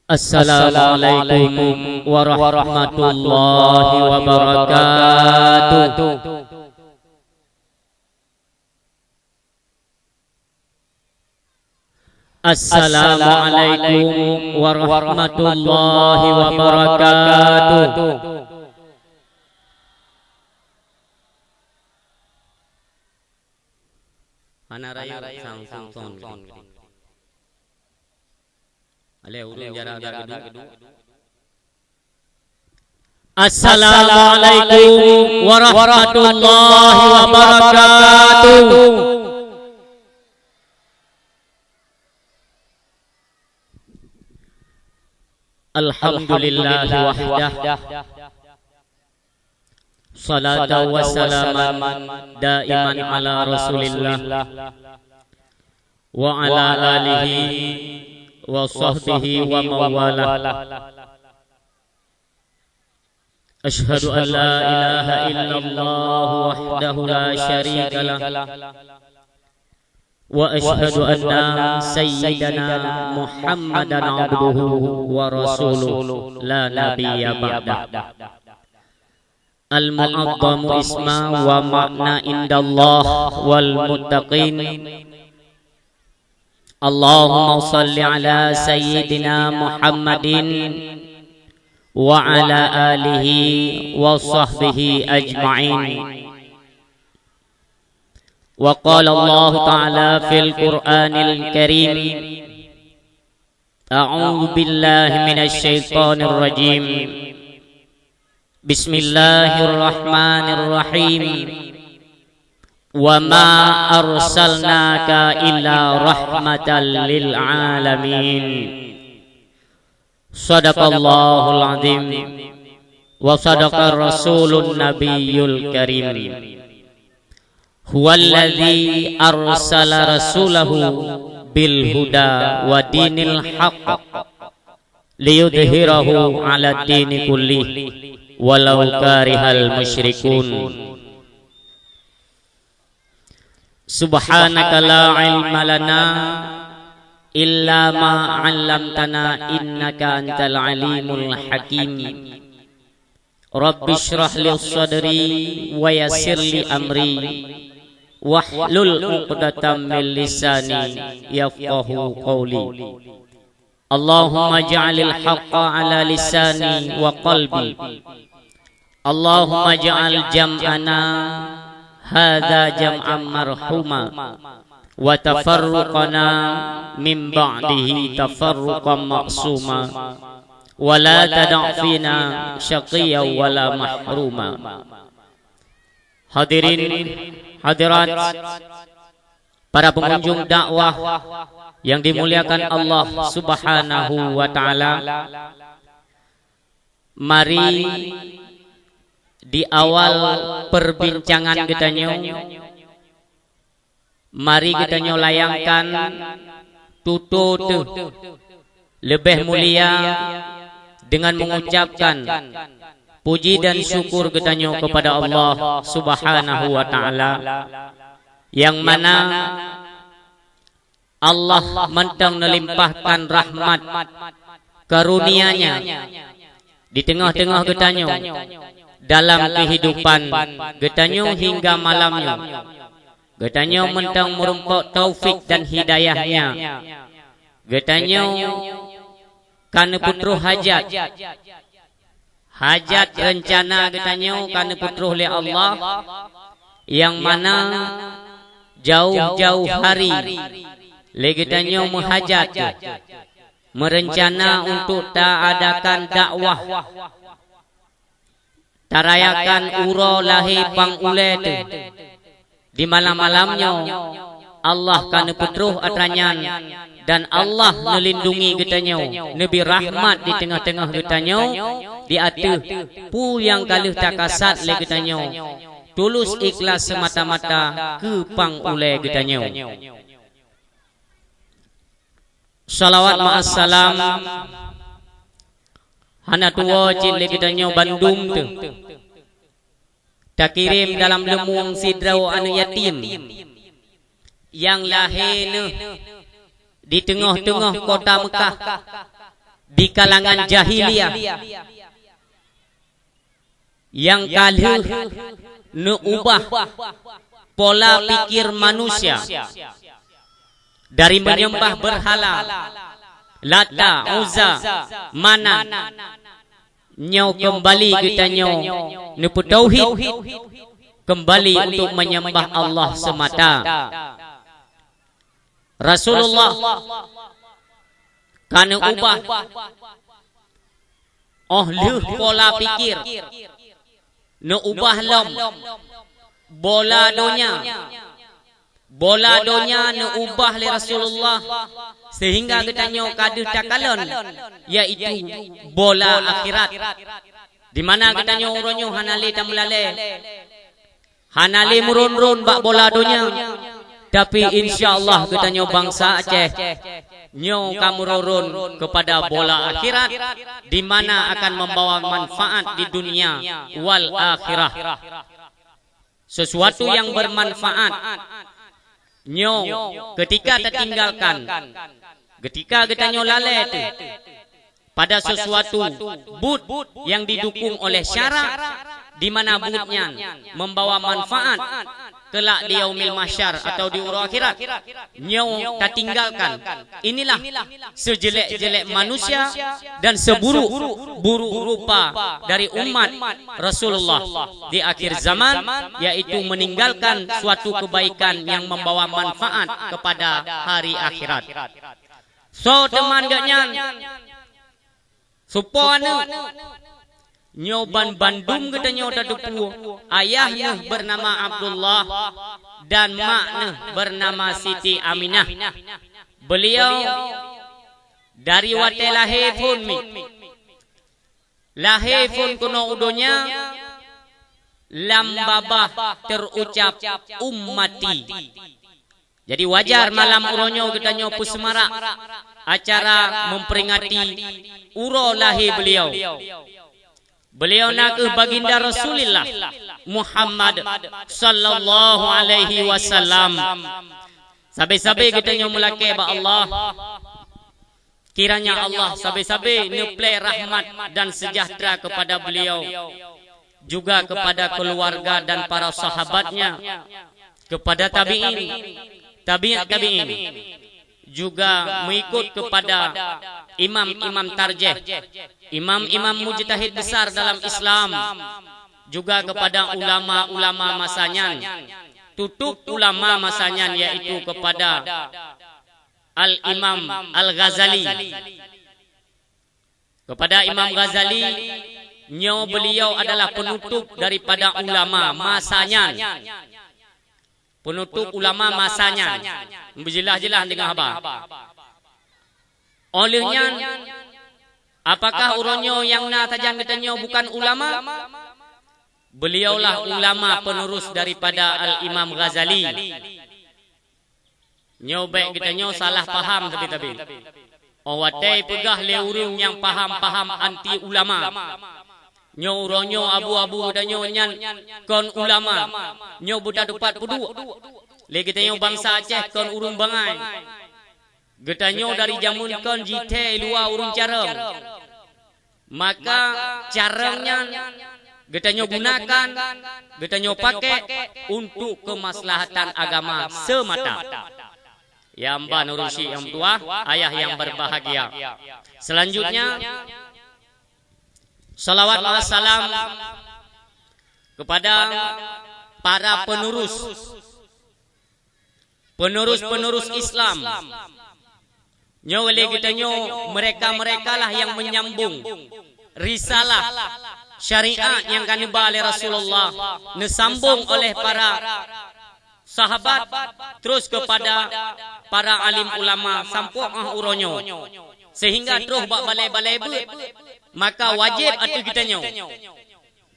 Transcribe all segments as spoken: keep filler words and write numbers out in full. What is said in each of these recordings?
Assalamualaikum warahmatullahi wabarakatuh. Assalamualaikum warahmatullahi wabarakatuh. Hana rayeuk sang sungson. Alèh ureueng jarak geuduek. Assalamualaikum warahmatullahi wabarakatuh. Alhamdulillah wahdah. Salatan wa salaman daiman ala Rasulillah wa ala alihi wa sahbihi wa mawalah. Asyhadu an la ilaha illallah wahdahu la syarika lah. Wa asyhadu anna sayyidana Muhammadan abduhu wa rasuluh la nabiyya ba'dah. Al-mu'azzamu isma wa ma'na indallah wal muttaqin. Allahumma shalli ala sayyidina Muhammadin wa ala alihi wa sahbihi ajma'in. Wa qala Allah Ta'ala fil Qur'anil Karim, a'udzu billahi minasy syaithanir rajim. Bismillahirrahmanirrahim. Wa ma arsalnaka illa rahmatan lil alamin. Shadaqallahul azim wa shadaqa rasulun nabiyyul karim. Huwallazi arsala rasulahu bil huda wa dinil haqq liyudhhirahu 'ala dini kullih walau karihal musyrikun. Subhanaka la ilma lana illa ma 'allamtana innaka antal alimul hakim. Rabbi shrah li sadri wa yassir li amri wahlul 'uqdatam min lisani yafqahu qawli. Allahumma ja'alil haqqa ala lisani wa qalbi. Allahumma ja'al jam'ana hadza jam'an marhuma wa tafarruqana min ba'dihi tafarruqan ma'suma wa la tada' fina syaqiyyan wa la mahruma. Hadirin hadirat, para pengunjung dakwah yang dimuliakan Allah Subhanahu wa taala, mari di awal perbincangan geutanyoe, mari geutanyoe layangkan tutoe teuh leubeh mulia dengan mengucapkan puji dan syukur geutanyoe kepada Allah Subhanahu wa taala, yang mana Allah mantong neulimpahkan rahmat karunia-Nya di teungoh-teungoh geutanyoe dalam keuhidupan geutanyoe hingga malam nyoe. Geutanyoe mantong meurumpok taufik dan hidayah-Nya. Geutanyoe ka neupeutroh hajat. Hajat reuncana geutanyoe ka neupeutroh lé Allah, nyang mana jauh-jauh hari lé geutanyoe meuhajat, meureuncana untuk taadakan dakwah, tarayakan uroe lahé pang ulée teuh. Di malam-malam nyoe, Allah ka neupeutroh atra nyan, dan Allah neulindungi geutanyoe, neubri rahmat di teungoh-teungoh geutanyoe, di ateueh peue nyang ka lheueh takasat lé geutanyoe, tulus ikhlas seumata-mata keu pang ulée geutanyoe. Salawat ma'assalam hana tuwoe cit lé geutanyoe bandum teuh. Takirém dalam leumueng sidroe aneuëk yatim nyang lahé neuh di teungoh-teungoh kota Meukah, di kalangan jahiliyah nyang ka lheueh neuubah pola pikir manusia dari menyembah berhala, Lata, Uzza, Manat, nyoe keumbali geutanyoe neupeutauhid, keumbali untuk menyembah Allah semata. Rasulullah ka neuubah óh lheueh pola pikir, neuubah lom bola donya. Bola donya neuubah lé Rasulullah sehingga geutanyoe ka deuh takalon, yaitu bola akhirat. Di mana geutanyoe uroe nyoe hana lé tameulalée, hana lé meuron-ron bak bola donya, tapi insya Allah geutanyoe bansa Aceh nyoe ka meuron-ron keupada bola akhirat, di mana akan membawa manfaat di dunia wal akhirah. Sesuatu yang bermanfaat. Nyoe, ketika tatinggalkan, ketika geutanyoe lalée teuh pada sesuatu buet yang didukung oleh syarak, di mana buet nyan membawa manfaat kelak di yaumil mahsyar atau di uroe akhirat, nyoe tatinggalkan. Inilah sejelek-jelek manusia dan seburuk-buruk rupa dari umat Rasulullah di akhir zaman, yaitu meninggalkan suatu kebaikan yang membawa manfaat kepada hari akhirat. Soe teuma geuhnyan? Soe po aneuëk? Nyoe ban bandum geutanyoe tateupeue, ayah neuh bernama Abdullah dan mak neuh bernama Siti Aminah. Beliau dari watée lahé phon miet. Lahé phon keunoe u donya lam babah teurucab ummati. Jadi wajar malam uroe nyoe geutanyoe peuseumarak acara memperingati uroe lahé beliau. Beliau na kheueh baginda Rasulillah Muhammad sallallahu alaihi wasallam. Sabe-sabe geutanyoe meulakée bak Allah, kiranya Allah sabe-sabe neuplée rahmat dan sejahtera kepada beliau, juga kepada keluarga dan para sahabatnya, kepada tabi'in, tabi'ut tabi'in, juga mengikut kepada imam-imam tarjih, imam-imam mujtahid besar dalam Islam, juga kepada ulama-ulama masa nyan. Tutup ulama masa nyan yaitu kepada Al-Imam Al-Ghazali. Kepada Imam Ghazali, nyoe beliau adalah penutup daripada ulama masa nyan. Penutup ulama masa nyan. Beujeulaih-jeulaih deungoe haba. Óh lheueh nyan, apakah uroe nyoe nyang na sajan geutanyoe bukan ulama? Beliaulah ulama penerus daripada Al-Imam Ghazali. Nyoe bék geutanyoe salah paham sabe-sabe. Óh watée peugah lé ureuëng nyang paham-paham anti ulama, nyoe uroe nyoe abu-abu geutanyoe nyan kon ulama, nyoe buta tupat peuduek. Lé geutanyoe bansa Aceh kon ureuëng bangai. Geutanyoe dari jameun kon jithée luwa ureuëng carông. Maka carông nyan geutanyoe gunakan, geutanyoe pakai untuk kemaslahatan agama semata. Ya, ban ureuëng syiek nyang meutuah, ayah yang berbahagia. Selanjutnya, salawat wa salam kepada para penerus, penerus-penerus Islam. Nyoe lé geutanyoe, mereka-merekalah yang menyambung risalah syariat nyang ka neuba lé Rasulullah, neusambong oleh para sahabat, terus kepada para alim ulama sampoe óh uroe nyoe, sehingga troh bak balée-balée beuet. Maka wajéb ateueh geutanyoe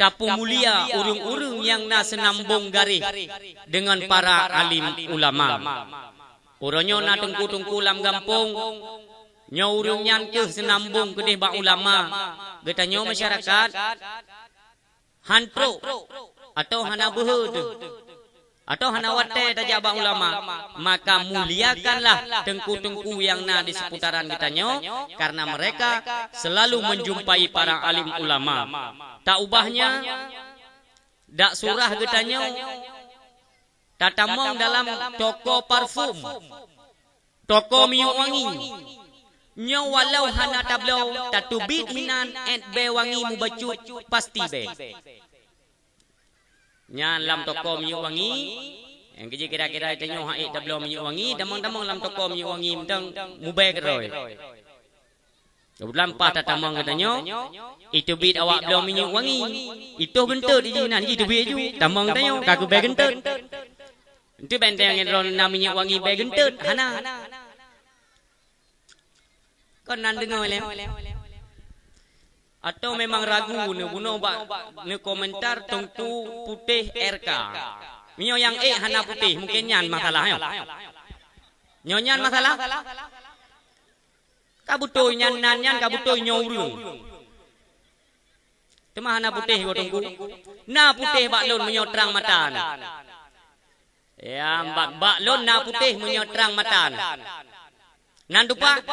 tapeumulia ureuëng-ureuëng nyang na seunambong garéh deungon para alim ulama. Uroe nyoe na teungku-teungku lam gampông, nyoe ureuëng nyan kheueh seunambong keudeh bak ulama. Geutanyoe masyarakat han trok atau hana beuhe teuh. Atawa hana watée tajak bak ulama, maka muliakanlah teungku-teungku nyang na di seputaran geutanyoe, karena mereka selalu menjumpai para alim ulama. Tak ubahnya, dak surah geutanyoe tatamong dalam toko parfum, toko minyeuk wangi. Nyoe walau hana tabloe, tateubiet hinan ék bée wangi mubacut, pasti bée. Nyan lam toko minyeuk wangi, nyang keujeuet kira-kira tanyoe hana ék tabloe minyeuk wangi, tamong-tamong lam toko minyeuk wangi mantong mubée keudroe. Keubeutulan paih tatamong geutanyoe, iteubiet awak bloe minyeuk wangi. Itoh geunteut jih nan, jiteubiet ju. Tamong tanyoe, ka keubée geunteut. Enteuk benteng ngon droeneuh na minyeuk wangi bée geunteut, hana. Kon nan deungoe lé. Atawa memang ragu neubunoe bak neukomentar Teungku Putéh R K. Meunyoe nyang ék hana putéh, mungken nyan masalah nyoe. Nyoe nyan masalah? Ka beutôi nyan, nan nyan ka beutôi nyoe ureuëng. Teuma hana putéh, ho Teungku. Na putéh bak lôn meunyoe trang mata na. Ya, bak, bak lôn na putéh meunyoe trang mata na. Nan tupa?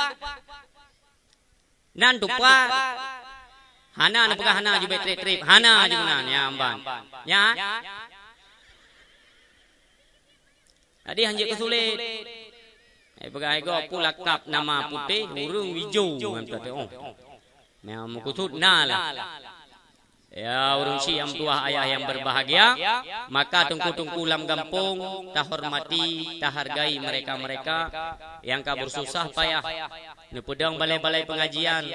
Nan tupa? Hana neupeugah hana jubé trép-trép. Hana jih meunan, ya, ban. Ya? Jadi hanjeuet keusulet. Eh, peugah igoe peue lakab nama putéh, ureuëng ijo ngon teuh, oh. Nah, meukeusut na lah. Ya, ureuëng syiek nyang meutuwah ayah nyang berbahagia, maka teungku-teungku lam gampông, tahormati, tahargai mereka-mereka nyang ka bersusah payah, neupeudong balai-balai pengajian,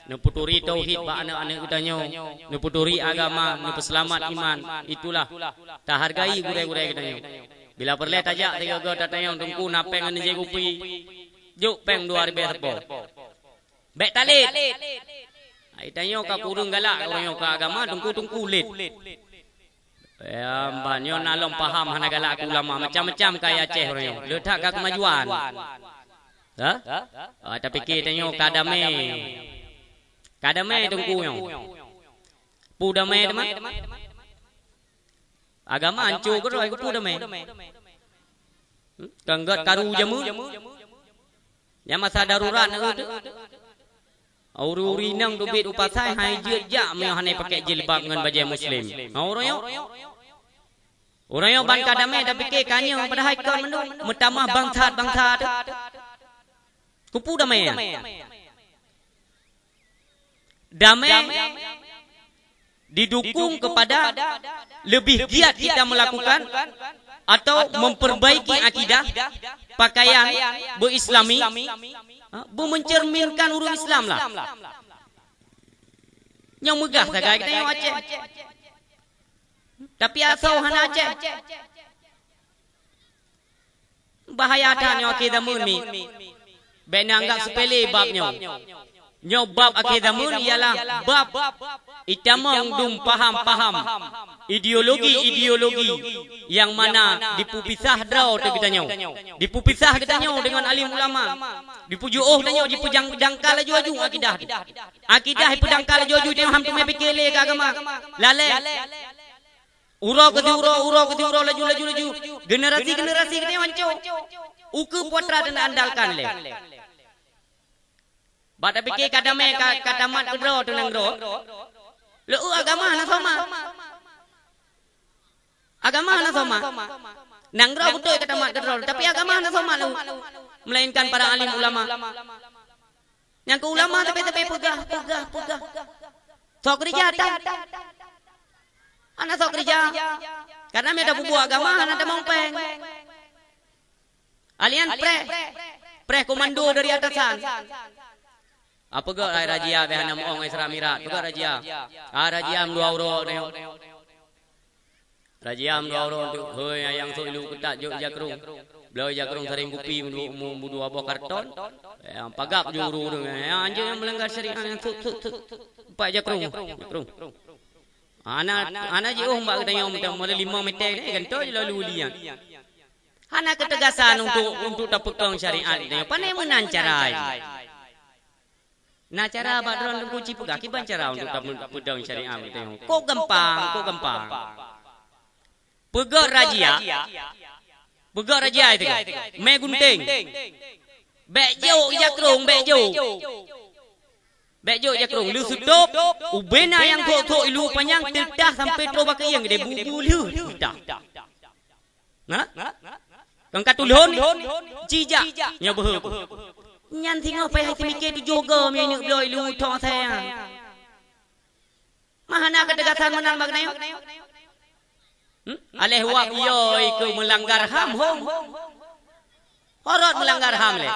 neupeuturi tauhid bak aneuk-aneuk geutanyoe, neupeuturi agama, neupeuseulamat iman. Itulah tahargai gurée-gurée geutanyoe. Bila peureulée tajak sigoe-goe tatanyong teungku na péng ngon jai kupi, jok péng dua ribée sapo. Bék talét. Ai tanyoe ka kureueng galak ureuëng nyoe keu agama, teungku-teungku lét. Ya, ban nyoe na lom paham hana galak keu ulama, macam-macam kaya Aceh ureuëng nyoe. Le that ka keumajuan. Ha? Ah, tapike tanyoe ka damé. Ka damé teungku nyoe. Peue damé teuma? Agama hanco keudroe, keupeue damé? Hmm? Kan gét karu jameun. Nyang masa darurat na teuh. Ureuëng-ureuëng inong teubiet u pasai hai jeuet jak meunyoe hana pakai jilbab ngon bajée muslim. Ha, ureuëng nyoe? Ureuëng nyoe ban ka damé tapike ka nyoe padahai kon mandum meutamah bangsat-bangsat teuh. Keupeue damé nyan? Damé didukung kepada lebih giat kita melakukan atau memperbaiki akidah, pakaian beuislami, ha, beumencerminkan ureuëng Islam lah. Nyang meugah sagai geutanyoe Aceh. Tapi asoe hana Aceh. Bahaya that nyoe akhé zameun mi. Bék neuanggab seupele bab nyoe. Nyoe bab akhé zameun ialah bab itamong dum paham-paham, ideologi-ideologi nyang mana dipeupisah droe teuh geutanyoe. Dipeupisah geutanyoe deungon alim ulama. Dipeujuoh tanyoe jipeudangkal laju-laju akidah. Akidah jipeudangkal laju-laju tanyoe han teumé pike lé keu agama. Lalée. Uroe keu siuroe, uroe keu siuroe, laju, laju, laju. Generasi-generasi geutanyoe hanco. Ukeue putra teuandalkan lé. Bak tapike ka damé ka, ka tamat keudroe teuh nanggroe. Lé agama hana soma. Agama hana soma. Nanggroe beutôi ka tamat keudroe, tapi agama hana soma lé. Melainkan para alim ulama. Nyang keu ulama tapi-tapi peugah, peugah, peugah. Sok keureuja tan. Hana sok keureuja. Karena meunyo tapeubuet agama hana tamong péng. Alian preh. Preh komando dari atasan. Apa gak hai razia beh hana muong Isra Mi'raj? Apa gak razia? Ah, razia meudua uroe nyoe. Razia meudua uroe tu, hoi, nyang sok ilu keutat jok jakrong. Bloe jakrong saréng kupi meudua, meudua boh karton. Nyang pagab ju ureuëng-ureuëng. Nyang anjeuk nyang meulanggar syariat nyang sok, sok, sok. Empat jakrong. Jakrong. Hana, hana jiôh bak geutanyoe mantong, mulai lima meter ni, gantoe ji lalu liang. Hana keutegasan untuk, untuk tapeukong syariat geutanyoe. Pane meunan cara jih. Na cara bak droe Teungku Cik peugah, kiban cara untuk tapeudong syariat geutanyoe. Kok gampang, kok gampang. Peugöt razia. Peugöt razia itu. Mé gunting. Bèk jok jakrong, bèk jok. Bèk jok jakrong. Lheuh seutôb, ubena nyang thok-thok ilu panyang teutah sampai troh bak keuieng, deh bu-bu lheuh teutah. Nah? Kang ka tulhon, jijak, nyoe beuhe. Nyan singoh payah teumike tujoh goe, meunyoe bloe ilu thok sayang. Mah hana ketegasan meunan bak nyoe. Hmm? Aléh wak yo ikeu meulanggar ham hom. Horot meulanggar ham lé.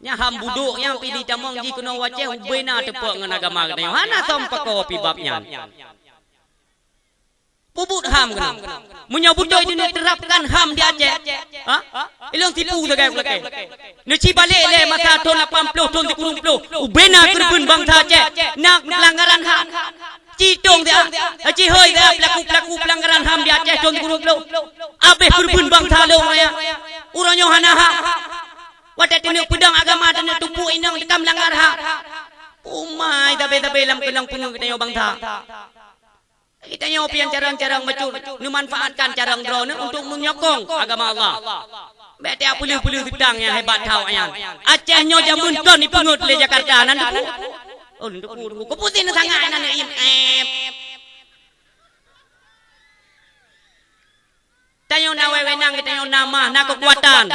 Nya ham budok nyang pih ditamong jih keunoe wacée ubena teupok ngon agama geutanyoe. Hana som pako pih bab nyan. Peubuet ham keunoe. Meunyoe beutôi deuneuk terapkan ham di Aceh, ha? Ilong tipu sagai ulakée. Neuci balek lé masa thon lapan ploh, thon sikureueng ploh. Ubena keureubeuen bansa Aceh na peulanggaran ham. Citong dia, cihôi dia pelaku-pelaku pelanggaran ham di Aceh thon sikureueng ploh. Abéh keureubeuen bansa lôn raya. Uroe nyoe hana ham. Watée teuneuk peudong agama teuneuk tupu inong teuka meulanggar ham. Umai tabe-tabe lam keunong peungeut geutanyoe bansa. Geutanyoe pian carong-carong bacut neumanfaatkan carong droeneuh untuk menyokong agama Allah. Bèk tiap peuleuh-peuleuh geutang nyang hebat thauk nyan. Aceh nyoe jameun kon ipeungeut lé Jakarta nan deungon. Oh, deungon, deungon. Keupusin sangat nan im ép. Tanyoe na wewenang, tanyoe na mah, na keukuatan.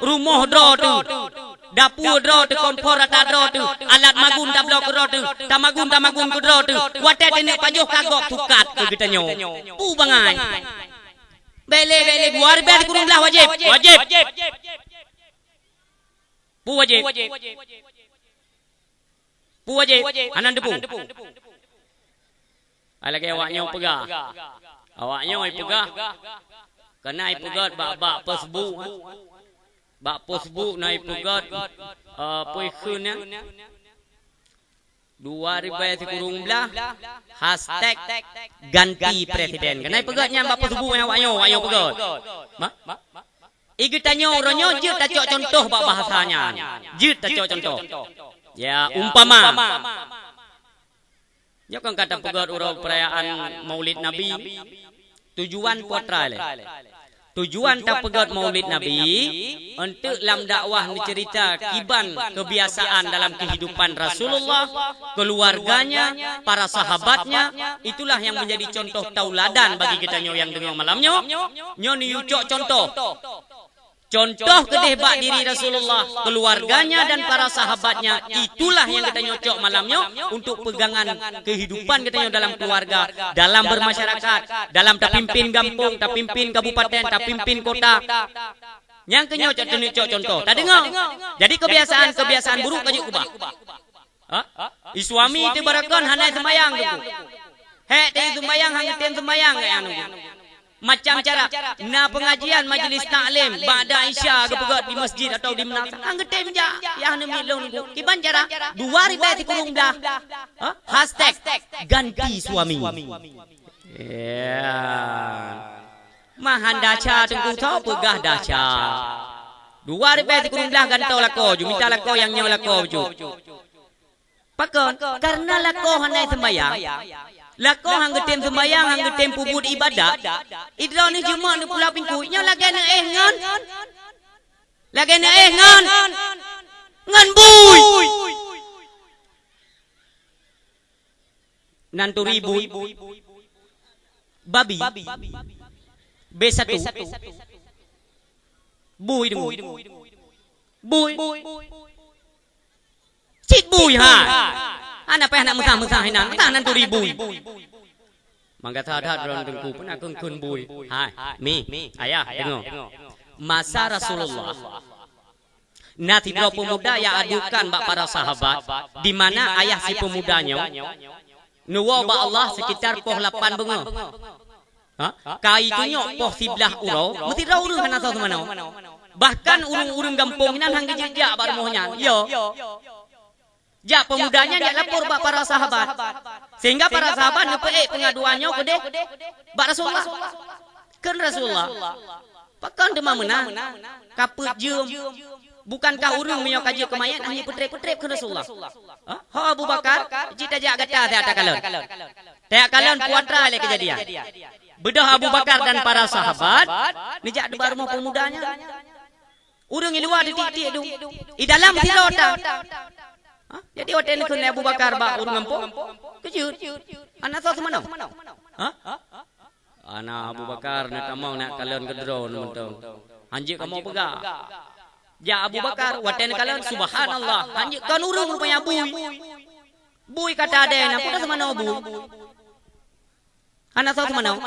Rumoh droe teuh. Dapue droe teuh, kompor rata droe teuh. Alat magun tabloe keu droe teuh. Tamagun, tamagun keu droe teuh. Watée teuneuk pajoh kagok sukat keu geutanyoe. Peue bangai. Bèk lé, bèk lé, dua ribèe sikureueng blah wajéb. Wajéb. Peue wajéb. Peue wajéb? Hana teupeu. Hai lagée awak nyoe peugah. Awak nyoe peugah. Keunan ipeugét bak, bak Facebook. Bak Facebook na ipeugét, eh, peue kheun nyan. Dua ribèe sikureueng blah, hashtag ganti presiden. Keunan ipeugét nyan bak Facebook nyan awak nyoe, awak nyoe peugét. Ma? I geutanyoe uroe nyoe jeuet tacok contoh bak bahasa nyan. Jeuet tacok contoh. Ya, umpama. Nyoe kan ka tapeugét uroe peurayaan Maulid Nabi. Tujuan peue atra lé? Tujuan tapeugét Maulid Nabi, eunteuk lam dakwah neuceurita kiban keubiasaan dalam keuhidupan Rasulullah, keuluwarganya, para sahabatnya, itulah nyang meunjadi contoh tauladan bagi geutanyoe nyang deungoe malam nyoe. Nyoe neuyue cok contoh. Contoh keudeh bak diri Rasulullah, keuluwarganya dan para sahabatnya, itulah nyang geutanyoe cok malam nyoe untuk peugangan keuhidupan geutanyoe dalam keuluwarga, dalam beurmasyarakat, dalam tapimpén gampông, tapimpén kabupaten, tapimpén kota. Nyang keu nyoe cok, teuneuk cok contoh. Tadeungoe. Jadi keubiasaan-keubiasaan buruk ka jeuet ubah. Ha? I suami teuh barokon hana seumayang teungku. Hék teuh seumayang hana tem seumayang, eh, anu. Macam cara na pengajian majlis taklim ba'da Isya geupeugét di masjid atau di meunan, hana geutem jak, ya hana miet lôn teungku. Kiban cara dua ribèe sikureueng blah. Ha? Hashtag ganti suami. Ya. Mahan dasya teungku tho peugah dasya. Dua ribèe sikureueng blah gantoe lakoe ju, mita lakoe nyang nyoe lakoe ju. Pakon? Karena lakoe hana seumayang. Lakoe han geutem seumayang, han geutem peubuet ibadat. Idroeneuh jeuet neupula pingkui, nyoe lagèe neuéh ngon. Lagèe neuéh ngon. Ngon bui. Nan turi bui. Babi. B satu. Bui deungoe. Bui. Cit bui, ha. Hana payah nak meusah-meusah inan. Meusah nan turi bui. Mangga that-that droe teungku peunak kheun-kheun bui. Hai, mi, ayah, deungoe. Masa Rasulullah, na sidroe peumuda nyang adukan bak para sahabat, di mana ayah si peumuda nyoe neuwoe bak Allah sekitar poh lapan beungoh. Ha? Ka itunyok poh siblaih uroe, meusidroe ureueng hana soe seumanoe. Bahkan ureueng-ureueng gampông inan han geujak bak rumoh nyan. Yo. Jak peumuda nyan jak lapor bak para sahabat. Sehingga para sahabat neupeuék peungaduan nyoe keudeh bak Rasulullah. Kheun Rasulullah, "Pakon teuma meunan? Ka peuet jeuem. Bukankah ureueng meunyoe ka jeuet keu manyét hana peutrép-peutrép?" kheun Rasulullah. "Ha? Ho Abu Bakar, cit tajak gata siat takalon." Tajak kalon peue atra lé keujadian. Beudôh Abu Bakar dan para sahabat neujak bak rumoh peumuda nyan. Ureuëng di luwa teutik-tik dum, di dalam sidroe tan. Ha? Jadi watée neukheun lé Abu Bakar bak ureuëng gampông, keujeuet. Hana soe seumanoe. Ha? Hana, Abu Bakar na tamong na kalon keudroe mantong. Hanjeuet kamoe peugah. Jak Abu Bakar, watée neukalon, subhanallah, hanjeuet kon ureuëng rupanya, bui. Bui ka tadée na, peue seumanoe bui. Hana soe seumanoe.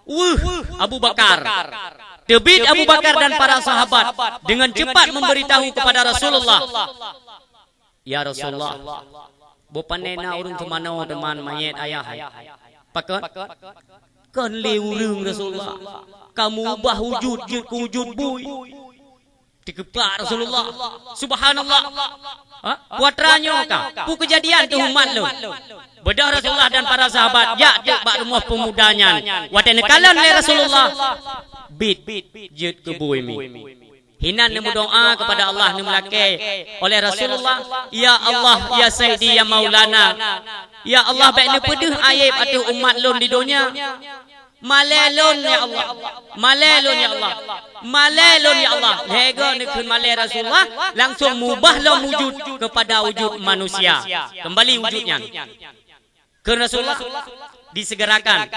Weueh, Abu Bakar. Teubiet Abu Bakar dan para sahabat dengan cepat memberitahu kepada Rasulullah. "Ya Rasulullah, boh pané na ureuëng seumanoe teuma manyét ayah hai." Pakon? Kon lé ureuëng Rasulullah. Ka meuubah wujud jeuet keu wujud bui. Teukeubah Rasulullah. Subhanallah. Ha? Peue atra nyoe ka? Peue keujadian teuh umat lôn? Beudôh Rasulullah dan para sahabat jak teuk bak rumoh peumuda nyan. Watée neukalon lé Rasulullah, biet jeuet keu bui mi. Hinan neumeudoá keupada Allah, neumeulakée oleh Rasulullah, "Ya Allah, ya Sayyidi, ya Maulana, ya Allah, bék neupeudeuh ayeb ateueh umat lôn di donya. Malée lôn, ya Allah, malée lôn, ya Allah, malée lôn, ya Allah." Lhée goe neukheun malée Rasulullah, langsong mubah lom wujud keupada wujud manusia. Keumbali wujud nyan. Kheun Rasulullah, "Disegerakan,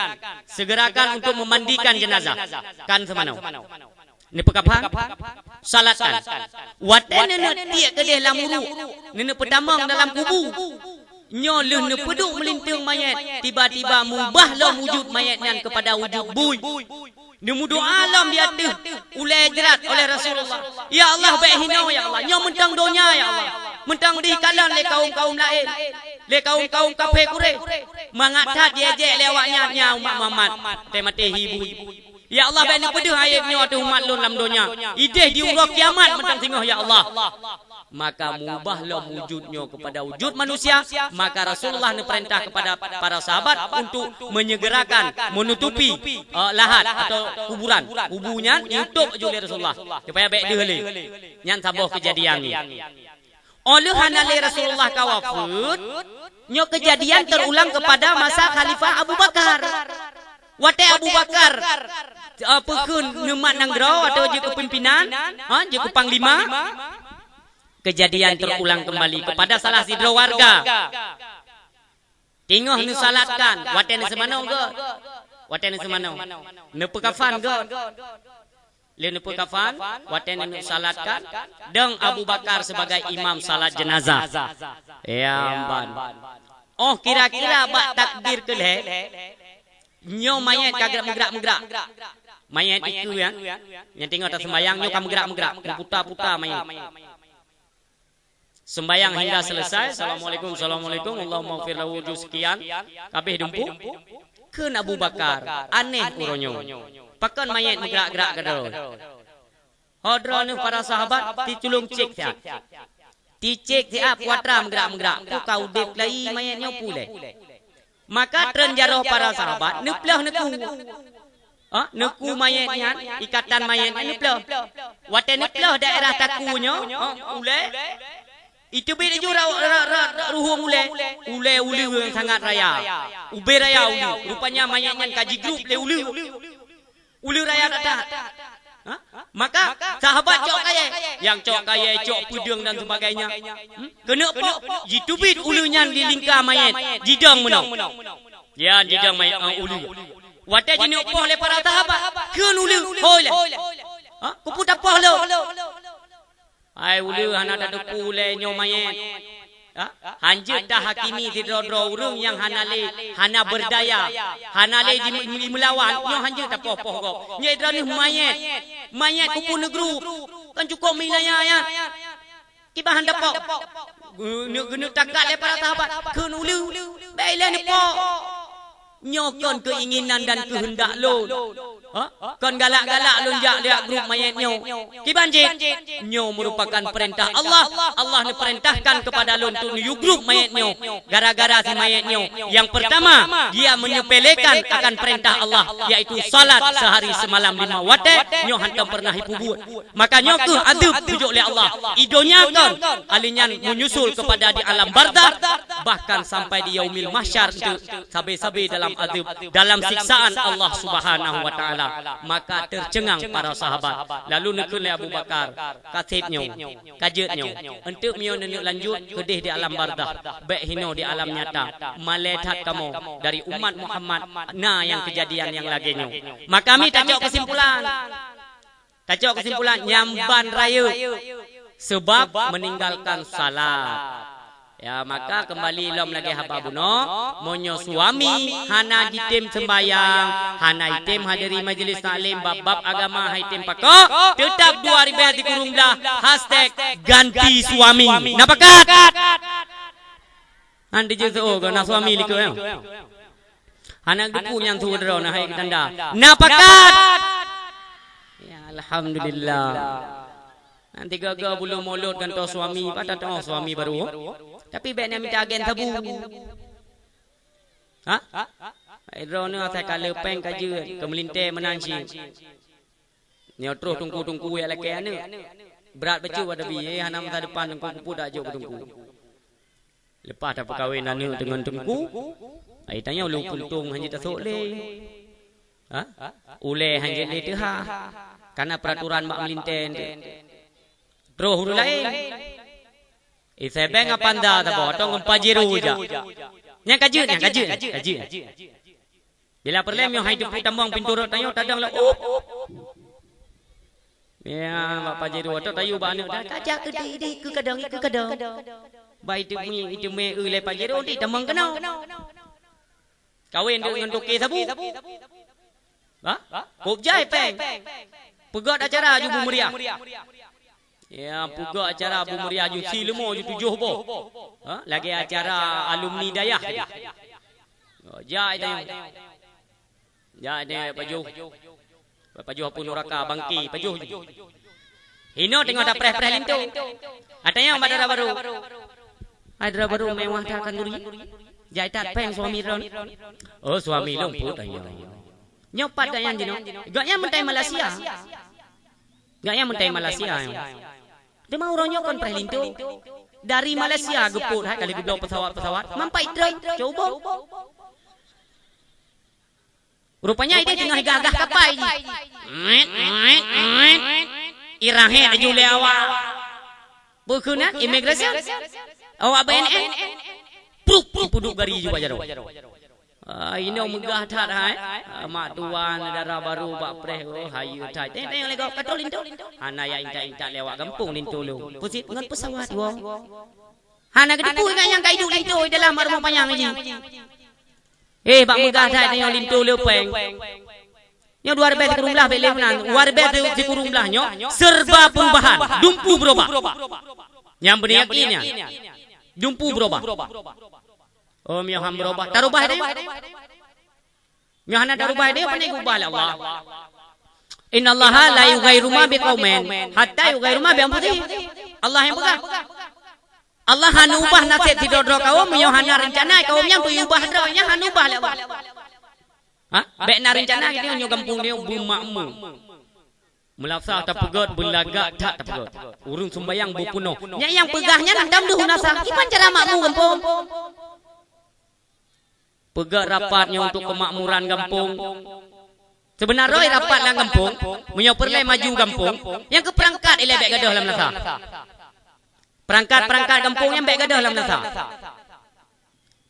segerakan untuk memandikan jenazah." Kon seumanoe. Neupeukafan, salatkan. Watée neuneuk tiek keudeh lam uruek, neuneuk peutamong dalam kubu, nyoe lheueh neupeuduek meulinteung manyét, tiba-tiba mubah lom wujud manyét nyan keupada wujud bui. Neumeudoá lom di ateueh ulée jrat oleh Rasulullah. "Ya Allah, bék hinoe, ya Allah. Nyoe mantong donya, ya Allah. Mantong deuh kalon lé kawöm-kawöm laén, lé kawöm-kawöm kafé Quraisy. Mangat that jiéjek lé awaknyan, nyan umat Muhammad." Maté-maté hi bui. "Ya Allah, bék neupeudeuh ayeb nyoe ateueh umat lôn lam donya. Ideh di uroe kiamat mantong singoh, ya Allah." Maka mubah lom wujud nyoe keupada wujud manusia, maka Rasulullah neupeurintah keupada para sahabat untuk menyegerakan, menutupi, eh, lahat atau kuburan. Kubu nyan neututup laju lé Rasulullah, supaya bék deuh lé. Nyan saboh keujadian nyoe. Óh lheueh hana lé Rasulullah ka wafeuet, nyoe keujadian teurulang keupada masa Khalifah Abu Bakar. Watée Abu Bakar, eh, peukheun neumat nanggroe atau jeuet keu pimpinan, ha, jeuet keu panglima, keujadian teurulang keumbali keupada salah sidroe warga. Teungoh neusalatkan, watée neuseumanoe göt. Watée neuseumanoe. Neupeukafan göt. Lheueh neupeukafan, watée neusalatkan, dong Abu Bakar sebagai imam salat jenazah. Ya, ban. Óh kira-kira bak takbir keulhée, nyoe manyét ka gerak meugrak-meugrak. Manyét ikeue nyan, nyang teungoh taseumbayang nyoe ka meugrak-meugrak, meuputa-puta manyét. Seumbayang hingga selesai, assalamualaikum, assalamualaikum, Allahummaghfir lahu, juz sekian, ka abéh dumpuk. Kheun Abu Bakar, "Aneh uroe nyoe. Pakon manyét meugrak-grak keudroe?" Ho droeneuh para sahabat titulông cék siat. Tacék siat peue atra meugrak-meugrak, peue ka udeb lagi manyét nyoe peue lé. Maka treun jaroe para sahabat neuplôh neuku. Ha, neuku manyét nyan, ikatan manyét nyan neuplôh. Watée neuplôh daerah takue nyoe, ha, ulée, iteubiet laju ra-, ra-, ra-, ruhueng ulée. Ulée uleue nyang sangat raya. Ubé raya uleue. Rupanya manyét nyan ka jigrob lé uleue. Uleue raya that-that. Ha? Maka sahabat cok kayée, nyang cok kayée, cok peudeueng dan sebagainya. Hmm? Keuneuk po, jiteubiet uleue nyan di lingka manyét, jidong meunoe. Nyan jidong manyét, ah, uleue. Watée jineuk poh lé para sahabat, kheun uleue, "Hôi lé. Ha? Keupeue tapoh lôn?" Hai uleue, hana tateupeue lé nyoe manyét. Ha? Hanjeuet tahakimi sidroe-droe ureuëng nyang hana lé, hana beurdaya, hana lé jim-, jimeulawan, nyoe hanjeuet tapoh-poh gob. Nyoe droeneuh manyét. Manyét keupeue neugrob? Kan cukôp meuilayah nyan. Kiban han tapoh. Geuneuk, geuneuk takat lé para sahabat. Kheun uleue, bék ilée neupoh. Nyoe kon keuinginan dan keuheundak lôn. Ha? Kon galak-galak lôn jak liak grob manyét nyoe. Kiban jih? Nyoe meurupakan peurintah Allah. Allah neupeurintahkan keupada lôn untuk neuyue grob manyét nyoe. Gara-gara si manyét nyoe, nyang peurtama, dia menyepelekan akan peurintah Allah, yaitu salat seuhari seumalam lima watée, nyoe hántom peurnah jipeubuet. Maka nyoe kheueh azeub geujok lé Allah. I donya kon, alèh nyan menyusul keupada di alam barzakh, bahkan sampai di yaumil mahsyar, untuk sabe-sabe dalam dalam azab, dalam siksaan Allah Subhanahu wa Taala. Maka teucengang para sahabat. Lalu neukheun lé Abu Bakar, "Ka seb nyoe, ka jeuet nyoe. Eunteuk meunyoe neuneuk lanjut keudeh di alam barzakh, bék hinoe di alam nyata. Malée that kamoe dari umat Muhammad na nyang keujadian nyang lagée nyoe." Maka mi tacok keusimpulan. Tacok keusimpulan, nyan ban rayeuk, seubab meuninggalkan salat. Ya, maka keumbali lom lagée haba bunoe, meunyoe suami hana jitem seumbahyang, hana jitem hadiri majlis taklim, bab-bab agama hana jitem pakoe, teutab dua ribée sikureueng blaih, hashtag ganti suami. Na pakat? Han dijeuet seuôt keu na suami likot, ya. Hana geupeu nyang su droe na hai tanda. Na pakat. Ya, alhamdulillah. Nanti gaga bulu mulod gantoe suami, pada tengok suami baru. Tapi bék na mita agen sabu. Ha? Hai droe na asai kale péng ka jeuet, keu meulintée meunan cit. Nyoe troh teungku-teungku jak lakée aneuk. Brat bacut bak Nabi, eh, hana masa depan teungku, keupeue dak jok keu teungku. Leupah tapeukawen aneuk deungon teungku, ai tanyoe lôn puntông hana jitasok lé. Ha? Ulée hana jeuet lé teuhah. Kana peuraturan bak meulintée nyan. Troh ureuëng laén. Isai béng Avanza saboh, atau ngon Pajero jak. Nyang ka jeuet, nyang ka jeuet, ka jeuet. Bila peureulée meunyoe hai teupeu tamong pintoe rot tanyoe tadong lom, up. Ya, bak Pajero atau tayue bak aneuk dah, ka jak keu deh, deh, keu kadang, keu kadang. Bak iteumé, iteumé eu lé Pajero, di tamong keunoe. Kawen deuk ngon toke sabu. Ha? Kôb jai péng. Peugöt acara aju bu meriah. Ya, peugöt acara bu meriah aju si leumo aju tujoh boh. Ha? Lagée acara alumni dayah. Oh, jai tanyoe. Jak deh pajoh. Pajoh apui nuraka bangke pajoh ju. Hinoe teungoh tapreh-preh linto. Atanyong bak dara barô. Hai dara barô mewah that khanduri. Jai that péng suami droen. Oh suami lôn peuet ayong. Nyoe pat gobnyan jinoe. Gobnyan meutai Malaysia. Gobnyan meutai Malaysia nyoe. Teuma uroe nyoe kon preh linto. Dari Malaysia geupot hai kali geubloe pesawat-pesawat. Mampai tren, cuba. Rupanya ideh teungoh gagah kapai jih. Irahé laju lé awak. Bukeunan imigresen. Awak B N N. Pruk, pruk, puduk gari ju bak jaroe. Ah, inoe meugah that hai. Ah, mak tuan dara barô bak preh, oh, hayeue that. Teng, teng, lego, katô linto. Hana ya intat-intat lewat gampông linto lo. Pusit ngon pesawat, wong. Hana geuteupeue ingat nyang ka iduek linto di dalam rumoh panyang jih. Eh, bak meugah that nyoe linto le péng. Nyoe dua ribèe sikureueng blaih bék lé meunan, dua ribèe sikureueng blaih nyoe serba perubahan, dumpu berubah. Nyang beuna yakin nyan. Dumpu berubah. Oh, miyuh han berubah. Tarubah deh. Nyoe hana tarubah deh, pane geubah lé Allah. Innallaha la yughayyiru ma biqaumin hatta yughayyiru ma bi anfusihim. Allah nyang peugah. Allah hana ubah naseb sidroe-droe kawöm, meunyoe hana reuncana kawöm nyan beu ubah droe, nyan hana ubah lé Allah. Ha? Bèk na reuncana geutanyoe nyoe gampông nyoe beumakmu. Meulasah tapeugöt, beulagak that tapeugöt. Ureueng sumbayang beupeunoh. Nyan nyang peugah nyan hantom deuh u Meunasah. Kiban cara makmu gampông? Peugöt rapat nyoe untuk keumakmuran gampông. Seubeuna roh rapat lam gampông, meunyoe peureulèe maju gampông, nyang keu peurangkat ilèe bèk gadôh lam Meunasah. Peurangkat-peurangkat gampông nyan bèk gadôh lam Meunasah.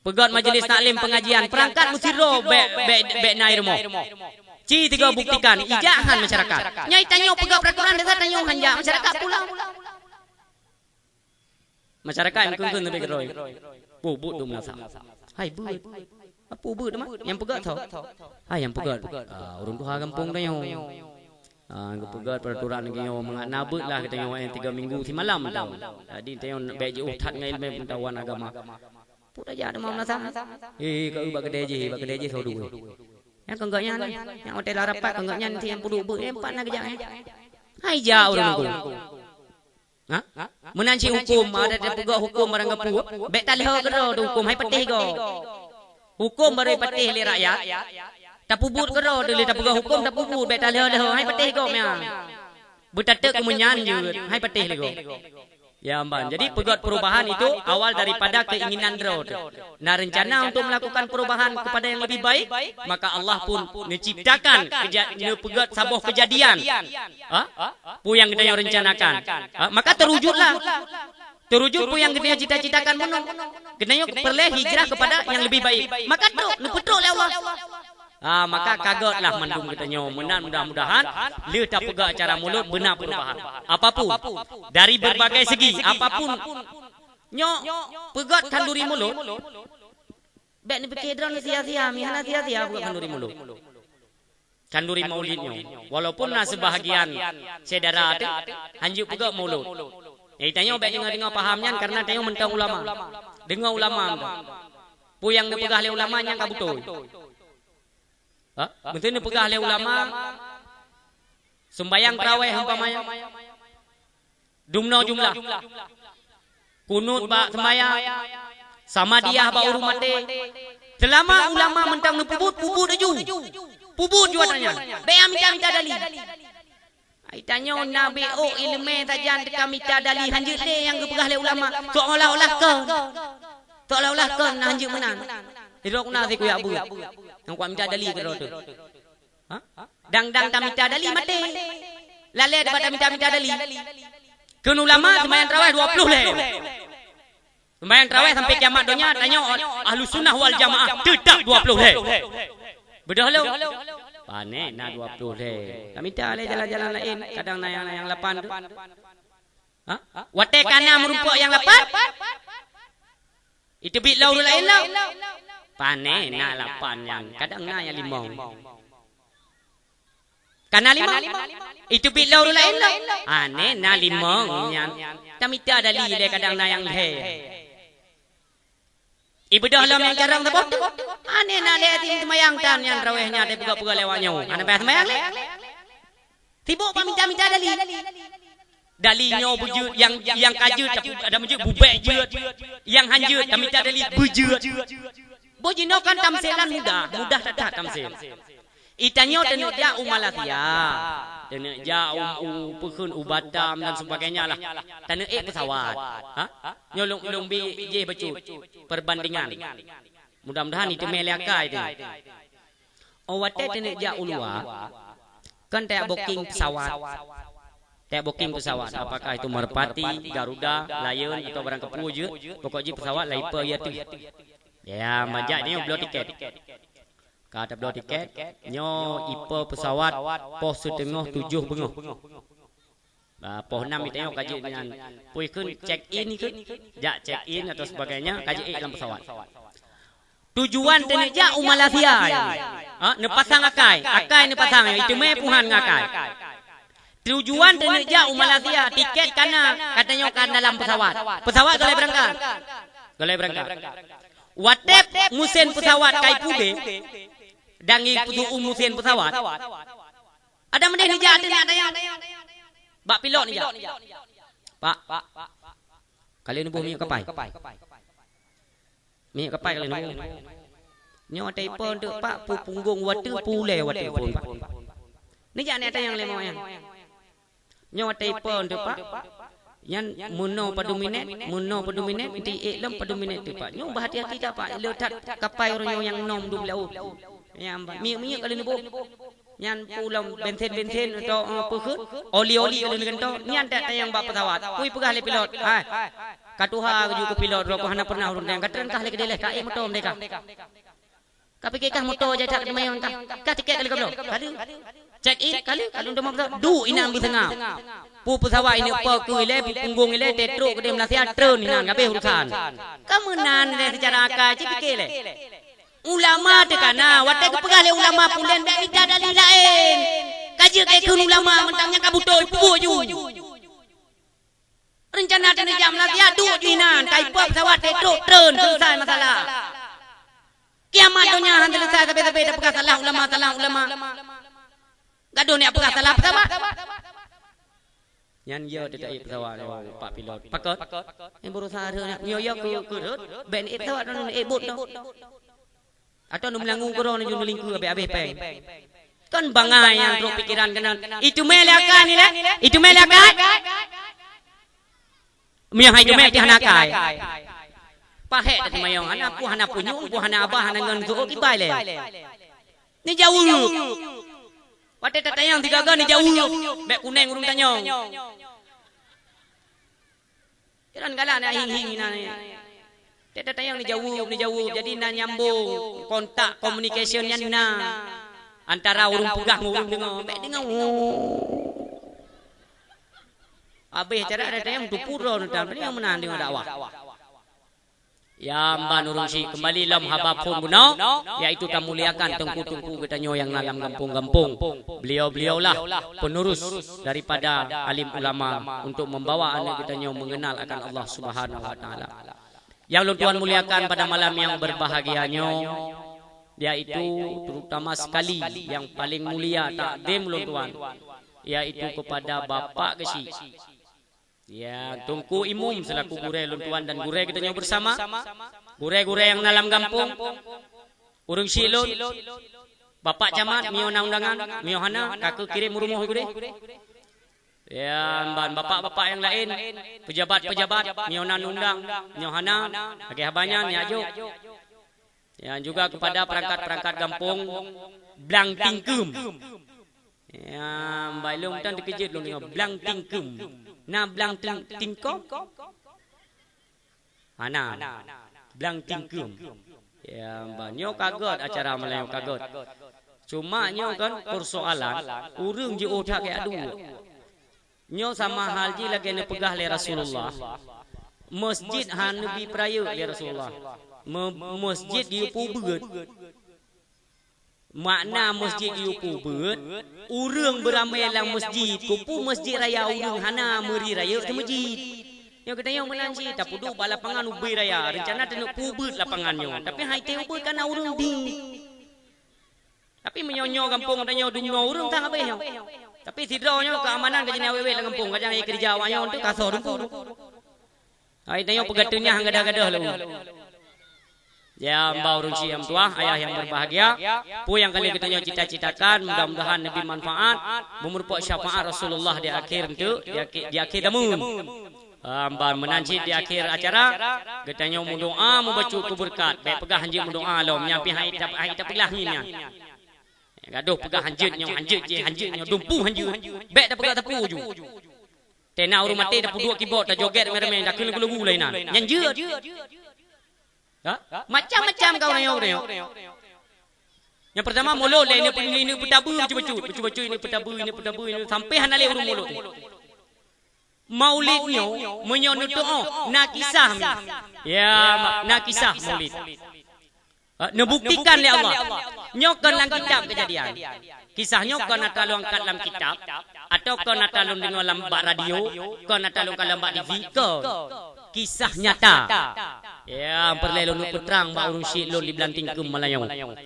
Peugöt majeulis taklim peungajian, peurangkat meusidroe bèk, bèk, bèk na i rumoh. Ci tiga buktikan, ijak han masyarakat. Nyai tanyoe peugöt peuraturan desa tanyoe han jak masyarakat pulang. Masyarakat meukeun-keun sabe keudroe. Peue buet dum Meunasah. Hai beuet. Peue beuet teuma? Nyang peugöt soe? Hai nyang peugöt. Ah, ureueng tuha gampông tanyoe. Ah, geupeugöt peuraturan lagèe nyoe, mangat na beuet lah geutanyoe nyang tiga minggu simalam tu. Jadi tanyoe bèk jiôh that ngon ileumèe peungatahuan agama. Peue tajak teuma Meunasah? Eh, ka eu bak keudè jih, bak keudè jih soe duek. Nyang keu gobnyan, nyang watèe lam rapat keu gobnyan si nyang peuduek beuet, eh, pat na geujak, eh. Hai jak ureueng tu. Ha? Meunan cit hukôm, adak tapeugöt hukôm barang gapeue, bèk talheueh keudroe teuh hukôm, hai patéh gob. Hukôm barô patéh lé rakyat. Tapeubuet keudroe teuh lé tapeugöt hukôm, tapeubuet, bèk talheueh-lheueh, hai patéh gob nyan. Beutateuk keu meunyan jeuet, hai patéh lé gob. Ya, ban. Jadi, peugöt perubahan itu awal daripada keinginan droe teuh. Na rencana untuk melakukan perubahan kepada yang lebih baik, maka Allah pun neuciptakan keja-, neupeugöt saboh kejadian. Ha? Peue nyang geutanyoe rencanakan. Ha? Maka terwujudlah. Terwujud peue nyang geutanyoe cita-citakan bunoe. Geutanyoe peureulèe hijrah kepada yang lebih baik. Maka trok, neupeutrok lé Allah. Ah, maka ka göt lah mandum geutanyoe. Meunan mudah-mudahan lheueh tapeugah acara mulod beuna perubahan. Apapun, dari berbagai segi, apapun. Nyoe peugöt khanduri mulod, bèk neupike droeneuh sia-sia, mi hana sia-sia peugöt khanduri mulod. Khanduri maulid nyoe. Walaupun na seubahagian syedara teuh hanjeuet peugöt mulod. Jadi tanyoe bèk deungoe-deungoe paham nyan karena tanyoe mantong ulama. Deungoe ulama mantong. Peue nyang neupeugah lé ulama nyan ka beutôi. Ha? Meusti neupeugah lé ulama, seumbayang tarawèh umpamanya, dumnoe jumlah. Kunut bak seumbayang, samadiyah bak ureueng maté. Seulama ulama mantong neupeubuet, peubuet laju. Peubuet ju atra nyan. Bèk mita-mita dali. Ai tanyoe na beuôk ileumèe sajan teuka mita dali hanjeuet lé nyang geupeugah lé ulama, seolah-olah kon. Seolah-olah kon na hanjeuet meunan. Sidroe na sikuyak buet. Nyang kuat mita dali keudroe teuh. Ha? Dang-dang tamita dali maté. Lalè teuma tamita-mita dali. Kheun ulama seumayang tarawèh dua ploh lhèe. Seumayang tarawèh sampai kiamat donya, tanyoe Ahlussunnah wal Jamaah teutap dua ploh lhèe. Beudôh lom. Pané na dua ploh lhèe. Tamita lé jalan-jalan laén, kadang na nyang, na nyang lapan tu. Ha? Watèe ka na meurumpok nyang lapan, iteubiet lom ureueng laén lom. Pané na lapan nyan, kadang na nyang limong. Ka na limong. Iteubiet lom ureueng laén lom. Ané na limong nyan. Tamita dali lé kadang na nyang lhèe. Ibeudôh lom nyang carông saboh teuk. Ané na lé até seumayang tan nyan tarawèh nyan tapeugah-peugah lé awak nyoe. Hana payah seumayang lé. Sibok bak mita-mita dali. Dali nyoe beujeuet, nyang, nyang ka jeuet, tapi ada meujeuet bubèk jeuet. Nyang han jeuet, tamita dali beujeuet. Boh jinoe kan tamsilan mudah, mudah that-that tamsil. Itanyoe taneuk jak u Malaysia, taneuk jak u, u, peukheun u Batam dan sebagainya lah. Taneuk ék pesawat. Ha? Nyoe lôn, lôn bi jih bacut perbandingan. Mudah-mudahan iteumé lé akai teuh. Oh, watèe taneuk jak u luwa, kan tajak booking pesawat. Tajak booking pesawat, apakah itu Merpati, Garuda, Lion, atau barang kapeue jeuet, pokok jih pesawat lah ipe ateueh. Ya, manjak nyoe bloe tiket. Ka tabloe tiket, nyoe ipe pesawat poh siteungoh tujoh beungoh. Bah, poh nam itanyoe ka jeuet nyan. Pui kheun check in kheun, jak check in atau sebagainya, ka jeuet lam pesawat. Tujuan taneuk jak u Malaysia. Ha, neupasang akai, akai neupasang, iteumé puhan ngon akai. Tujuan taneuk jak u Malaysia, tiket ka na, ka tanyoe ka dalam pesawat. Pesawat golai beurangkat. Golai beurangkat. Watèe musén pesawat ka ipudé, dan ipeuseu'u musén pesawat. Ada meudeh neujak ateueh nyan, bak pilot neujak. Pak, ka lheueh neuboh minyeuk kapai. Minyeuk kapai ka lheueh neuboh. Nyoe watèe ipe teuk, Pak, peue punggong watèe, peue ulèe watèe phôn, Pak. Neujak nyan ateueh nyang lé mo nyan. Nyoe watèe ipe teuk, Pak. Nyan meunoe padum minét, meunoe padum minét, di ék lom padum minét teuk, Pak. Nyoe beuhati-hati that, Pak. Le that kapai uroe nyoe nyang nom dum lam laôt. Nyan, Pak. Minyeuk-minyeuk ka lheueh neuboh. Nyan peue lom bensin-bensin atau, eh, peue kheun, oli-oli ka lheueh neugantoe, nyan that tanyong bak pesawat. Pui peugah lé pilot, "Hai, ka tuha laju keu pilot, droe hana pernah ureueng ka treun kah lé keudéh lé, ka ék moto merdeka." Ka pike kah moto jai that ka teumayong kah? Kah tiket ka lheueh kabloe? Ka lheueh. Check in, ka lheueh, ka lheueh untuk moto. Duek inan beuseungab. Peue pesawat ineuk po keu ilèe, peue punggong ilèe, teutrok keudéh Malaysia, treun inan, habéh urusan. Ka meunan lé seucara akai, ci pike lé. Ulama teuka na, watèe geupeugah lé ulama pulan bèk mita dalil laén. Ka jeuet keu ulama mantong nyang ka beutôi, peubuet ju. Rencana taneuk jak Malaysia, duek ju inan, ka ipe pesawat teutrok treun, selesai masalah. Kiamat donya han selesai sabe-sabe tapeugah salah ulama, salah ulama. Gadoh neujak peugah salah pesawat. Nyan yo teuka ék pesawat, oh, pak pilot. Pakon? Eh, berusaha rhot nyan. Nyoe yo keu, keu rhot, bèk ék pesawat droeneuh, ék bot droe. Atau neumeulanggu keudroe neujun neulingkue abéh-abéh péng. Kon bangai nyang trok pikeran keunan. Iteumé lé akai nyan lé? Iteumé lé akai? Meunyoe hai teumé teuh hana akai. Pahek teuh teumé nyang hana pu, hana punyueng, pu hana abah, hana ngon zoe kibai lé. Neujaweueb. Watée tatanyong sigaga neujaweueb, bék kuneng ureuëng tanyong. Jalan galak na hing-hing inan. Teutatayang neujaweueb, neujaweueb. Jadi na nyambong kontak communication nyan na antara ureuëng peugah ngon ureuëng deungoe. Bék deungoe. Habéh cara ada tayang tupu droe neutam, tadi nyang meunan deungoe dakwah. Ya, ban ureuëng syiek, kembali lom haba phon bunoe, yaitu tamuliakan teungku-teungku geutanyoe nyang na lam gampông-gampông. Beliau-beliaulah penerus daripada alim ulama untuk membawa aneuk geutanyoe mengenal akan Allah Subhanahu wa Taala. Yang lôn tuan muliakan pada malam yang berbahagia nyoe, yaitu terutama sekali yang paling mulia takdim lôn tuan, yaitu kepada Bapak Geuchik. Ya, Teungku Imum selaku gurée lôn tuan dan gurée geutanyoe bersama, gurée-gurée nyang na lam gampông, ureuëng syiek lôn, Bapak Camat, meunyoe na undangan, meunyoe hana, ka keu kirém u rumoh gurée. Ya, ban bapak-bapak nyang laén, pejabat-pejabat, meunyoe na undang, meunyoe hana, lagée haba nyan, nyak jok. Ya, juga kepada perangkat-perangkat gampông Blang Tingkeum. Ya, bak lôn tan teukeujot lôn deungoe Blang Tingkeum. Na Blang Ting-, Tingkom? Hana. Blang Tingkeum. Ya, ban nyoe ka gét acara malam nyoe ka gét. Cuma nyoe kan persoalan ureuëng jiôh that keu aduek. Nyoe sama hal jih lagée neupeugah lé Rasulullah. Masjid hana neubi peurayeuk lé Rasulullah. Me-, masjid geuyue peubeuet. Makna masjid geuyue peubeuet, ureuëng beuramé lam masjid, keupeue masjid raya ureuëng hana meuri rayeuk teuh masjid. Nyoe geutanyoe meunan cit, tapeuduek bak lapangan ubé raya, reuncana taneuk peubeuet lapangan nyoe. Tapi hai teuh ubeuet kana ureuëng di. Tapi meunyoe nyoe gampông tanyoe dumnoe ureuëng tan habéh nyoe. Tapi sidroe nyoe keamanan ka jeuet awét-wét lam gampông, ka jang keureuja awak nyoe teuh ka soe dumpu. Hai tanyoe peugah teunyah gadoh-gadoh lom. Ya, amba ureuëng syiek nyang tuah, ayah yang berbahagia, peue nyang ka lheueh geutanyoe cita-citakan, mudah-mudahan neubi manfaat, meureumpok syafaat Rasulullah di akhir enteuk, di akhir, di akhir zaman. Amba meunan cit di akhir acara, geutanyoe meudoa mubacut keu beureukat, bék peugah hanjeuet meudoa lom, nyan pih hai tap-, hai tapeugah nyan. Gadoh peugah hanjeuet nyoe, hanjeuet jih, hanjeuet nyoe, dumpu hanjeuet. Bék tapeugah teupeu ju. Tena ureuëng maté tapeuduek kibot, tajogét ramé-ramé, takheun lagu-lagu lainan. Nyan jeuet. Ha? Macam-macam ka ureuëng nyoe, ureuëng nyoe. Nyang pertama mulod lé, ini peutabeu bacut-bacut, bacut-bacut ini peutabeu, ini peutabeu, ini sampai hana lé ureuëng mulod. Maulid nyoe, meunyoe neutuoh, na kisah mi. Ya, na kisah maulid. Ha, neubuktikan lé Allah. Nyoe kon lam kitab Keujadian. Kisah nyoe kon atra lôn angkat lam kitab, atau kon atra lôn deungoe lam bak radio, kon atra lôn kalon bak T V, kon. Kisah nyata. Ya, peureulée lôn peutrang bak ureuëng syiek lôn di Blang Tingkeum malam nyoe.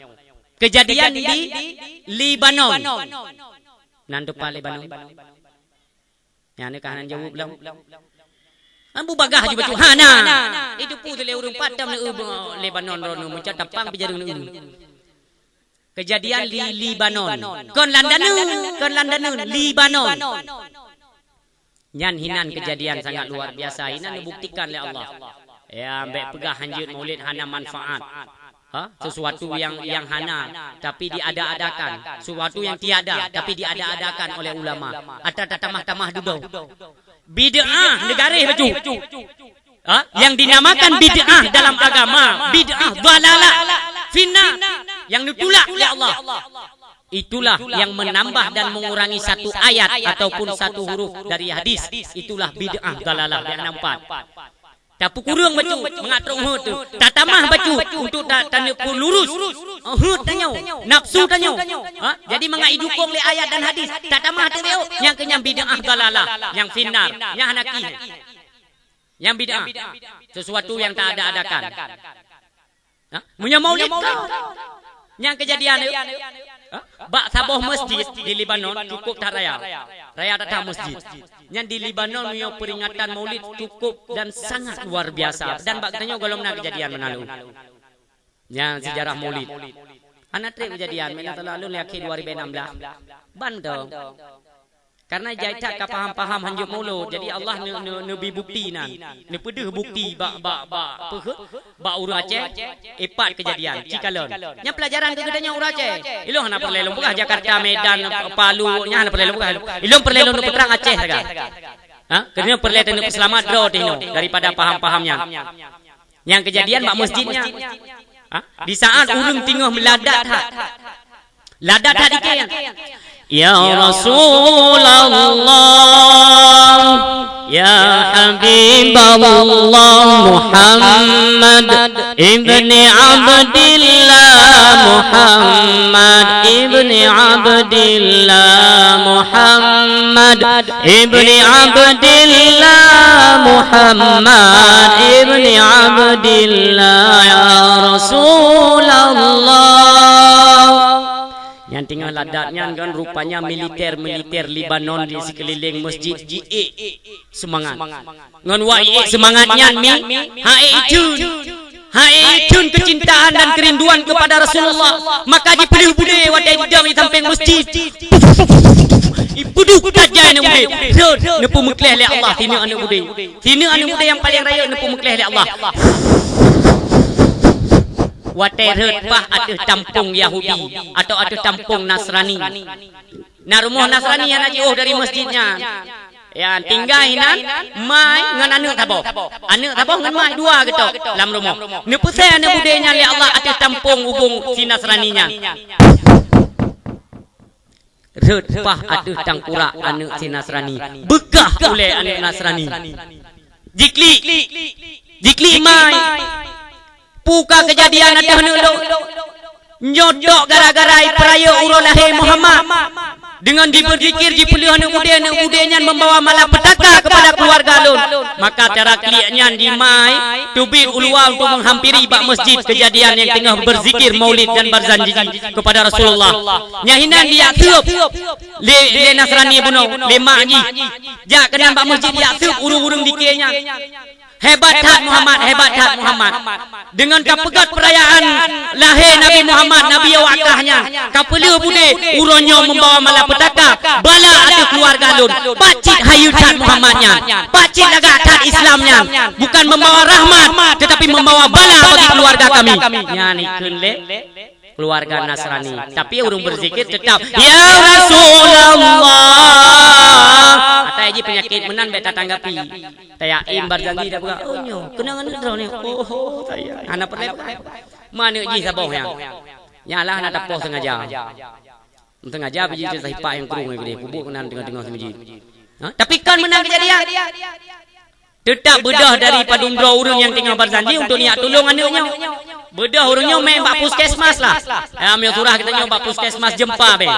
Keujadian di Lebanon. Nan teumpat Lebanon? Nyan ka hana jaweueb lom. Ambu bagah ju bacut hana. Itu pu lé ureuëng patam lé Lebanon droeneuh meucah tapang pih jareung lé ureuëng. Keujadian di Lebanon. Kon London, kon London, Lebanon. Nyan hinan keujadian sangat luar biasa, hinan dibuktikan lé Allah. Ya, bék peugah hanjeuet maulid hana manfaat. Ha? Sesuatu yang, yang hana, tapi diada-adakan. Sesuatu yang tiada, tapi diada-adakan oleh ulama. Atra tatamah-tamah dudoe. Bid'ah neugaréh bacut. Ha? Yang dinamakan bid'ah dalam agama, bid'ah dhalalah, finnar, yang ditulak lé Allah. Itulah yang menambah dan mengurangi satu ayat ataupun satu huruf dari hadis. Itulah bid'ah dhalalah yang nampak. Tapeukureueng bacut, mangat troh heuet teuh. Tatamah bacut untuk ta-, taneuk peulurus heuet tanyoe, nafsu tanyoe. Ha? Jadi mangat idukong lé ayat dan hadis, tatamah teuh bacut, nyang keu nyan bid'ah dhalalah, nyang finnar, nyang hana kih. Nyang bid'ah, sesuatu yang tak ada-adakan. Ha? Meunyoe maulid ka. Nyang keujadian, ha? Bak saboh masjid di Lebanon cukup that raya. Raya that-that masjid. Nyan di Lebanon meunyoe peringatan maulid cukup dan sangat luar biasa. Dan bak geutanyoe gohlom na keujadian meunan lom. Nyan sejarah maulid. Hana treb keujadian, meunan talam lôn di akhir dua ribu enam belas. Ban teuh. Karena jai that ka paham-paham hanjeuet mulod. Jadi Allah ne-, ne-, neubi bukti nan. Neupeudeuh bukti bak, bak, bak, peue kheueh? Bak ureueng Aceh, ipat keujadian, ci kalon. Nyan peulajaran keu geutanyoe ureueng Aceh. Ilôn hana peureulée lôn peugah Jakarta, Medan, Palu, nyan hana peureulée lôn peugah. Ilôn peureulée lôn peutrang Aceh sagai. Ha? Keuneuk peureulée taneuk peuseulamat droe teuh nyoe daripada paham-paham nyan. Nyang keujadian bak masjid nyan. Ha? Di saat ureueng teungoh meuladat that. Ladat that dikée nyan. Ya Rasulullah, ya Habiballah Muhammad ibni Abdillah, Muhammad ibni Abdillah, Muhammad ibni Abdillah, Muhammad ibni Abdillah, ya Rasulullah. Nyang teungoh ladat nyan kan rupanya militer-militer Lebanon di sikeulileng masjid jiék seumangat. Ngon wak ék seumangat nyan mi, ha ék itheun. Ha ék itheun keucintaan dan keurinduan keupada Rasulullah. Maka jipeuleueh budé watée jidong di sampéng masjid. Ipeudeuh tajai aneuk budé. Rhot, neupeumeukleh lé Allah sineuk aneuk budé. Sineuk aneuk budé nyang paleng rayeuk neupeumeukleh lé Allah. Watée rhot paih ateueh tampông Yahudi atau ateueh tampông Nasrani. Na rumoh Nasrani hana jiôh dari masjid nyan. Ya, tinggai inan, mai ngon aneuk saboh. Aneuk saboh ngon mai dua geutok lam rumoh. Neupeusé aneuk budé nyan lé Allah ateueh tampông ubông si Nasrani nyan. Rhot paih ateueh tangkurak aneuk si Nasrani. Beukah ulée aneuk Nasrani. Jiklik. Jiklik mai. Peue ka keujadian ateueh aneuk lôn? Nyoe tok gara-gara ipeurayeuk uroe lahé Muhammad. Deungon jibeuzikir jipeuleueh aneuk budé, aneuk budé nyan membawa malapetaka kepada keuluwarga lôn. Maka cara klik nyan jimai teubiet u luwa untuk menghampiri bak masjid keujadian nyang teungoh beuzikir Maulid dan Barzanji kepada Rasulullah. Nyan hinan dijak seueb lé, lé Nasrani bunoe, lé mak jih. Jak keunan bak masjid dijak seueb ureueng-ureueng dikée nyan. Hebat that Muhammad, hebat that Muhammad. Deungon ka peugét peurayaan lahé Nabi Muhammad, Nabi awak kah nyan, ka peuleueh budé uroe nyoe membawa malapetaka, bala ateueh keuluwarga lôn. Pat cit hayeue that Muhammad nyan, pat cit lagak that Islam nyan, bukan membawa rahmat, tetapi membawa bala bagi keuluwarga kami. Nyan ikheun lé keuluwarga Nasrani. Tapi ureueng beuzikir teutap, "Ya Rasulullah." Atai jih peunyakét meunan bék tatanggapi. Tayakin Barzanji dak peugah, "Oh, nyoe, keunong aneuk droeneuh." Oh, oh, oh, sayang. Hana peureulée peugah. Meuaneuk jih saboh nyan. Nyan lah hana tapoh sengaja. Sengaja biji teuh sipak nyang krueng nyan keudeh, peubuet keunan teungoh-teungoh si masjid. Ha? Tapi kon meunan keujadian. Teutap beudôh dari padum droe ureueng nyang teungoh Barzanji untuk neujak tulông aneuk nyoe. Beudôh ureueng nyoe mé bak puskesmas lah. Ya, meunyoe surah geutanyoe bak puskesmas Jeumpa beh.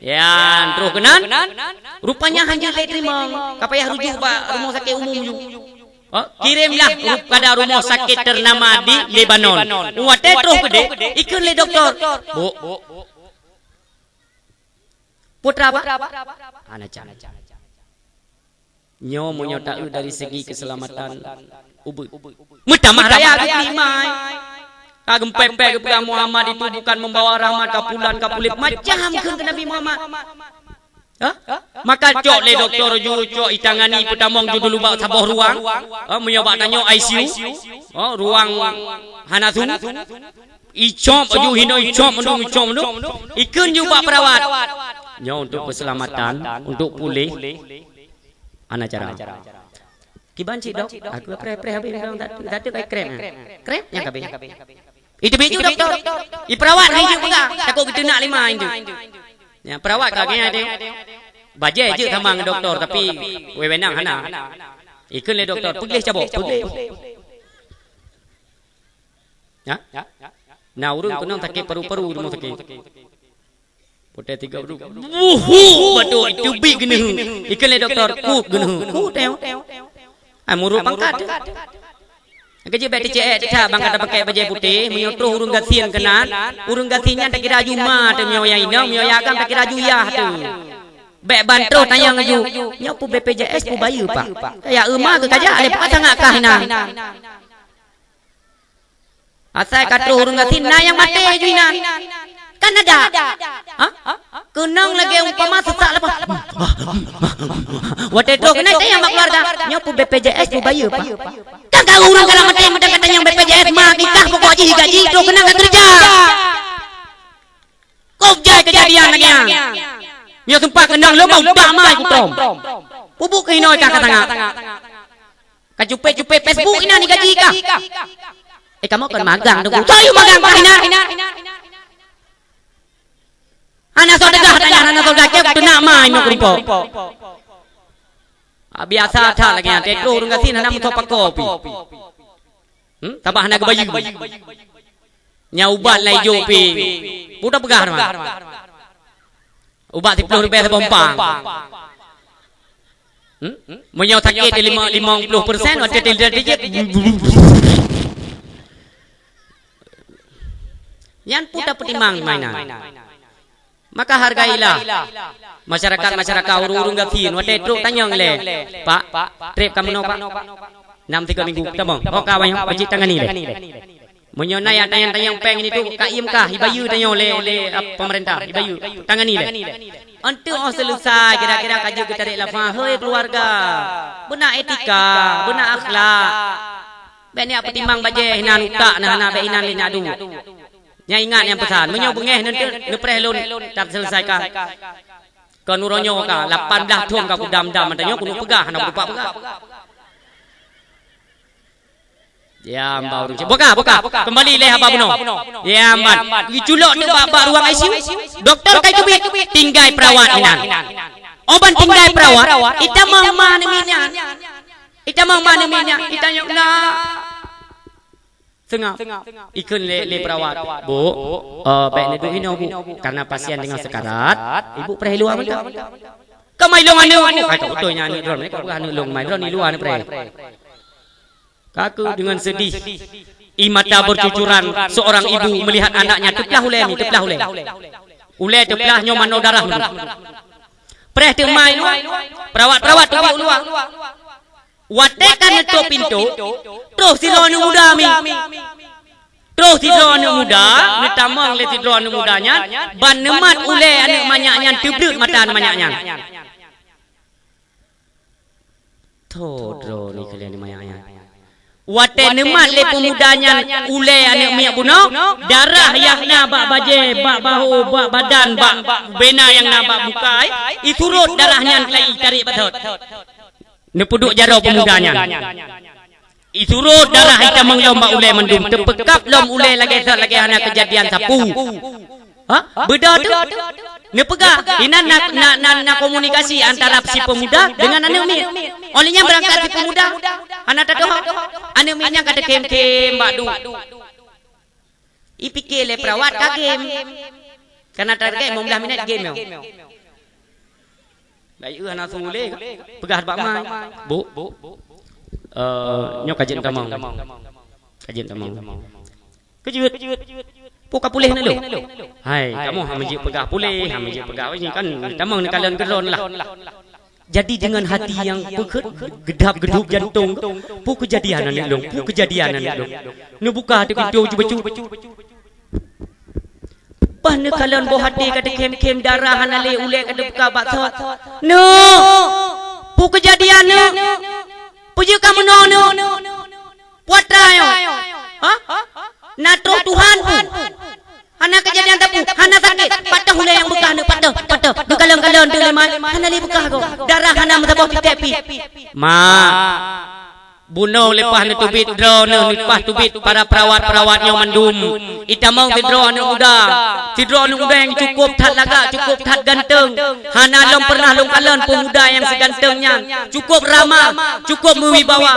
Ya, troh keunan. Rupanya hanjeuet lé teurimong. Ka payah rujuk bak rumoh sakét umum ju. Oh, kirémlah ru-, pada rumoh sakét ternama di Lebanon. Watée troh keudeh, ikheun lé dokto, "Bu, putra, Pak?" Hana can. Nyoe meunyoe taeu dari segi keuseulamatan ubeut. Meutamah raya geutimai. Ka geumpék-pék geupeugah Muhammad itu bukan membawa rahmat, ka pulan, ka puléh, macam kheun keu Nabi Muhammad. Ha? Maka cok lé dokto ju, cok itangani peutamong ju dulu bak saboh ruang. Ha, meunyoe bak tanyoe I C U. Ha, ruang hana su. Icop ju hino, icop mandum, icop mandum. Ikheun ju bak perawat. Nyoe untuk keuseulamatan, untuk puléh. Hana cara. Kiban cit, Dok? Aku preh-preh habéh bilang tak, tak ada kai krem. Krem nyang kabéh. Itu biju dokto. I perawat hai jeuet peugah, takot geuteunak lima itu. Ya, perawat ka gaya deh. Bajée jeuet sama ngon dokto, tapi wewenang hana. Ikheun lé dokto, "Peugléh cabok, peugléh." Ya? Nah, ureueng keunong sakét paru-paru di rumoh sakét. Pote tiga puluh. Wuhu, batuk, teubiet geuneue. Ikheun lé dokto, "Kut geuneue." Kut teuh. Ai muruk pangkat. Keujeuet bèk teucèk that bang ka tapakèk bajèe putéh, meunyoe troh ureueng gasien keunan, ureueng gasien nyan takira aju ma teuh, meunyoe nyang inong, meunyoe nyang agam takira aju yah teuh. Bèk ban troh tanyong aju, "Nyoe peue B P J S peue bayeue, Pak?" Ya, eu ma keu kajak lé, peue ka sangat kah inan. Asai ka troh ureueng gasien, na nyang maté aju inan. Kan ada. Ha? Keunong lagèe umpama seusak lapah. Watèe trôh keunan tanyong bak keuluwarga, nyoe peue B P J S peue bayeue, Pak? Kan ka ureueng ka maté meudan ka tanyong B P J S, ma kikah pokok jih gaji trôh keunan ka keureuja. Kok jai keujadian lagèe nyan. Nyoe sumpah keunong lôn bak ma kutrom. Peubuet keuh inoe ka ka sangat. Ka cupet-cupet Facebook inan digaji kah? Eh, kamoe kon magang tu. Soe yue magang kah inan? Hana soe teugah tanyong, hana soe gacép teunak mai meukeuripok. Ah, biasa that lagèe nyan, teutôh ureueng gasien hana meusoe pakoe pih. Hmm? Sabab hana geubayeue. Nyang ubat lai jok pih. Peue tapeugah teuma? Ubat siploh ribèe saboh umpang. Hmm? Meunyoe sakét lima, limong ploh persen, watèe teulidat jijik. Nyan peue tapeutimang mainan. Maka hargailah masyarakat-masyarakat ureueng-ureueng gasien. Watèe trôk tanyong lé, "Pak, trép ka meunoe, Pak?" Nam tiga minggu, tamong. Ho ka awai nyoe, wajéb tangani lé. Meunyoe na nyang tanyong-tanyong péng nyan tu, ka iem kah, ibayeue tanyoe lé, lé, ap, pemerintah, ibayeue, tangani lé. Enteuk 'oh seuleusai, kira-kira ka jeuet geutarek lafaz, "Hei keuluwarga, beuna etika, beuna akhlak. Bèk neujak peutimang bajèe, inan utak na hana, bèk inan lé neujak duek." Nyan ingat nyang peusan, meunyoe beungèh neunteuk neupreh lôn, that seuleusaikan. Kon uroe nyoe ka, lapan blaih thôn ka kudam-dam, mantong nyoe keuneuk peugah, hana kutupat peugah. Ya, mbak ureueng cit. Buka, buka. Kembali lé haba bunoe. Ya, mban. Geuculok teuk bak, bak ruang I C U. Dokto ka teubiet, tinggai perawat inan. Oh, ban tinggai perawat, itamong ma aneuk miet nyan. Itamong ma aneuk miet nyan, itanyong na. Seungab. Ikheun lé, lé perawat, "Bu, eh, bèk neuduek inoe, Bu. Karena pasien teungoh sekarat, ibu preh i luwa mantong." "Ka mai lôn aneuk, Bu." "Hai, ka beutôi nyan aneuk droeneuh, ka peugah aneuk lôn, mai droeneuh i luwa neupreh." Ka keuh dengan sedih, air mata bercucuran seorang ibu melihat anaknya teuplah ulèe mi, teuplah ulèe. Ulèe teuplah nyoe manoe darah meuduek. Preh teuk ma i luwa, perawat-perawat teubiet u luwa. Watèe ka neutôp pintoe, trôh sidroe aneuk muda mi. Trôh sidroe aneuk muda, neutamong lé sidroe aneuk muda nyan, ban neumat ulèe aneuk manyak nyan, teubleuet mata aneuk manyak nyan. Tho droeneuh kalian manyak nyan. Watèe neumat lé peumuda nyan ulèe aneuk miet bunoe, darah nyang na bak bajèe, bak bahô, bak badan, bak bena nyang na bak muka, eh, isurot darah nyan laju itarek bak sot. Neupeuduek jaroe peumuda nyan. Isurot darah itamong lom bak ulèe mandum, teupeukab lom ulèe lagèe sot lagèe hana keujadian sapeue. Ha? Beudôh tu? Neupeugah, inan na, na, na, na komunikasi antara si peumuda dengan aneuk miet. Óh lheueh nyan beurangkat si peumuda, hana tatuho. Aneuk miet nyan ka teukhém-khém bak duek. Ipike lé perawat ka game. Kana target lima belas minit game nyoe. Baik, eu hana su lé. Peugah bak mai. Bu, eh, nyoe ka jeuet tamong. Ka jeuet tamong. Keujeuet. Peue ka puléh na lôn? Hai, kamoe hana jeuet peugah puléh, hana jeuet peugah, oh, nyoe kan tamong neukalon keudroe lah. Jadi dengan hati nyang peukheut, geudap-geudop jantong, peue keujadian aneuk lôn, peue keujadian aneuk lôn. Neubuka teuk pintoe bacut-bacut. Bah neukalon boh até ka teukhém-khém darah hana lé ulèe ka teubuka bak sot. Neuk! Peue keujadian neuk? Peue jeuet ka meunoe neuk? Putra nyoe. Ha? Na troh Tuhan pun. Hana keujadian teupeu, hana sakét. Patöh ulèe nyang beukah neuk, patöh, patöh. Geukalon-kalon teuk lé mak, hana lé beukah goe. Darah hana meusaboh titek pih. Mak, bunoe leupah neuteubiet droeneuh, leupah teubiet para perawat-perawat nyoe mandum. Itamong sidroe aneuk muda. Sidroe aneuk muda nyang cukôp that lagak, cukôp that ganteng. Hana lom pernah lôn kalon peumuda nyang siganteng nyan. Cukôp ramah, cukôp meuwibawa.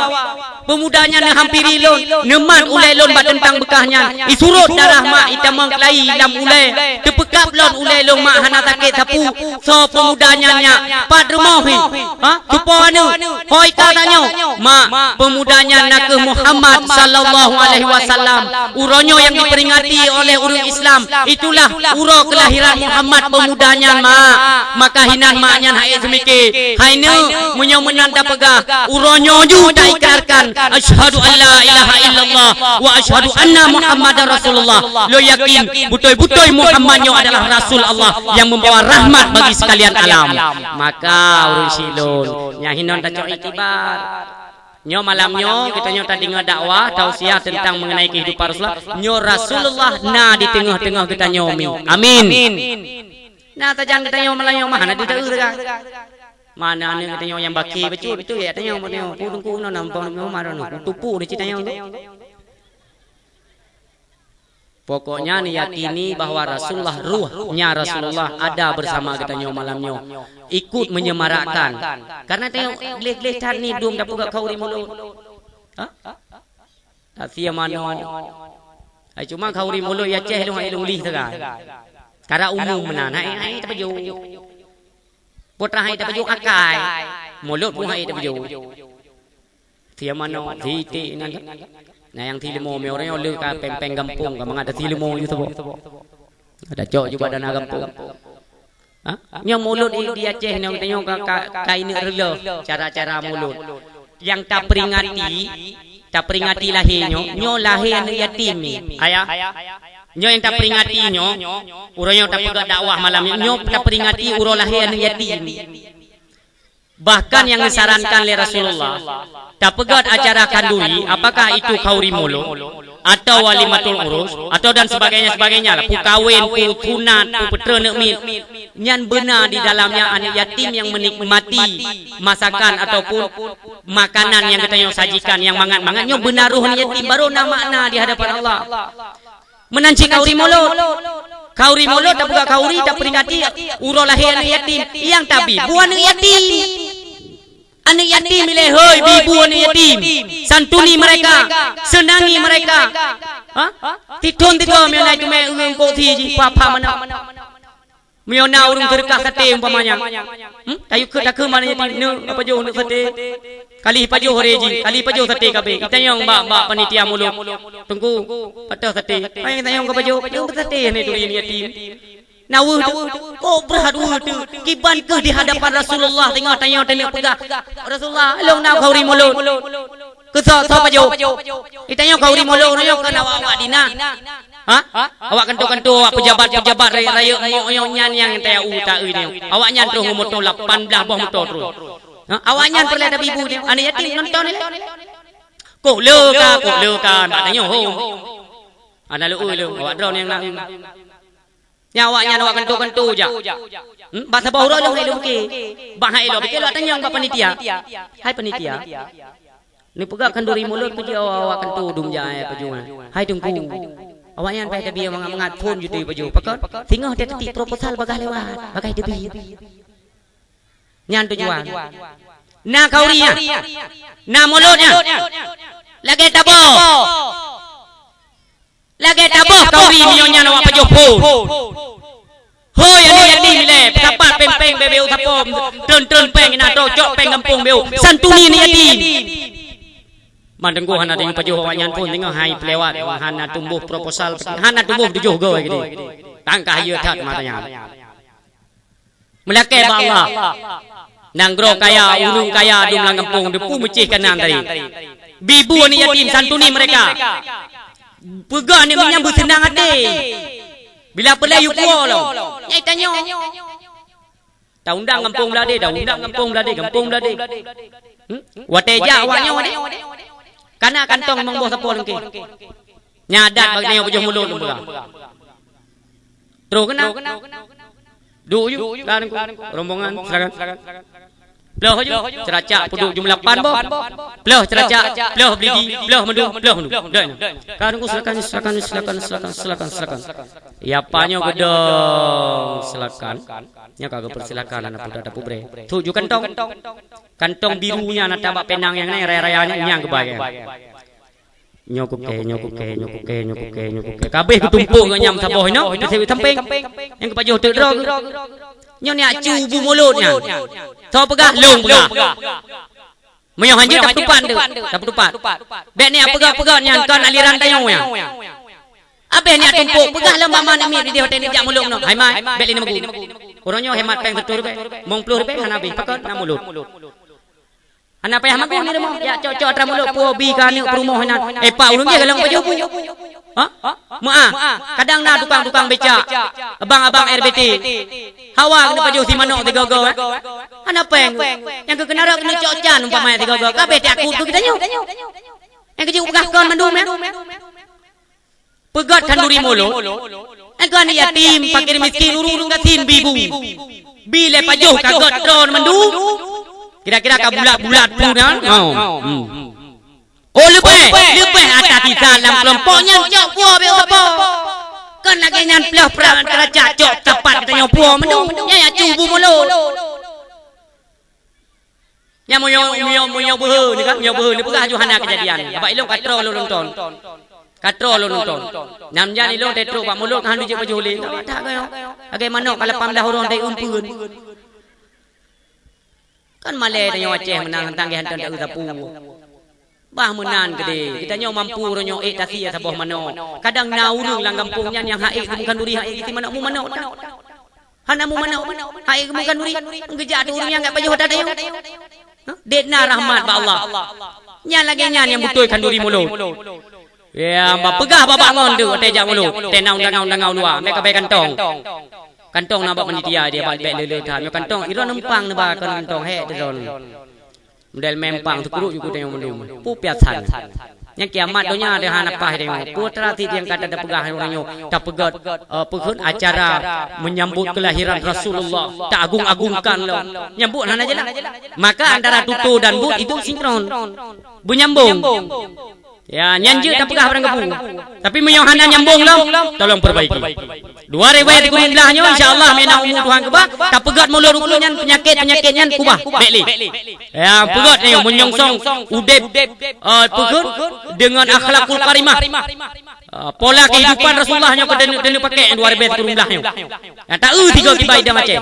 Peumuda nyan neuhampiri lôn, neumat ulèe lôn bak teuntang beukah nyan. Isurot darah mak itamong keulayi lam ulèe. Teupeukab lom ulèe lôn mak hana sakét sapeue. Soe peumuda nyan nyak? Pat rumoh hi? Ha? Tupo aneuk? Hôi ka tanyoe? Mak, Pemuda nyan nakeuh Muhammad sallallahu alaihi wasallam. Uroe nyoe nyang diperingati oleh ureuëng Islam, itulah uroe kelahiran Muhammad pemuda nyan, mak. Maka hinan mak nyan hai seumike. Hai neuk, meunyoe meunan tapeugah, uroe nyoe ju taikrarkan, "Asyhadu an la ilaha illallah wa asyhadu anna Muhammadar Rasulullah." Lôn yakin, beutôi-beutôi Muhammad nyoe adalah Rasul Allah yang membawa rahmat bagi sekalian alam. Maka ureuëng syik lôn, nyang hinan tacok iktibar. Nyoe malam nyoe geutanyoe tadeungoe dakwah tausiah teuntang mengenai kehidupan Rasulullah. Nyoe Rasulullah na di teungoh-teungoh geutanyoe mi. Amin. Na sajan geutanyoe malam nyoe mah na di teu kan. Mana aneuk geutanyoe nyang baki bacut tu ya tanyoe, tanyoe. Pu teungku na nampang nyoe mah na tupu di tanyoe tu. Pokoknya neuyakini bahwa Rasulullah, ruhnya Rasulullah ada bersama geutanyoe malam nyoe, ikut menyemarakkan. Karena tanyoe gleh-gleh that ni dum dapeugah khauri mulod. Ha? Tasia mano. Ai cuma khauri mulod ya ceh lung ai lung lih teuga. Kara umum meunan, hai hai tapajoh. Putra hai tapajoh akai. Mulod pun hai tapajoh. Siapa mano, siti nan. Nah, nyang si leumo, mi orang nyang le ka peng-peng gampông, ka mangat si leumo ju sabo. Ada cok juga dana gampông. Ha? Nyoe mulod di, di Aceh nyoe, nyoe ka, ka, ka ineuk reuloh cara-cara mulod. Nyang taperingati, taperingati lahé nyoe, nyoe lahé aneuk yatim ni. Ayah. Nyoe nyang taperingati nyoe, uroe nyoe tapeugah dakwah malam nyoe, nyoe taperingati uroe lahé aneuk yatim. Bahkan nyang disarankan lé Rasulullah, tapeugét acara khanduri, apakah itu khauri mulod, atau walimatul urus, atau dan sebagainya, sebagainya lah. Pu kawén, pu sunat, pu peutreun neuk miet. Nyan beuna di dalamnya aneuk yatim nyang menikmati masakan ataupun makanan nyang geutanyoe sajikan, nyang mangat-mangat nyoe beuna roh aneuk yatim, baru na makna di hadapan Allah. Meunan cit khauri mulod. Khauri mulod tapeugah khauri taperingati uroe lahé aneuk yatim. Nyang tabi bu aneuk yatim. Aneuk yatim ilée hôi, bi bu aneuk yatim. Santuni mereka, senangi mereka. Ha? Tithon tiga meunyoe na teumé ureuëng kok si jih papa mana. Meunyoe na ureuëng seudeukah saté umpamanya. Hmm? Tayue keu takeu mana yatim neuk apa jôh neuk saté. Kali pajoh hari jih, kali pajoh saté kabeh. Itanyong bak, bak panitia mulod. Teungku, patah saté. Hai tanyong ka pajoh, pajoh saté ni turi ni yatim. Na weueh tu, kok brat weueh tu. Kiban keuh di hadapan Rasulullah tengah tanyong tanyong peugah. Rasulullah, lôn na khauri mulod. Keu soe, soe pajoh. Itanyong khauri mulod, nyoe keu awak-awak dina. Ha? Awak kanto-kanto, awak pejabat-pejabat rayeuk-rayeuk mok nyoe nyan nyang tayue ta-eu nyoe. Awak nyan troh ngon moto lapan blaih boh moto troh. Ha? Awak nyan peureulée tabi bu nyoe. Aneuk yatim nonton ilée. Kok le ka, kok le ka, bak tanyoe hom. Ana leu leu, awak droe nyang na. Nyan awak nyan awak kanto-kanto jak. Hmm? Bak saboh uroe lôn hai lôn bukée. Bak hai lôn bukée lôn tanyong bak panitia. Hai panitia. Neupeugah khanduri mulod peujeuet awak-awak kanto dum jai pajoh nyan. Hai teungku, awaknyan paih tabi mangat-mangat phon jutui pajoh. Pakon? Singoh teuti proposal bagaih lewat, bagaih teubi. Nyan tujuan. Na khauri nyan. Na mulod nyan. Lagée taboh. Lagée taboh khauri meunyoe nyan awak pajoh phon. Hôi aneuk yatim ilée, peusapat péng-péng beu-beu sapo, treun-treun péng na troh cok péng gampông beu. Santuni aneuk yatim. Man teungku hana teupajoh awaknyan phon teungoh hai peulewat, hana tuboh proposal, hana tuboh tujoh goe geude. Tangkah yue that mata nyan. Meulakée bak Allah. Nanggroe kaya, ureuëng kaya dum lam gampông, depu meucéh kanan tadi. Bi bu aneuk yatim, santuni mereka. Peugah aneuk miet nyan beuseunang até. Bila peulai yue puwoe lom. Nyai tanyoe. Taundang gampông Bladé, taundang gampông Bladé, gampông Bladé. Hmm? Watée jak awaknyoe deh. Kana kantong mong boh sapo lengke. Nyan adat bak tanyoe pajoh mulod lôn peugah. Troh keunan. Duek ju, ka Teungku. Rombongan, silakan. Ploh ju, ceuracak peuduek jumlah pan boh. Ploh ceuracak, ploh beligi, ploh mandum, ploh mandum. Dah nyan. Ka Teungku, silakan, silakan, silakan, silakan, silakan, silakan. Ya, apa nyoe geudong, silakan. Nyoe ka geupersilakan aneuk muda tapeubrée. Tuju kantong. Kantong biru nyan ata bak pinang nyang nyan, raya-raya nyan, nyan geubai nyan. Nyoe kuke, nyoe kuke, nyoe kuke, nyoe kuke, nyoe kuke. Kabeh geutumpok ngon nyang saboh inoe, teuseue sampéng. Nyang geupajoh teuk droe geuh. Nyoe nyak cu bu mulod nyan. Soe peugah, lôn peugah. Meunyoe hanjeuet tapeutupat tu, tapeutupat. Bèk niat peugah-peugah nyan kon aliran tanyoe nyan. Abéh niat tumpôk peugah lom bak ma namiet di watèe neujak mulod nyoe. Hai mai, bèk lé neumeugu. Uroe nyoe hemat péng sireutoh ribèe, limong ploh ribèe hana abéh, pakon na mulod. Hana payah magoe ni rumoh, jak cok-cok atra mulod, puwoe bi keu aneuk peurumoh inan. Eh, pak, ureueng jéh galak pajoh bu. Ha? Meu'ah. Kadang na tukang-tukang becak, abang-abang R B T. Hawa keuneuk pajoh si manok sigoe-goe, eh? Hana péng. Nyang keu keunarap keuneuk cok can umpama sigoe-goe. Ka abéh takot keu geutanyoe. Nyang keuneuk peugah kon mandum, eh? Peugöt khanduri mulod. Engkau aneuk yatim, fakir miskin, ureueng-ureueng gasien bi bu. Bi lé pajoh ka göt droe mandum. Kira-kira ka bulat-bulat bu nyan. Oh. Hmm. Oh, leubeh, leubeh atra sisa lam keulompok nyan cok puwoe bèk sapo. Kon lagèe nyan ploh pra-, derajat cok tapat geutanyoe puwoe mandum. Nyan jak cu bu mulod. Nyan meunyoe, meunyoe, meunyoe beuhe ni kan, meunyoe beuhe ni peugah aju hana keujadian. Sabab ilôn ka troh lôn nonton. Ka troh lôn nonton. Nyan ilôn teutrok bak mulod ka han jeuet pajoh lé. Ka wadah ka nyoe. Lagèe manok ka lapan blah ureueng teueumpeuen. Kan malèe tanyoe Aceh meunan tang geuhantom taeu sapu. Bah meunan keudéh, geutanyoe mampu uroe nyoe ék tasie saboh manok. Kadang na ureueng lam gampông nyan nyang han ék geumeukan duri, han ék geusie manok, mu manok tan. Hana mu manok, han ék geumeukan duri. Geujak tu ureueng nyang gak pajoh atra tanyoe. Hah? Dek na rahmat bak Allah. Nyan lagèe nyan nyang beutôi khanduri mulod. Ya, bah peugah bak bangon tu, watèe jak mulod. Watèe na undangan-undangan luwa, meukabai kantong. Kantong na bak panitia dia, bak bèk le-le that. Nyoe kantong, droeneuh numpang neuba kantong, hék droeneuh. Model meumpang teukuruk ju geutanyoe mandum. Peue piasan. Nyang kiamat donya deuh hana paih tanyoe. Peue teuma cit nyang ka tapeugah uroe nyoe. Tapeugöt, eh, peue kheun acara menyambut kelahiran Rasulullah. Taagung-agungkan lom. Nyambut hana jeulaih. Maka antara tutoe dan buet itu sinkron. Beunyambong. Ya, nyan jeuet tapeugah barang gapu. Tapi meunyoe hana nyambong lom, tolong perbaiki. Dua ribèe sikureueng blah nyoe, insya Allah, meunan umu Tuhan keubah, tapeugöt mulod ukeue nyan, peunyakét-peunyakét nyan keubah, bèk lé. Ya, peugöt nyoe, meunyongsong udép, eh, peugöt deungon akhlakul karimah. Eh, pola kehidupan Rasulullah nyoe keu taneuk, taneuk pakèk dua ribèe sikureueng blah nyoe. Ya, taeu tiga kibai idam Aceh.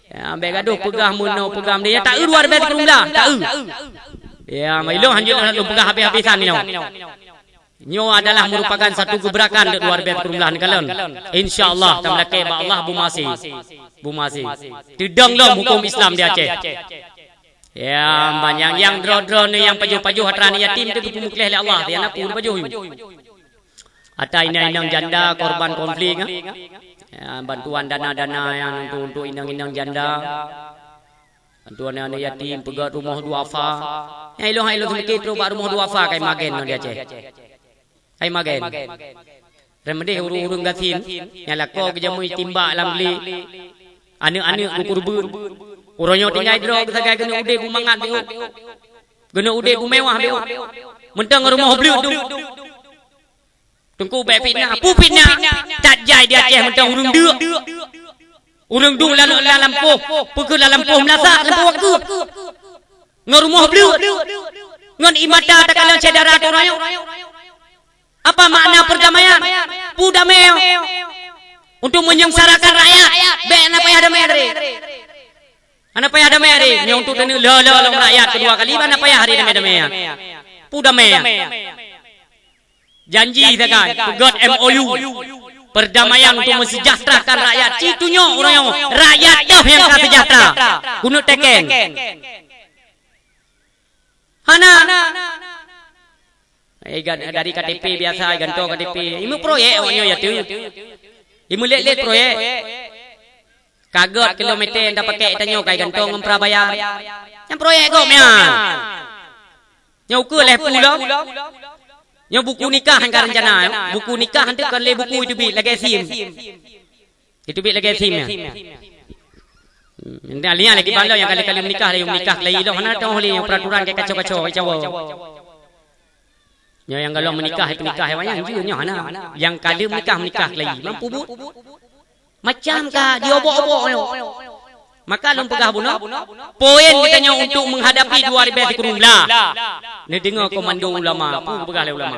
Ya, bèk gadoh peugah meunoe peugah meudéh. Ya, taeu dua ribèe sikureueng blah, taeu. Ya, meulôn hanjeuet lôn peugah habéh-habésan nyoe. Nyoe adalah merupakan satu gebrakan dek dua ribèe sikureueng blah neukalon. Insya Allah, tameulakèe bak Allah beumaséh. Beumaséh. Teudong lom hukôm Islam di Aceh. Ya, ban nyang, nyang droe-droe nyoe nyang pajoh-pajoh atra aneuk yatim teuh geupeumeukleh lé Allah, di aneuk pun pajoh yue. Ata inong-inong janda korban konflik, ha? Ya, bantuan dana-dana nyang untuk, untuk inong-inong janda. Bantuan aneuk yatim, peugöt rumoh duafa. Nyang ilôn hai lôn seumike trok bak rumoh duafa kai magen ngon di Aceh. Kai magen. Reumedeh ureueng-ureueng gasien, nyang lakoe geujamui timbak lam glé. Aneuk-aneuk geukeureubeuen. Uroe nyoe tinggai droe sagai keuneuk udép beumangat beuh. Keuneuk udép beumewah beuh. Meuntang rumoh bleuet duek. Teungku bèk fitnah. Peue fitnah? That jai di Aceh mantong ureueng deuk. Ureueng duek lam, lam lampôh. Peue keuh lam lampôh meulasak, lampôh wakeuek. Ngon rumoh bleuet. Ngon ie mata takalon syedara teuh uroe nyoe. Apa makna perdamaian? Peue damé? Untuk menyengsarakan rakyat. Bèk hana payah damé, Andre. Hana payah damé, Andre. Nyoe untuk taneuk le-le lom rakyat keudua kali, hana payah, Andre, damé-damé. Peue damé? Janji sagai, peugöt M O U. Perdamaian untuk mensejahterakan rakyat. Ci tunyok uroe nyoe, rakyat toh nyang ka sejahtera. Keuneuk teken. Hana. Eh, gan-, dari K T P biasa, gantoe K T P. Imeung proyek awak nyoe ya tu. Imeung lét-lét proyek. Ka göt kilometer nyang tapakèk tanyoe kai gantoe ngon pra bayar. Nyang proyek gob nyan. Nyoe ukeue lhèe ploh lom. Nyoe buku nikah nyang ka rencana, eh. Buku nikah nyan kon lé buku iteubiet lagèe sim. Iteubiet lagèe sim nyan. Hmm, nyan lé kiban lom nyang kali-kali meunikah, lé meunikah keulayi lom hana teuh lé nyang peraturan keu kacau-kacau, kacau. Nyoe nyang galom meunikah, peunikah awak nyan jeuet nyoe hana. Nyang ka lheueh meunikah, meunikah keulayi. Mampu buet? Macam ka diobok-obok nyoe. Maka lôn peugah bunoe, poin geutanyoe untuk menghadapi dua ribèe sikureueng blah. Neudeungoe komando ulama, peue geupeugah lé ulama.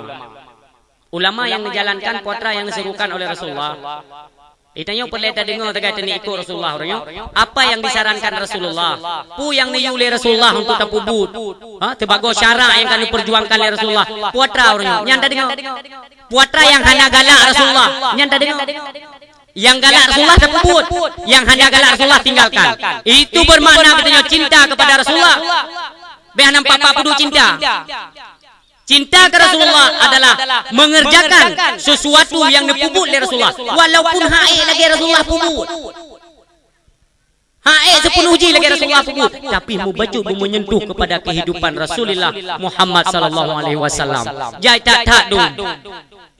Ulama nyang neujalankan peue atra nyang neusuruhkan oleh Rasulullah. Di tanyoe peureulée tadeungoe sagai teunikot Rasulullah uroe nyoe. Apa nyang disarankan Rasulullah? Peue nyang neuyue lé Rasulullah untuk tapeubuet? Ha, sibagoe syarak nyang ka neupeurjuangkan lé Rasulullah. Peue atra uroe nyoe? Nyan tadeungoe. Peue atra nyang hana galak Rasulullah? Nyan tadeungoe. Nyang galak Rasulullah tapeubuet, nyang hana galak Rasulullah tinggalkan. Itu bermakna geutanyoe cinta kepada Rasulullah. Bèk hana nampak-nampak peuduek cinta. Cinta ke Rasulullah adalah mengerjakan sesuatu yang neupeubuet lé Rasulullah, walaupun hak ék lagèe Rasulullah peubuet. Hak ék seupeuneuh jih lagèe Rasulullah peubuet, tapi mubacut beumeunyentuh kepada kehidupan Rasulullah Muhammad sallallahu alaihi wasallam. Jai that-that dum.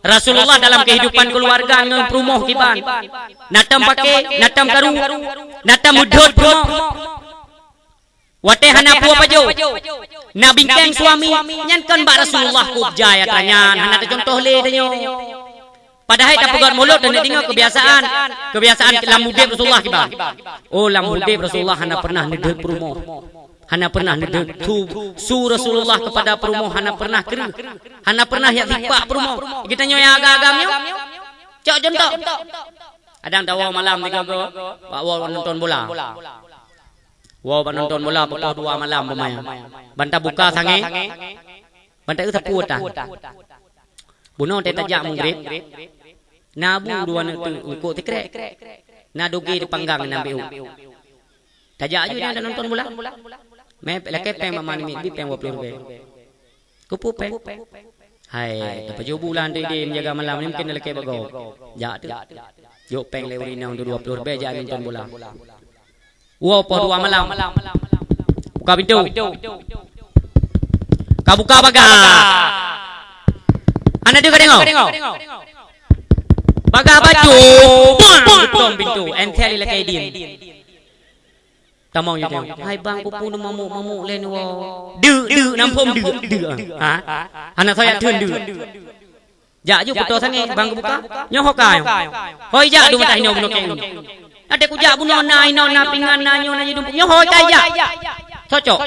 Rasulullah dalam kehidupan keluarga ngon peurumoh kiban. Na tam paké, na tam karu, na tam meudhôt peurumoh. Watèe hana peue pajoh, na binteng suami, nyan kon bak Rasulullah kôb jai atra nyan, hana teucuntoh lé tanyoe. Padahai tapeugöt mulod dan deungoe kebiasaan, kebiasaan lam udép Rasulullah kiban. Oh, lam udép Rasulullah hana pernah neudhôt peurumoh. Hana pernah neudhôt su, su Rasulullah kepada peurumoh hana pernah kreueh. Hana pernah jak sipak peurumoh. Geutanyoe nyang agam-agam nyoe, cok cuntoh. Kadang tawoe malam tiga go, bak woe nonton bola. Woe bak nonton bola pukul dua malam pemain. Ban tabuka sangé, ban taeu sapu watèe. Bunoe teuh tajak meugrib, na bu dua aneuk teuk eungkôt sikrek. Na dogé dipanggang nan B U. Tajak aju nyan nonton bola. Mé lakèe péng mak man miet bi péng dua ploh ribèe. Keupeue péng? Hai, tapajoh bulan teuh idéh menjaga malam ni mungkin lakèe bagoe. Jak teuh. Jok péng lé ureueng inong dua ploh ribèe jak nonton bola. Woe poh dua malam. Buka pintu. Ka buka bagah. Hana deuh ka deungoe. Bagah bacut. Bang, geuplom pintu. Entel ilakèe idin. Tamong yue tengok. Hai bang, peue-peue neumamuk-mamuk lé nyoe. Deuk, deuk, nam phom deuk, deuk. Ha? Hana soe jak theun deuk. Jak ju peutoe sangé, bang geubuka. Nyoe ho ka nyoe. Hôi jak du mata hinoe bunoe keu. Até kujak bunoe na hinoe na pingan na nyoe na jidum. Nyoe hôi ka jak. Cocok.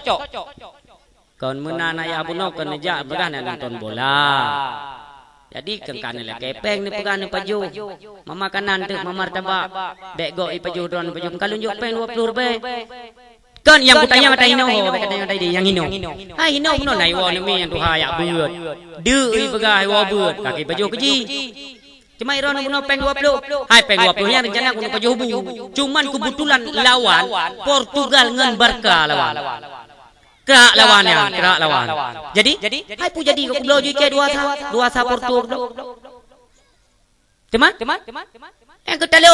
Kon meunan ayah bunoe kon neujak peugah na nonton bola. Jadi kon ka neulakèe péng neupeugah neupajoh. Mama kanan teuk, mama martabak. Bèk gok ipajoh droe neupajoh. Ka lôn jok péng dua ploh ribèe. Kon nyang kutanyong ata hinoe ho, bèk katanyong ata idéh nyang hinoe. Hai hinoe bunoe na iwoe neumi nyang tuha jak beuet. Deuk ipeugah iwoe beuet, ka ipajoh keu jih. Cuma droeneuh bunoe péng dua ploh. Hai péng dua ploh nyan rencana keuneuk pajoh bu. Cuman keubeutulan lawan Portugal ngon Barca lawan. Krak lawan nyan, krak lawan. Jadi, hai peue jadi keu bloe jih keu dua sa, dua sa Porto bloe. Teuma? Nyang keutalo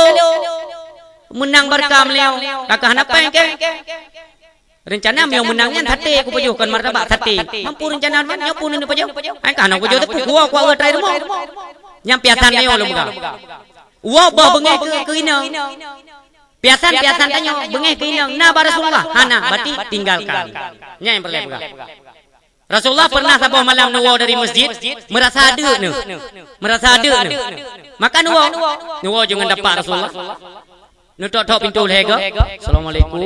meunang Barca meuleueng, ka hana péng keu. Rencana meunyoe meunang nyan saté kupajoh kon martabak saté. Mampu rencana man nyoe pun neupajoh. Hai ka hana kupajoh teupeu kuwoe kuwoe trai rumoh. Nyang piasan nyoe lom ka. Woe boh beungéh keu, keu inong. Piasan-piasan tanyoe beungéh keu inong na bak Rasulullah? Hana, berarti tinggalkan. Nyan nyang peureulèe peugah. Rasulullah pernah saboh malam neuwoe dari masjid, meurasa deuk neuh. Meurasa deuk neuh. Maka neuwoe, neuwoe ju ngon dapak Rasulullah. Neutok-tok pintoe lhèe goe. Assalamualaikum.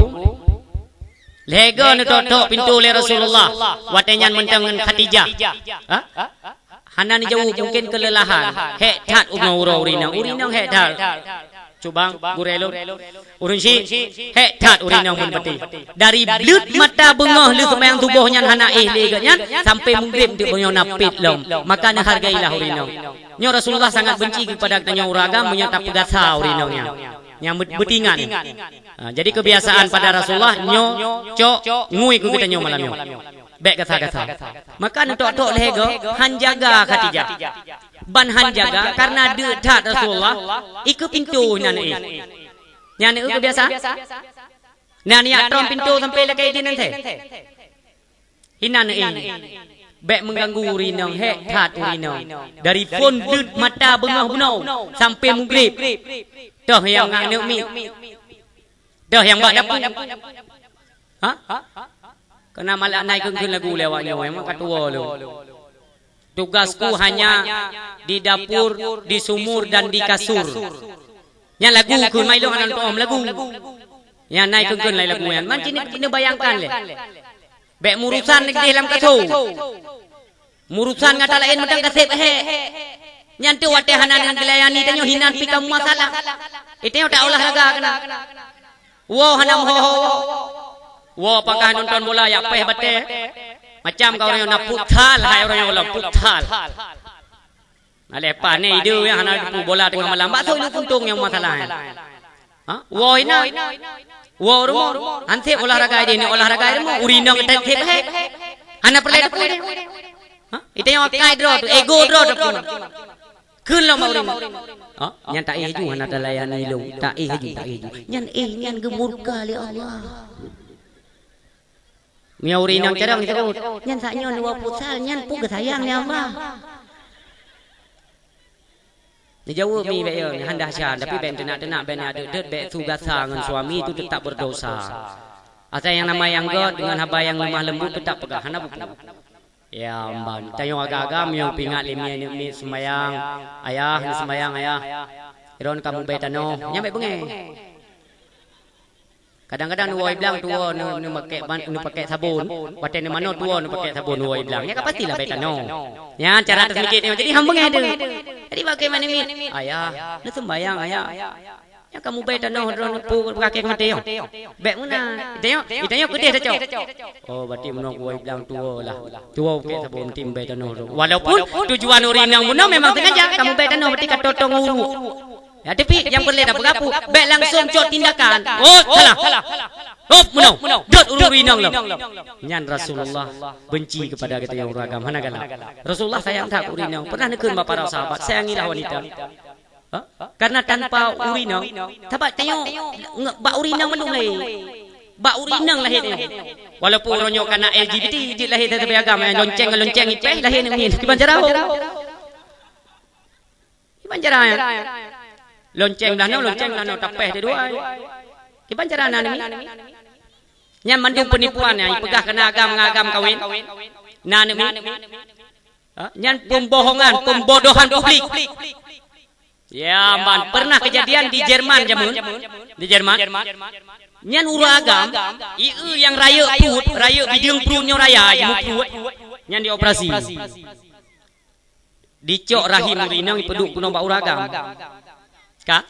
Lhèe goe neutok-tok pintoe lé Rasulullah. Watèe nyan mantong ngon Khadijah. Ha? Hana neujaweueb, mungkin keulelahan. Hék that uroe-uroe ureueng inong. Ureueng inong hék that. Cubang, gurèe lôn. Ureueng syiek, hék that ureueng inong ban patéh. Dari bleuet mata beungoh lheueh seumayang suboh nyan hana éh lé geuh nyan, sampai meugrib teuk beungoh na pét lom. Maka neuhargailah ureueng inong. Nyoe Rasulullah sangat benci keupada geutanyoe ureueng agam meunyoe tapeugasa ureueng inong nyan. Nyang beutingan. Ha, jadi kebiasaan pada Rasulullah nyoe cok ngui keu geutanyoe malam nyoe. Bèk gasa-gasa. Maka neutok-tok lhèe goe, han jaga Khadijah. Ban han jaga, karena deuk that Rasulullah, ikeue pintoe inan éh. Nyan éh kebiasaan? Nyan jak trom pintoe sampai lakèe idin nyan thèe. Inan éh. Bèk meuganggu ureueng inong, hék that ureueng inong. Dari phôn deuet mata beungoh bunoe sampai meugrib. Toh nyang aneuk miet. Toh nyang bak dapu. Ha? Keunan malah na ikheun-kheun lagu lé awak nyoe, memang ka tuwoe lom. Tugasku hanya di dapur, di sumur, dan di kasur. Nyan lagu kheun, mai lôn hana tu'oh lagu. Nyan na ikheun-kheun lagu nyan. Man cit neubayangkan lé. Bèk murusan keudéh lam kaso. Murusan ngon ata laén mantong ka sép hék. Nyan tu watèe hana neugelayani tanyoe hinan pih ka masalah. Itanyoe tak olahraga keunan. Woe hana meuho-ho. Woe pakah nonton bola jak péh batèe. Macam ka ureueng nyoe na futsal, hai ureueng nyoe lom futsal. Aléh pané idéh nyang hana teupeu bola teungoh malam. Bak soe ineuk untông nyang masalah nyan? Ha? Woe inan. Woe rumoh. Hansép olahraga idéh ni olahraga rumoh. Ureueng inong teuntèe bèk. Hana peureulèe teupeu idéh. Ha? Itanyoe akai droe tu, ego droe tu. Kheun lom bak ureueng inong. Ha? Nyan taéh ju hana talayani lôn. Taéh ju, taéh ju. Nyan éh nyan geumurka lé Allah. Meunyoe ureueng inong carông jiseubut, nyan sak nyoe neuwoe futsal, nyan peue geusayang lé Allah. Neujaweueb mi bèk yo, nyan han dahsyat, tapi bèk teunak-teunak, bèk neudeuet-deuet, bèk su gasa ngon suami tu teutap beureudosa. Asai nyang nama nyang gèt deungon haba nyang leumah leumbut teutap peugah, hana buku. Ya, mban. Tanyoe agam-agam nyang pingat lé mié neuk miet seumayang, ayah, neuk seumayang, ayah. Droeneuh ka mubèe tanoh, nyan bèk beungèh. Kadang-kadang neuwoe blang tuwoe neu-, neumakèk ban-, neupakék sabon. Watèe neumanoe tuwoe neupakék sabon woe blang. Nyan ka pastilah bèe tanoh. Nyan cara teuseumiké nyoe. Jadi han beungèh deuh. Jadi bak keuh manoe miet, "Ayah, neuseumayang, ayah." Nyan ka mubèe tanoh droeneuh peue pakék maté nyoe. Bèk meunan. Itanyoe, itanyoe keudéh tacok. Oh, berarti meunoe woe blang tuwoe lah. Tuwoe pakék sabon tim bèe tanoh droe. Walaupun tujuan ureueng inong bunoe memang sengaja ka mubèe tanoh berarti ka totong uruk. Ya, tapi nyang peureulèe tapeugah peue, bèk langsung cok tindakan. Oh, salah. Hop, meunoe. Dot ureueng inong lom. Nyan Rasulullah benci kepada geutanyoe ureueng agam, hana galak. Rasulullah sayang that ureueng inong. Pernah neukheun bak para sahabat, "Sayangilah wanita." Ha? Karena tanpa ureueng inong, sabab tanyoe nge-, bak ureueng inong mandum lahé. Bak ureueng inong lahé tanyoe. Walaupun uroe nyoe kana L G B T, jeuet lahé sabe agam, eh, lonceng ngon lonceng ipèh lahé aneuk miet. Kiban cara ho. Kiban cara nyan? Lonceng blah nyoe, lonceng blah nyoe, tapèh di dua. Kiban cara na aneuk miet? Nyan mandum peunipuan nyan, ipeugah keu na agam ngon agam kawin. Na aneuk miet? Ha? Nyan pembohongan, pembodohan publik. Ya, mban, pernah kejadian di Jerman jameun. Di Jerman. Nyan ureueng agam, ié nyang rayeuk pruet, rayeuk bideueng pruet nyoe raya, jimuprut. Nyan dioperasi. Dicok rahim ureueng inong ipeuduek keunoe bak ureueng agam. Ka?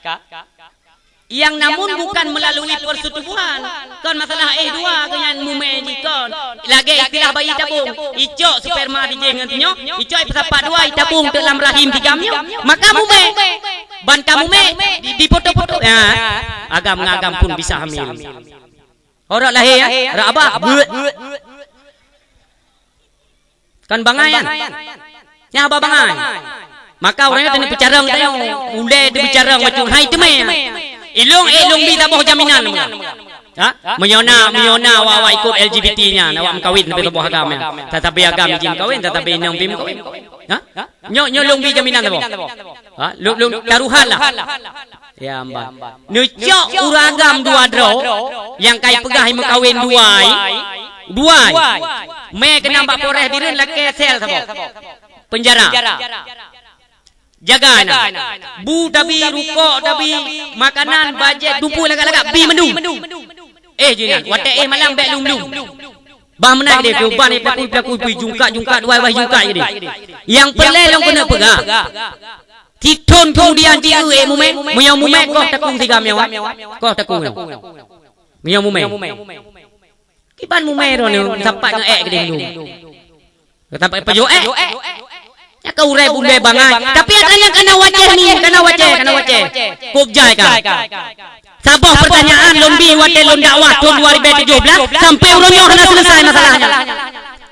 Yang namun bukan melalui persetubuhan. Kon masalah éh dua keu nyan mumè jih kon. Lagèe istilah bayi tabung. Icok sperma di jih ngon sinyoe, icok ipeusapat dua itabung teuk lam rahim tigam nyoe. Maka mumè. Ban ka mumè di, dipoto-poto. Ya. Agam ngon agam pun bisa hamil. Orang lahé ya, rabah. Buet. Kan bangai kan? Nyan haba bangai. Maka ureueng nyan teungoh peucarông tanyoe. Ulèe teupeucarông bacut hai teumé. Ilông ék lông bi saboh jaminan. Ha? Meunyoe na, meunyoe na awak-awak ikot L G B T nyan, awak meukawin sabe saboh agam nyan. Sasabe agam jih meukawin, sasabe inong bi meukawin. Ha? Nyoe, nyoe lông bi jaminan saboh. Ha? Lông, lông taruhan lah. Ya, mban. Neucok ureueng agam dua droe, nyang ka ipeugah imeukawen dua ai. Dua ai. Mè keunong bak Polres Bireuen lakèe sel saboh. Penjara. Jaga na. Bu tabi, rukok tabi, makanan, bajet, dumpue lagak-lagak, bi mandum. Eh, jinan, watèe eh malam bèk lum-lum. Bah meunan deh, keu ban eh, pelaku-pelaku pih jungkat-jungkat, wai-wai jungkat jadi. Nyang peureulèe lôn keuneuk peugah. Sithon keumudian jieu ék mumè, meunyoe mumè koh takong siga meuwa. Koh takong nyoe. Meunyoe mumè. Kiban mumè droeneuh sapat ngon ék keudéh lôn. Sampai pajoh ék. Nyan ka urai buleue bangai. Tapi ata nyan kana wacée ni, kana wacée, kana wacée. Kok jai ka. Saboh pertanyaan lôn bi watée lôn dakwah thon dua ribu tujuh belas sampai uroe nyoe hana selesai masalah nyan.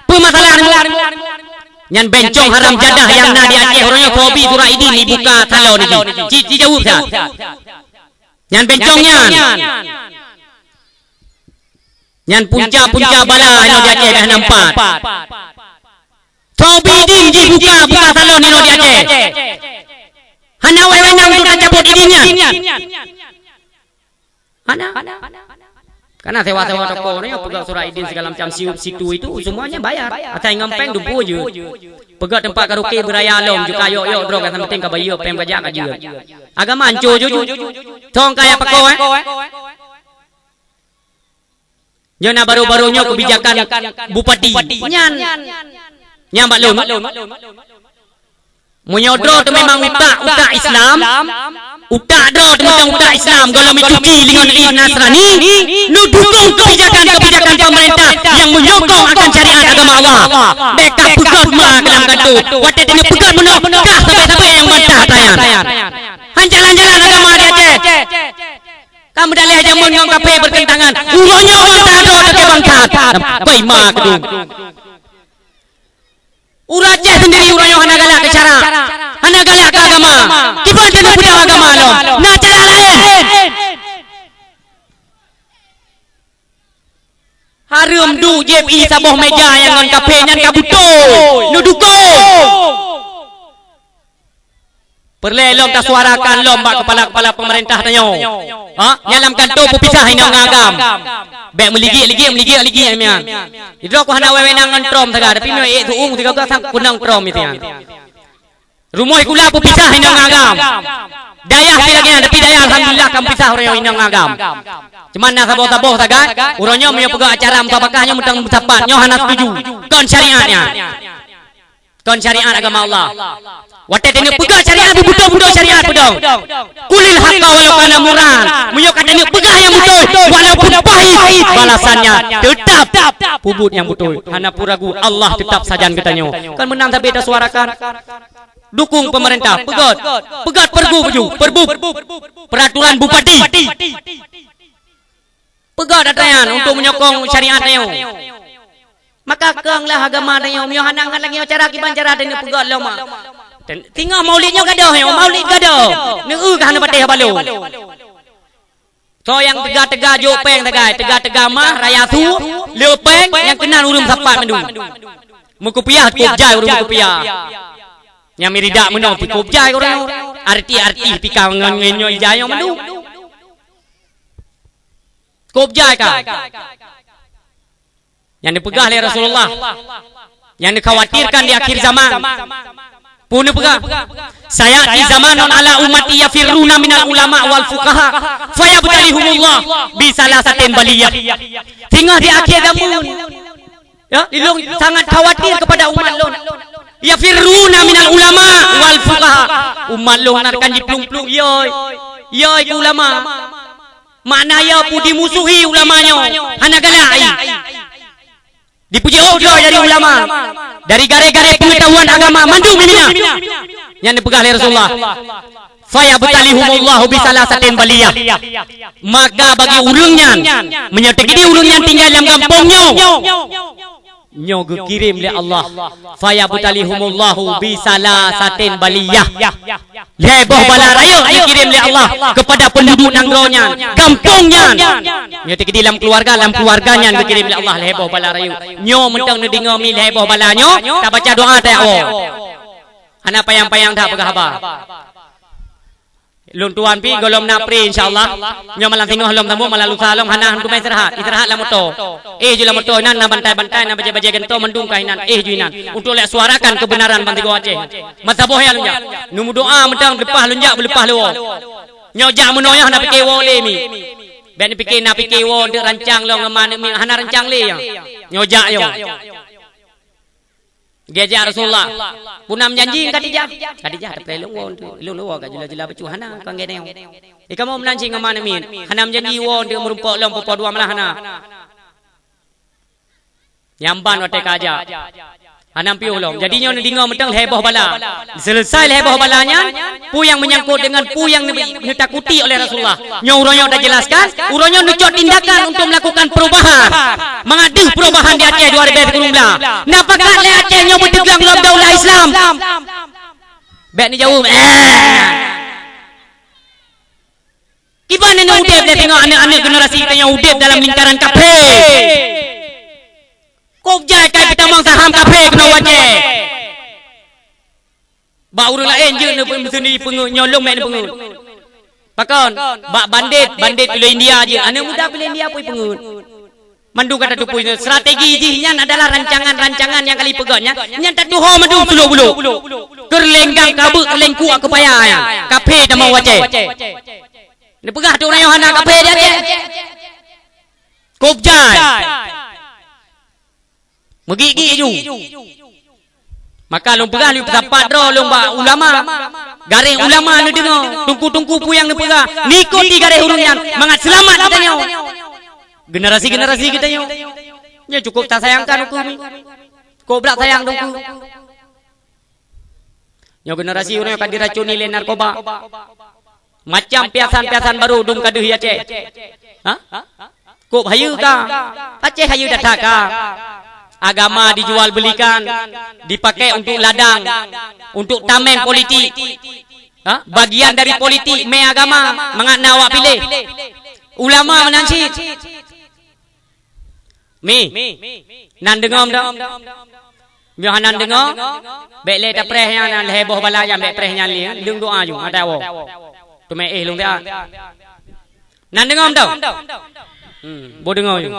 Peue masalah nyoe? Nyan bencong haram jadah nyang na di Aceh uroe nyoe Sobi Suraidin ibuka salon nyoe. Ci, ci jaweueb sa. Nyan bencong nyan. Nyan punca-punca bala inoe di Aceh dah nampak. Sobi Idin jibuka, buka salon inoe di Aceh. Hana wewenang untuk tacabut idin nyan. Hana. Karena sewa-sewa toko ni, peugah Suraidin segala macam siup situ itu semuanya bayar. Asai ngon péng dumpu je. Peugah tempat karaoke beraya lom, juga yok-yok droe ka penting ka bayar péng bajak ka jeuet. Agama hancur juju. Thong kaya peko eh. Nyoe na baru-baru nyoe kebijakan bupati. Nyan. Nyan bak lôn. Meunyoe droe teuh memang utak, utak Islam, utak droe teuh memang utak Islam, gohlom icuci lingon ié Nasrani, neudukong keubijakan-keubijakan pemerintah nyang menyokong akan syariat agama Allah. Bèk kapeugöt ma keu lam kantô. Watèe tanyoe peugöt meunoe, kah sabé-sabé nyang bantah tanyan. Han jalan-jalan agama di Aceh. Ka meudaleh jameun ngon kafé bertentangan. Uroe nyoe bangsa droe toh keu bangsa. Nampak ma keudong. Ureueng Aceh sendiri uroe nyoe hana galak keu syarak, hana galak keu agama. Kiban tanyoe peudong agama lom? Na cara laén. Hareuem duek jieb ié saboh meja nyang ngon kafé nyan ka beutôi. Neudukong. Peureulèe lom tasuarakan lom bak kepala-kepala pemerintah tanyoe. Ha? Nyang lam kantô peupisah inong ngon agam. Bèk meuligiek-ligiek, meuligiek-ligiek nyan. Sidroe ku hana wewenang ngon Trump sagai, tapi meunyoe ék tu'ueng sigoe sang keunong Trump nyan. Rumoh sikula peupisah inong ngon agam. Dayah pih lagèe nyan, tapi dayah alhamdulillah ka meupisah uroe nyoe inong ngon agam. Cuman na saboh-saboh sagai, uroe nyoe meunyoe peugöt acara musabakah nyoe meuteumé meusapat, nyoe hana setuju. Kon syariat nyan. Kon syariat agama Allah. Watèe tanyoe peugah syariat, beubeutôi-beutôi syariat peudong. Qulil haqqa walau kana murran. Meunyoe ka tanyoe peugah nyang beutôi, walaupun pahit, balasannya tetap peubuet nyang beutôi. Hana peue ragu, Allah tetap sajan geutanyoe. Kan meunan sabé tasuarakan. Dukung pemerintah, peugöt. Peugöt perbu baju, perbu. Peraturan bupati. Peugah atra nyan untuk menyokong syariat tanyoe. Maka keueng lah agama tanyoe, meunyoe hana ngat lagèe nyoe cara kiban cara tanyoe peugah lom. Singoh maulid nyoe gadôh nyoe, maulid gadôh. Neu-eu ka hana patéh balô. Soe nyang teuga-teuga jok péng sagai, teuga-teuga mah, raya su, le péng, nyang keunan ureueng sapat mandum. Meukupiah, kôb jai ureueng meukupiah. Nyang miridak meunoe pi kôb jai ureueng. Artis-artis pika ngon nyoe jai nyoe mandum. Kôb jai ka. Nyang neupeugah lé Rasulullah, nyang neukhawatirkan di akhir zaman. Peue neupeugah? "Sayati zamanun ala ummati yafirruna minal ulama wal fuqaha, fayabtalihumullah bi salasatin baliyah." Singoh di akhir zaman. Ya, lôn sangat khawatir kepada umat lôn. "Yafirruna minal ulama wal fuqaha." Umat lôn nyan kan jiplueng-plueng, yoi. Yoi keu ulama. Makna nyoe peue dimusuhi ulama nyoe, hana galak ai. Dipuji, oh, droe dari ulama, dari gare-gare pengetahuan agama mandum di Mina. Nyang dipeugah lé Rasulullah, "Fayabtalihumullahu bi salasatin baliyah." Maka bagi ureueng nyan, meunyoe teukeudi ureueng nyan tinggai lam gampông nyoe, nyoe geukirém lé Allah, "Fayabtalihumullahu bi salasatin baliyah." Lhèe boh bala rayeuk geukirém lé Allah kepada penduduk nanggroe nyan, gampông nyan. Nyoe teukeudi lam keuluwarga, lam keuluwarga nyan geukirém lé Allah lhèe boh bala rayeuk. Nyoe mantong neudeungoe mi lhèe boh bala nyoe, tabaca doa tawoe. Hana panyang-panyang that peugah haba. Lôn tuan pih gohlom na pri, insya Allah. Nyoe malam singoh lom sambông, malam lusa lom hana, han teuma istirahat. Istirahat lam moto. Éh ju lam moto inan, na bantai-bantai, na bajèe-bajèe gantoe, mandum ka inan. Éh ju inan. Untuk lé suarakan keubeunaran bansigom Aceh. Masa boh nyan lôn jak. Neumeudoa mantong, leupah lôn jak, beuleupah lé woe. Nyoe jak meunoe nyoe hana pike woe lé mi. Bèk neupike na pike woe untuk rancang lom ngon ma aneuk miet, hana rancang lé nyoe. Nyoe jak nyoe. Geujak Rasulullah. Peue na meujanji Khadijah? Khadijah, tapeulông woe untuk lôn woe ka jula-jula bacut hana, kon geuneuk. Di kamoe meunan cit ngon ma aneuk miet. Hana meujanji woe untuk meurumpok lom poh dua malah hana. Nyang ban watèe ka jak. Hana piôh lom. Jadi nyoe neudeungoe mantong lhèe boh bala. Selesai lhèe boh bala nyan, peue nyang menyangkut dengan peue nyang neubi-, neutakuti oleh Rasulullah. Nyoe uroe nyoe tajelaskan, uroe nyoe neucok tindakan untuk melakukan perubahan. Mangat deuh perubahan di Aceh dua ribèe sikureueng blah. Na pakat lé Aceh nyoe beuteugang lom daulah Islam? Bèk neujaweueb, eh. Kiban neunyoe udép lé teungoh aneuk-aneuk generasi tanyoe udép dalam lingkaran kafé. Kôb jai kai peutamong saham kafé keunoe u Aceh. Bak ureueng laén jeuet neupeu-, meuseudi peungeuet, nyoe lôn mèk neupeungeuet. Pakon? Bak bandét, bandét piléh India jeuet. Aneuk muda piléh India peue peungeuet? Mandum ka tateupeue nyoe. Strategi jih nyan adalah rancangan-rancangan nyang ka lheueh peugöt nyan. Nyan tatuho mandum sulôk bulôk. Keu lenggang kabeuk, lengkuek keupaya nyan. Kafé tamong u Aceh. Neupeugah ureueng nyoe hana kafé di Aceh. Kôb jai. Meugik-gik ju. Maka lôn peugah, lôn peusapat droe lôn bak ulama. Garéh ulama neudeungoe, teungku-teungku peue nyang neupeugah, neuikuti garéh ureuëng nyan mangat seulamat geutanyoe. Generasi-generasi geutanyoe. Nyoe cukup tasayangkan Teungku mi. Kok brat sayang Teungku. Nyoe generasi ureuëng ka diracuni lé narkoba. Macam piasan-piasan baru dum ka deuh i Aceh. Ha? Kok hayeue ka? Aceh hayeue that-that ka. Agama dijual belikan, dipakai untuk ladang, untuk tameng politik. Ha? Bagian dari politik mé agama mangat na awak piléh. Ulama meunan cit. Mi, nan deungoe meudo? Nyoe hana deungoe, bék lé tapreh nyan, lhée boh bala nyan bék preh nyan lé, leueng doa ju, mata woe. Teumé éh lôn siat. Nan deungoe meudo? Hmm, boh deungoe ju.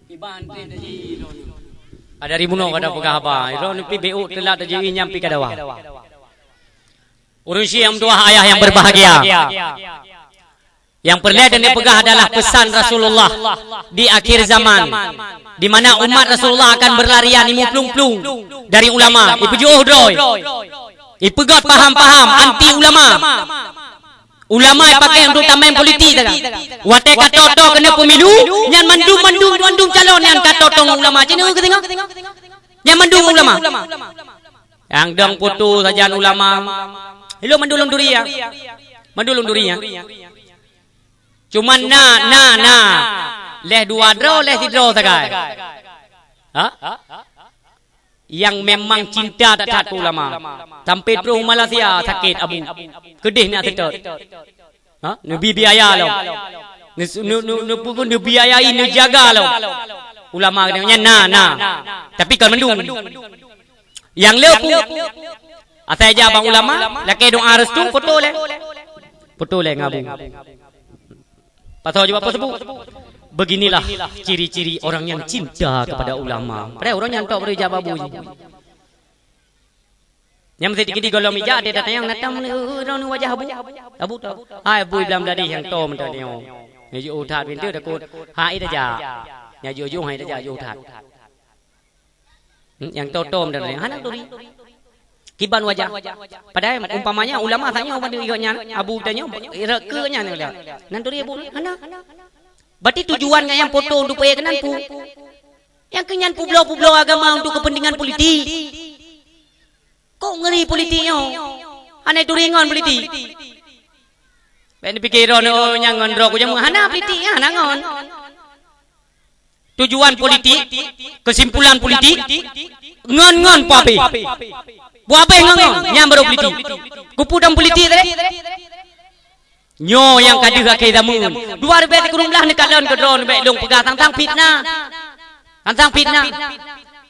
Kiban treb taji droeneuh. Ada rimunoe kada peugah haba. Droeneuh pih béuk teulat taji nyang pih kada wa. Ureuëng syik nyang meutuwah ayah yang berbahagia. Yang peureulée dan dipeugah adalah pesan Rasulullah di akhir zaman, di mana umat Rasulullah akan berlarian, imuplueng-plueng dari ulama, ipeujiôh droe, ipeugot paham-paham anti ulama. Ulama ipakai untuk tameng politik sagai. Watée ka toe-toe keuneuk pemilu, nyan mandum, mandum, mandum calon nyan ka toe-toe ngon ulama. Cit nyoe keuh singoh. Nyan mandum ulama. Nyang dong foto sajan ulama. Ilôn mandum lôn turi ya. Mandum lôn turi ya. Cuman na, na, na. Lhée dua droe, lhée sidroe sagai. Ha? Nyang memang cinta that-that keu ulama. Sampai troh u Malaysia sakét abu. Keudeh na seutôt. Ha? Neubi biaya lom. Neu-, neu-, neu-, neu-, neu-, neubiayai, neujaga lom. Ulama nyan na, na. Tapi kon mandum. Nyang le peue? Asai jak bak ulama, lakée doa restu, foto lé. Foto lé ngon abu. Pasoe jaweueb apa seubu? Beginilah ciri-ciri orang yang cinta kepada ulama. Padahai ureuëng nyan tok bri jak bak abu. Nyang meusti tinggi di gohlom ija, dia datang nyang datang, eh, droeneuh wajah abu. Abu tok. Hai abu bilang beladih nyang tom tadi nyoe. Nyoe jiôh that pintoe takot. Hai ija. Nyoe jiôh-jiôh hai ija jiôh that. Hmm, nyang tom-tom dan lain. Hana turi. Kiban wajah. Padahai umpamanya ulama tanyoe pada iga nyan, abu tanyoe, reke nyan. Nan turi abu, hana. Berarti tujuan nyan nyang foto untuk payah keunan pu. Nyang keu nyan publoe-publoe agama untuk kepentingan politik. Kok ngeri politik nyoe? Hana turi ngon politik. Bék neupike droeneuh, oh, nyang ngon droe ku jameun. Hana politik, hana ngon. Tujuan politik, kesimpulan politik, ngon-ngon puabeh. Puabeh ngon-ngon, nyan baru politik. Kupu dan politik tadi. Nyoe nyang ka deuh akhé zameun. Dua ribèe sikureueng blah neukalon keudroe neubèk lôn peugah tantang fitnah. Tantang fitnah.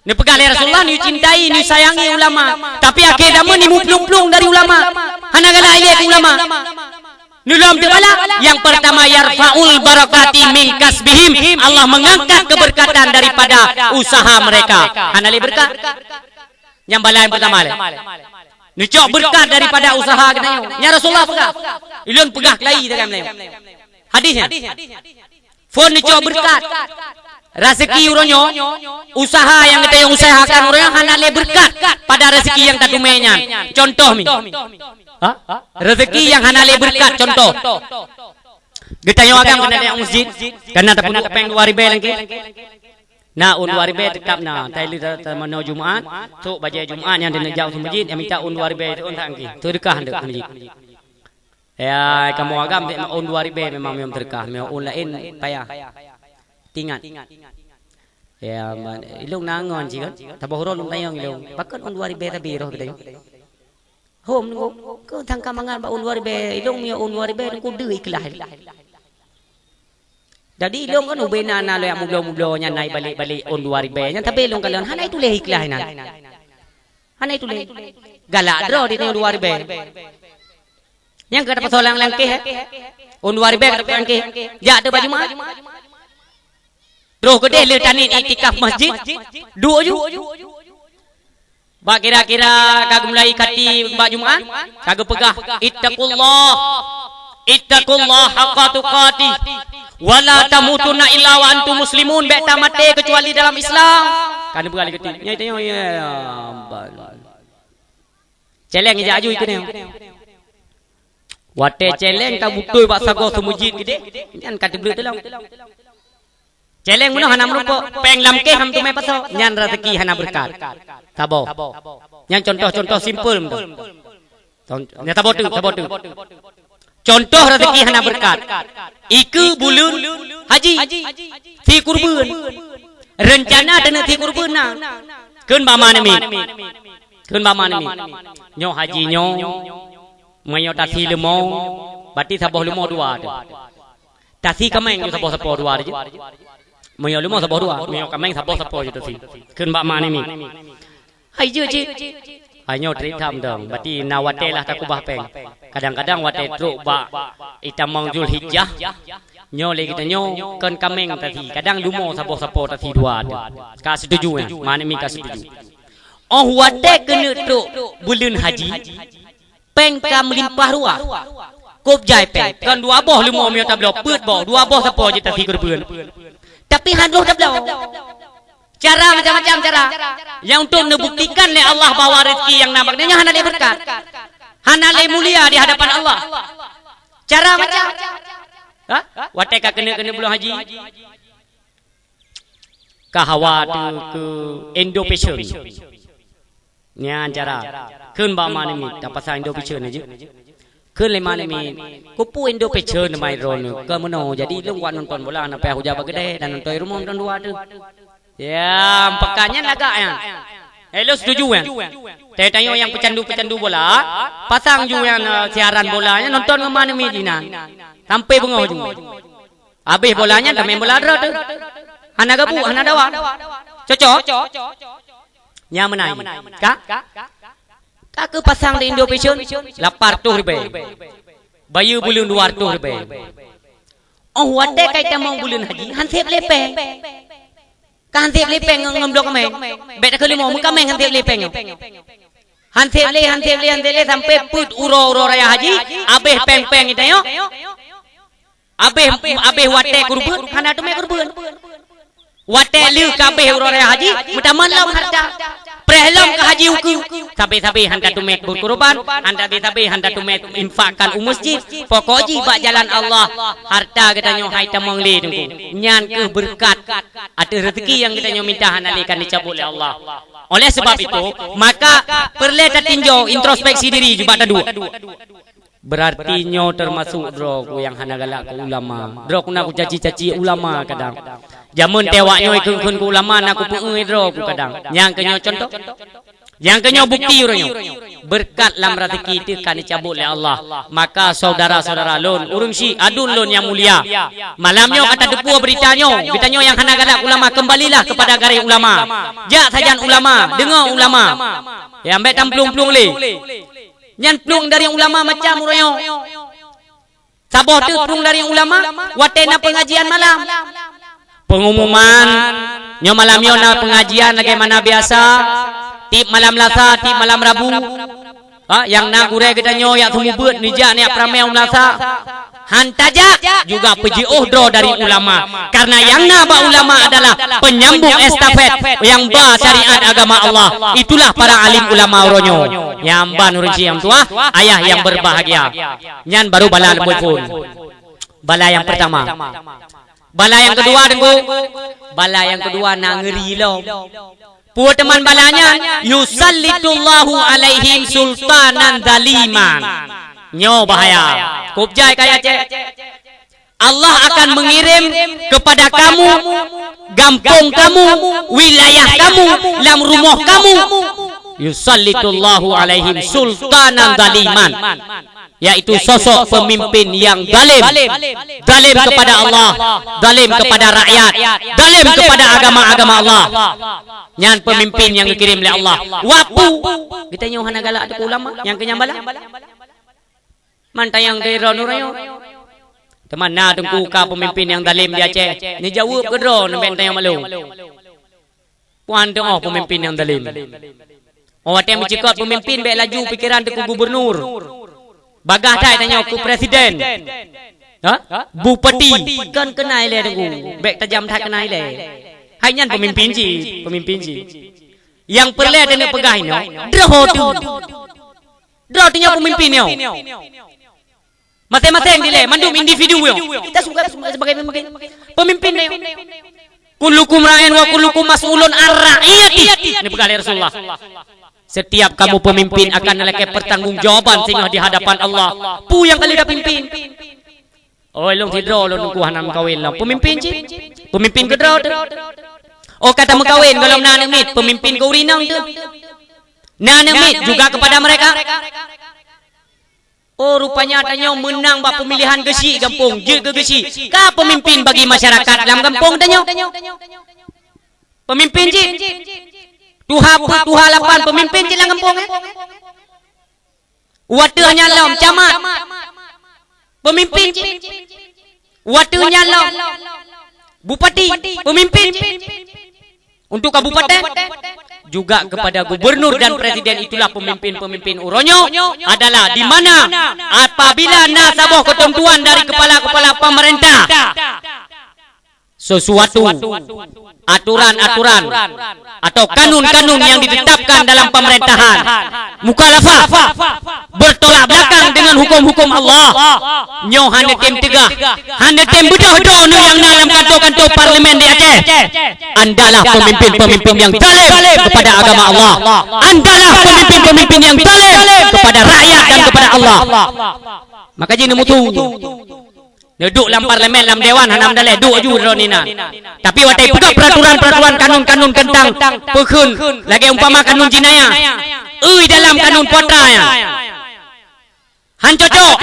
Neupeugah lé Rasulullah, "Neucintai, neusayangi ulama." Tapi akhé zameun neumuplueng-plueng dari ulama. Hana galak ilèe keu ulama. Neulom teubalak, yang pertama, "Yarfa'ul barakati min kasbihim." Allah mengangkat keberkatan daripada usaha mereka. Hana lé berkat. Nyang bala nyang pertama lé. Neucok beureukat daripada useuha geutanyoe. Nyan Rasulullah peugah. Ulôn peugah keulayi sagai meunyoe. Hadis nyan. Phôn neucok beureukat. Raseuki uroe nyoe, useuha nyang geutanyoe useuhakan uroe nyoe hana lé beureukat pada raseuki nyang tateumé nyan. Contoh mi. Ha? Raseuki nyang hana lé beureukat, contoh. Geutanyoe agam keuneuk datang meuseujid, kana tapeuduek péng dua ribèe langkée. Na ôn dua ribèe teutab na, tai lheueh tamanoe Jumat, trok bajèe Jumat nyang deuneuk jak u meuseujid, nyang mita ôn dua ribèe teuôn that angki. Seudeukah deuk meuseujid. Ya, kamoe agam ôn dua ribèe memang miyom seudeukah, miyom ôn laén payah. Tingat. Ya, ilôn na ngon cit kan? Taboh uroe lôn tanyong ilôn. Pakon ôn dua ribèe tabi roh geutanyoe? Hom nunggu, keu tangka mangat bak ôn dua ribèe, ilôn miyom ôn dua ribèe nunggu deuh ikhlaih. Jadi ilôn kan ubena na lôn mubloe-mubloe nyan na ibalek-balek ôn dua ribèe nyan, tapi ilôn kalon hana ituléh ikhlaih nyan. Hana ituléh. Galak droe di nyoe dua ribèe. Nyang ka tapeusoe lam langkée, eh? Ôn dua ribèe ka tapeusoe langkée. Jak teuh bak Jumat. Troh keudeh lheueh taniet iktikaf masjid, duek ju. Bak kira-kira ka geumulai khati bak Jumat, ka geupeugah, "Ittaqullah, ittaqullah haqqa tuqatih, wa la tamutunna illa wa antum muslimun," bèk tamaté keucuali dalam Islam. Ka neupeugah lé geuti. Nyan tanyoe, ya, ya, ban. Celeng ijak aju ikeu nyoe. Watèe celeng ka beutôi bak sagoe seumeujid keudéh, nyan ka teubleuet teuh lom. Celeng meunoe hana meurumpok, péng lam kèh han teumè pasoe, nyan raseuki hana beureukat. Saboh. Nyan contoh-contoh simpel meunoe. Con-, nyan saboh teuk, saboh teuk. Contoh raseuki hana beureukat. Ikeu buleuen haji. Si keureubeuen. Reuncana taneuk si keureubeuen na. Kheun bak ma namiet. Kheun bak ma namiet. Nyoe haji nyoe, meunyoe tasi leumo, berarti saboh leumo dua teuh. Tasi kaméng saboh sapo dua teuh. Meunyoe leumo saboh dua, meunyoe kaméng saboh sapo teuh tasi. Kheun bak ma namiet. Hai jeuet cit. Hai nyoe trép tham dong, berarti na watèe lah takeubah péng. Kadang-kadang watèe trok bak itamong Zulhijjah, nyoe lé geutanyoe kon kaméng tasi, kadang leumo saboh sapo tasi dua teuh. Ka setuju nyan, ma namiet ka setuju. Óh watèe keuneuk trok buleuen haji, péng ka meulimpah ruah. Kôb jai péng, kon dua boh leumo meunyoe tabloe, peuet boh, dua boh sapo jeuet tasi keureubeuen. Tapi han lheueh tabloe. Cara macam-macam cara. Nyang untuk neubuktikan lé Allah bahwa rezeki nyang na bak nyan hana lé beureukat. Hana lé mulia di hadapan Allah. Cara macam. Ha? Watèe ka keuneuk-keuneuk buleuen haji. Ka hawa teuh keu Indo Passion. Nyan cara. Kheun bak ma namiet, tapasang Indo Passion jeuet. Kheun lé ma namiet, "Keupeue Indo Passion teuma droeneuh? Kon meunoe, jadi lôn kuat nonton bola, na payah ujak bak keudè dan nonton i rumoh nonton dua teuh." Ya, meupakat nyan lagak nyan. Eh, lôn setuju nyan. Tanyoe-tanyoe nyang peucandu-peucandu bola, pasang ju nyan, eh, siaran bola nyan nonton ngon ma namiet jihnyan. Sampai beungoh ju. Abéh bola nyan tamèng bola droe teuh. Hana gabuk, hana dawa. Cocok? Nyan meunan. Ka? Ka keu pasang di Indo Passion, lapan reutôh ribèe. Bayeue buleuen dua reutôh ribèe. Óh watèe ka itamong buleuen haji, han sép lé péng. Ka han sép lé péng ngon, ngon bloe kaméng. Bèk takheun leumo, meukaméng han sép lé péng nyoe. Han sép lé, han sép lé, han sép lé, sampai peuet uroe-uroe raya haji, abéh péng-péng geutanyoe. Abéh, abéh watèe keureubeuen, hana teumè keureubeuen. Watèe lheueh ka abéh uroe raya haji, meutamah lom harta. Preh lom keu haji ukeue. Sabé-sabé han tateumè beukeureubeuen, han sabé-sabé han tateumè infakkan u meuseujid. Pokok jih bak jalan Allah, harta geutanyoe han itamong lé Teungku. Nyan keuh beureukat ateueh reuzeki nyang geutanyoe minta hana lé ka neucabot lé Allah. Oleh sebab itu, maka peureulèe tatinjau introspeksi diri, jubak taduek. Beurarti nyoe teumasok droe ku nyang hana galak keu ulama. Droe ku na kucaci-caci ulama kadang. Jameun teuwak nyoe ikheun-kheun keu ulama na kupeuéue droe ku kadang. Nyang keu nyoe contoh. Nyang keu nyoe bukti uroe nyoe. Beureukat lam reuzeki teuh ka neucabot lé Allah. Maka syedara-syedara lôn, ureueng syik, aduen lôn nyang mulia, malam nyoe ka tateupeue beurita nyoe, geutanyoe nyang hana galak ulama, keumbalilah keupada garéh ulama. Jak sajan ulama, deungoe ulama. Ya, bèk tamplueng-plueng lé. Nyan plueng dari ulama macam uroe nyoe. Saboh teuk plueng dari ulama, watèe na peungajian malam. Peungumuman, nyoe malam nyoe na peungajian lagèe mana biasa, tiep malam Lasa, tiep malam Rabu. Ha, nyang na gurèe geutanyoe jak seumeubeuet neujak neujak peuramè u Lasa. Han tajak juga peujiôh droe dari ulama. Karena nyang na bak ulama adalah penyambung estafet nyang ba syariat agama Allah. Itulah para alim ulama uroe nyoe. Nyan ban ureueng syik nyang tuha, ayah nyang berbahagia. Nyan baru bala leumbot phôn. Bala nyang pertama. Bala nyang keudua, Teungku. Bala nyang keudua na ngeuri lom. Peue teuma bala nyan? "Yusallitullahu alaihim sultanan zaliman." Nyoe bahaya. Kôb jai kaya cèk. Allah akan mengirim kepada kamu, gampông kamu, wilayah kamu, lam rumoh kamu, "Yusallitullahu alaihim sultanan zaliman," yaitu sosok pemimpin yang zalim. Zalim kepada Allah, zalim kepada rakyat, zalim kepada agama-agama Allah. Nyan pemimpin nyang geukirim lé Allah. Wapu. Geutanyoe hana galak ateueh ulama nyang keu nyan bala. Man tayang keu droe nurayong. Teuma na Teungku ka pemimpin nyang zalim di Aceh. Neujaweueb keu droe neubèk tayang maklum. Puan teuh pemimpin nyang zalim. Oh, watée meucikot peumimpin bék laju pikeran teuk keu gubernur. Bagaih that tanyoe keu presiden. Ha? Bupati. Kon keunai lé teuk. Bék tajam that keunai lé. Hai nyan peumimpin cit, peumimpin cit. Nyang peureulée taneuk peugah inoe, droe teuh. Droe teuh nyoe peumimpin nyoe. Maséng-maséng dilée, mandum individu nyoe. Kita suka sebagai pemimpin. Pemimpin nyoe. "Kullukum ra'in wa kullukum mas'ulun an ra'iyati." Ini peugah lé Rasulullah. Setiap kamu pemimpin akan lakée pertanggungjawaban singoh di hadapan Allah. Peue nyang ka lheueh tapimpin? Oh, lôn sidroe lôn teungku hana meukawen lom. Pemimpin cit? Pemimpin keu droe teuh. Oh, ka tameukawen gohlom na aneuk miet, pemimpin keu ureueng inong teuh. Na aneuk miet juga kepada mereka. Oh, rupanya tanyoe meunang bak pemilihan geuchik gampông, jeuet keu geuchik. Ka pemimpin bagi masyarakat lam gampông tanyoe. Pemimpin cit. Tuha peuet, tuha lapan, pemimpin cit lam gampông, eh? Watée nyan lom camat, pemimpin cit. Watée nyan lom bupati, pemimpin cit. Untuk kabupaten, juga kepada gubernur dan presiden, itulah pemimpin-pemimpin uroe nyoe adalah di mana apabila na saboh ketentuan dari kepala-kepala pemerintah, sesuatu aturan-aturan atau kanun-kanun yang ditetapkan dalam pemerintahan mukhalafah, bertolak belakang dengan hukum-hukum Allah, nyoe hana tem teugah, hana tem beudôh droeneuh nyang na lam kanto-kanto parlemen di Aceh. Andalah pemimpin-pemimpin yang zalim kepada agama Allah. Andalah pemimpin-pemimpin yang zalim kepada rakyat dan kepada Allah. Maka jih neumutu. Neuduek lam parlemen, lam dewan, hana meudaleh, duek aju droeneuh inan. Tapi watée peugah peraturan-peraturan, kanun-kanun tentang peukheun, lagée umpama kanun jinayah, eu dalam kanun putra nyan, han cocok,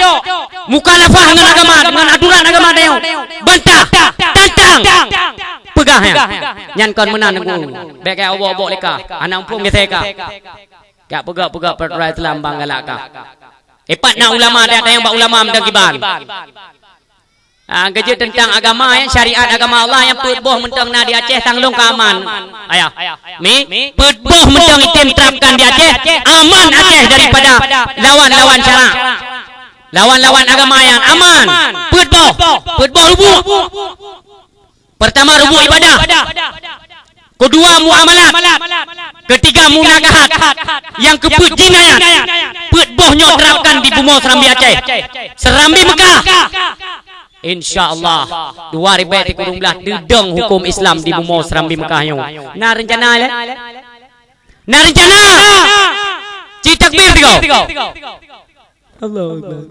mukhalafah ngon agama, ngon aturan agama tanyoe, bantah, tantang, peugah nyan. Nyan kon meunan, Teungku. Bék keu obok-obok lé kah, hana muphom geusé kah. Kah peugah-peugah peraturan Islam bang galak kah. Ipat na ulama, ada nyang bak ulama mantong kiban. Ah, geujeuet teuntang agama, ya, syariat agama Allah nyang peuet boh mantong na di Aceh, sang lôn ka aman. Ayah. Mi, peuet boh mantong item terapkan di Aceh, aman Aceh daripada lawan-lawan syarak. Lawan-lawan agama nyang aman. Peuet boh. Peuet boh rubuek. Pertama, rubuek ibadah. Kedua, muamalat. Ketiga, munakahat. Nyang keupeuet, jinayat. Peuet boh nyoe terapkan di bumoe Serambi Aceh. Serambi Mekah. Insya Allah, dua ribèe sikureueng blaih teudong huköm Islam di bumoe Serambi Mekah nyoe. Na reuncana, lé? Na reuncana? Cit takbir tiga. Allahu Akbar.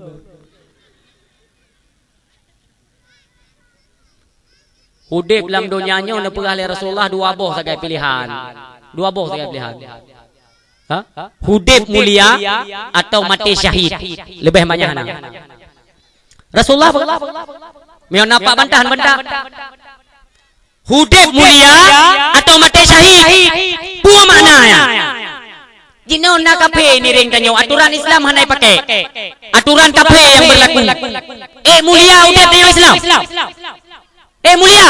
Udép lam donya nyoe neupeugah lé Rasulullah dua boh sagai piléhan. Dua boh sagai piléhan. Ha? Udép mulia atau maté syahid. Leubeh banyak na. Rasulullah peugah, meunyoe na pat bantahan, bantah. Udép mulia atau maté syahid. Peue makna nyan? Jinoe na kafé ngiréng tanyoe, aturan Islam hana ipaké. Aturan kafé nyang berlaku. Eh, mulia udép tanyoe Islam. Eh, mulia.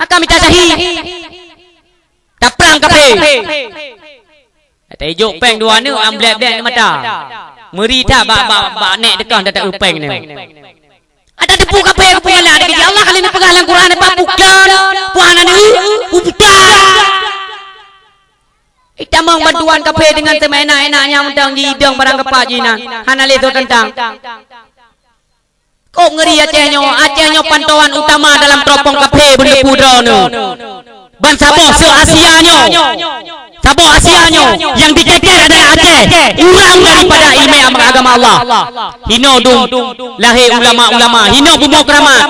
Akan mita syahid. Taprang kafé. Taijok péng dua neuk, am blek-blek mata. Meuri that bak, bak, bak nèk deukah, taeu péng nyoe. Ada teupeue kafé, kafé Allah, ada keu Allah kali neupeugah lam Quran, apa bukan? Puan ada, ubuta. Itamong bantuan kafé dengan seumaénak-énak nyang mantong jidong barang geupak jinan. Hana lé soe teuntang. Kok ngeuri Aceh nyoe? Aceh nyoe pantauan utama dalam teropong kafé beuneupeue droeneuh. Ban saboh se-Asia nyoe, saboh Asia nyoe, yang dijajar adalah Aceh, urang daripada ileumèe agama Allah. Hino dum lahé ulama-ulama, hino bumoe keuramat.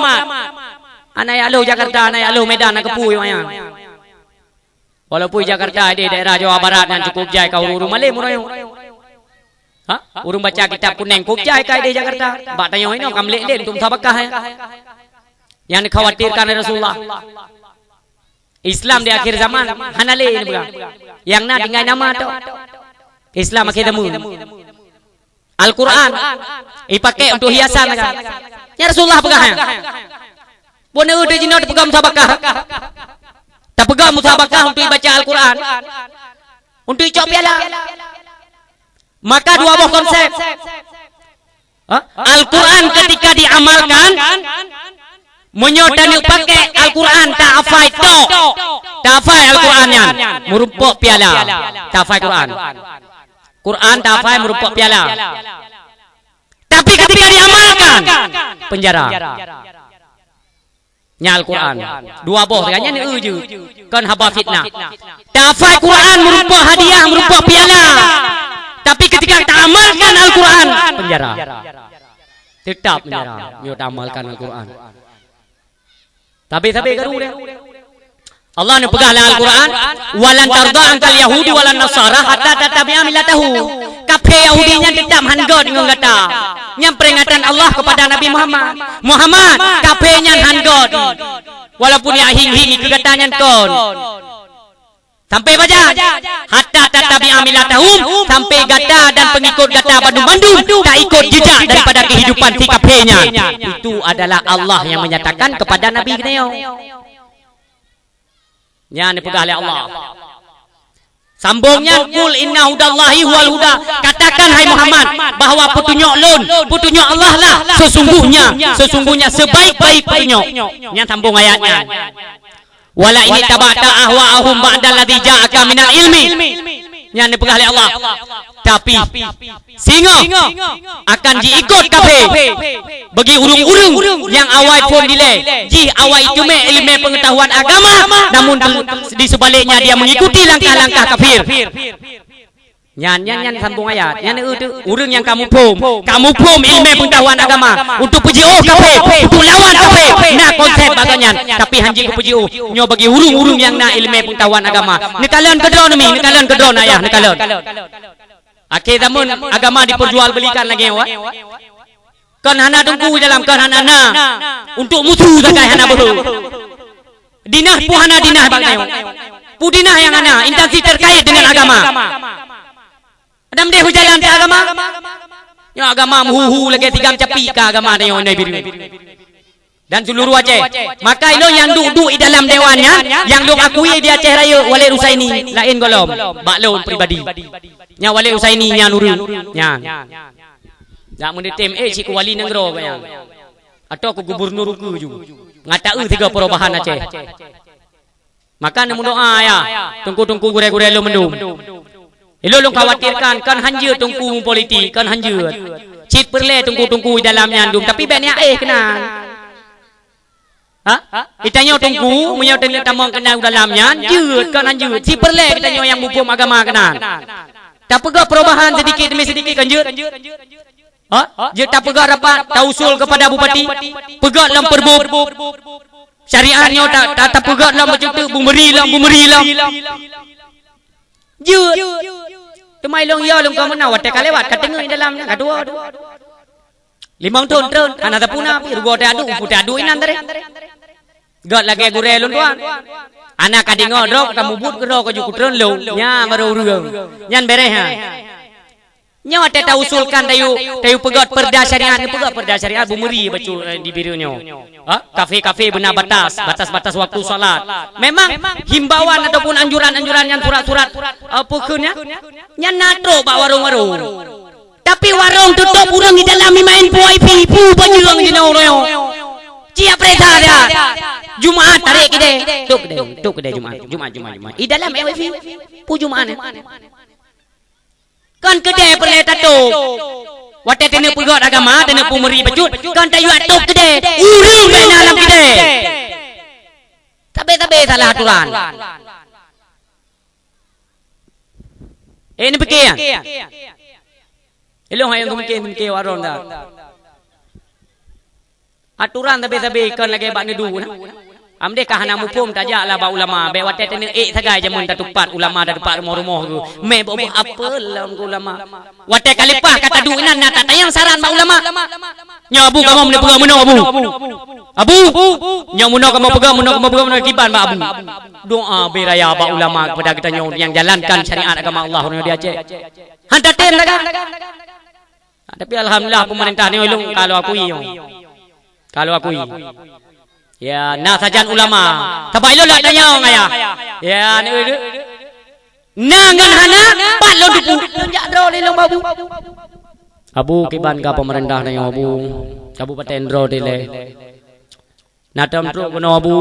Hana jak lhôh Jakarta, hana jak lhôh Medan, na keupeue nyan. Walaupun Jakarta, di daerah Jawa Barat nyan cukup jai ka ureueng-ureueng malém uroe nyoe. Ha? Ureueng baca kitab kunéng, cukup jai ka di Jakarta. Bak tanyoe inoe ka meulék-lék untuk musabakah, ya. Nyang dikhawatirkan oleh Rasulullah. Islam di akhir zaman hana lé neupeugah. Nyang na tinggai nama tok. Islam akhir zaman. Al-Quran ipaké untuk hiasan, kan? Nyan Rasulullah peugah nyan. Bunoe di jinoe tapeugah musabakah. Tapeugah musabakah untuk ibaca Al-Quran. Untuk icok piala. Maka dua boh konsep. Ha? Al-Quran ketika diamalkan, meunyoe taneuk pakai Al-Quran tahafai tok. Tahafai Al-Quran nyan, meurumpok piala. Tahafai Quran. Quran tahafai meurumpok piala. Tapi ketika diamalkan, penjara. Nyan Al-Quran. Dua boh, nyan eu jeuet. Kon haba fitnah. Tahafai Quran meurumpok hadiah, meurumpok piala. Tapi ketika taamalkan Al-Quran, penjara. Tetap penjara. Meunyoe taamalkan Al-Quran. Tapi, tapi karu dia. Allah neupeugah lam Al-Quran, "Walan tarda ankal yahudu walan nasara hatta tattabi'a millatahum." Kafé Yahudi nyan teutap han gét ngon gata. Nyan peringatan Allah kepada Nabi Muhammad. Muhammad, kafé nyan han gét. Walaupun ya hing-hing keu gata nyan kon. Sampai baca, "Hatta tattabi'a millatahum," sampai gata dan pengikut gata bandum-bandum taikut jejak daripada kehidupan si kafé nyan. Itu adalah Allah yang menyatakan kepada Nabi geutanyoe. Nyan dipeugah lé Allah. Sambong nyan, "Qul inna hudallahi huwal huda." Katakan, hai Muhammad, bahwa peutunyok lôn, peutunyok Allah lah sesungguhnya, sesungguhnya sebaik-baik peutunyok. Nyan sambong ayat nyan. "Wala in ittaba'ta ahwa'ahum ba'dalladzi ja'aka minal ilmi." Nyan dipeugah lé Allah. Tapi singoh akan jiikot kafé bagi ureuëng-ureuëng nyang awai phon dilée, jih awai teumé ileumé peungeutahuan agama, namun di, di seubaliknya dia mengikuti langkah-langkah kafir. Nyan, nyan, nyan sambong ayat. Nyan eu teuh, ureuëng nyang ka muphom, ka muphom ileumé peungeutahuan agama, untuk peujiôh kafé, untuk lawan kafé, na konsep bak gobnyan. Tapi hanjeuet keu peujiôh, nyoe bagi ureuëng-ureuëng nyang na ileumé peungeutahuan agama. Neukalon keudroe neumi, neukalon keudroe ayah, neukalon. Akhé zaman agama diperjualbelikan lagée nyoe. Kon hana teungku dalam, kon hana na. Untuk musu sagai hana beuhe. Dinah pun hana dinah bak nyoe. Pun dinah nyang hana, instansi terkait dengan agama. Adam deh berjalan ke agama. Nyoe agama meuhu-hu lagée tigam capi ka agama nyoe Nabi. Dan seluruh Aceh. Maka ilôn nyang duek-duek di dalam dewan nyan, nyang lôn akui di Aceh Rayeuk, Walid Husaini, laén gohlom, bak lôn pribadi. Nyan Walid Husaini nyan ureuëng nyan. Jak meuneutem éh cit keu wali nanggroe nyan. Atau keu gubernur ukeue ju. Ngata eu tiga perubahan Aceh. Maka neumeudoa ya, teungku-teungku gurée-gurée lôn mandum. Ilôn lôn khawatirkan, kan hanjeuet teungku politik, kan hanjeuet. Cit peureulée teungku-teungku dalam nyan dum, tapi bék niyak éh keunan. Ha? Geutanyoe teungku, meunyoe teuneuk tamong keunan u dalam nyan, jeuet, kan hanjeuet. Cit peureulée geutanyoe nyang muphom agama keunan. Tapeugah perubahan sedikit demi sedikit kan jeuet. Ha? Jeuet tapeugah rapat, tausul kepada bupati, peugah lam perbub. Syariat nyoe ta, ta, tapeugah lam bacut teuk, bumeri lam, bumeri lam. Jeuet. Teuma ilôn ya lôn ka meunan watée ka lewat, ka teungeut dalam nyan, ka dua, dua. Limong thon treun, hana tapuna pi rugoe teuadu, pu teuadu inan tadi. Gét lagée gurée lôn tuan. Hana ka deungoe droe ka mubuet keudroe ka ju kutreun lôn, nyan barô ureuëng. Nyan béréh ha. Nyoe watée tausulkan tayue, tayue peugét peurda syariat, neupeugét peurda syariat bumeri bacut, eh, di Bireuen nyoe. Ha? Kafé-kafé beuna batas, batas-batas waktu salat. Memang himbauan ataupun anjuran-anjuran nyan surat-surat, eh, peue kheun nyan? Nyan na trok bak warong-warong. Tapi warong tutôp ureuëng di dalam imain pu wifi, pu bajeueng jinoe uroe nyoe. Ciyak peurintah dia. Jumaat tarék keudée. Tok keudée, tok keudée Jumaat. Jumaat, Jumaat, Jumaat. Di dalam wifi, pu Jumaat. Kan keudée peureulée tatôp. Watée teuneuk peugét agama, teuneuk peumeri bacut, kan tayue tôp keudée. Ureuëng bék na lam keudée. Sabe-sabe salah aturan. Eh, ni pikir ya? Ilong hayang kumikir, kumikir warong dah. Aturan sabe-sabe kon lagée bak neudu na. Amdeh ka hana muphom tajak lah bak ulama. Bék watée teuneuk ék sagai jameun tatupat ulama, tatupat rumoh-rumoh geuh. Mé boh-boh apel lom keu ulama. Watée ka leupah ka taduek inan na tatanyong saran bak ulama. Nyoe Abu kamoe meuneuk peugah meunoe Abu. Abu, nyoe meunoe kamoe peugah, meunoe kamoe peugah, meunoe kiban bak Abu. Doa beuraya bak ulama kepada geutanyoe nyang jalankan syariat agama Allah nyoe di Aceh. Han tatem taga. Tapi alhamdulillah pemerintah ni ilong kalau akui. Kalau akui. Ya, na sajan ulama. Sabab ilong lah tanyong ayah. Ya, ni, ni. Na ngon hana, pat lôn teupeu. Lôn jak droe lé lôn ba Abu. Abu, kiban ka peumeurintah tanyoe Abu. Kabupaten droe dilée. Na tom trok keunoe Abu.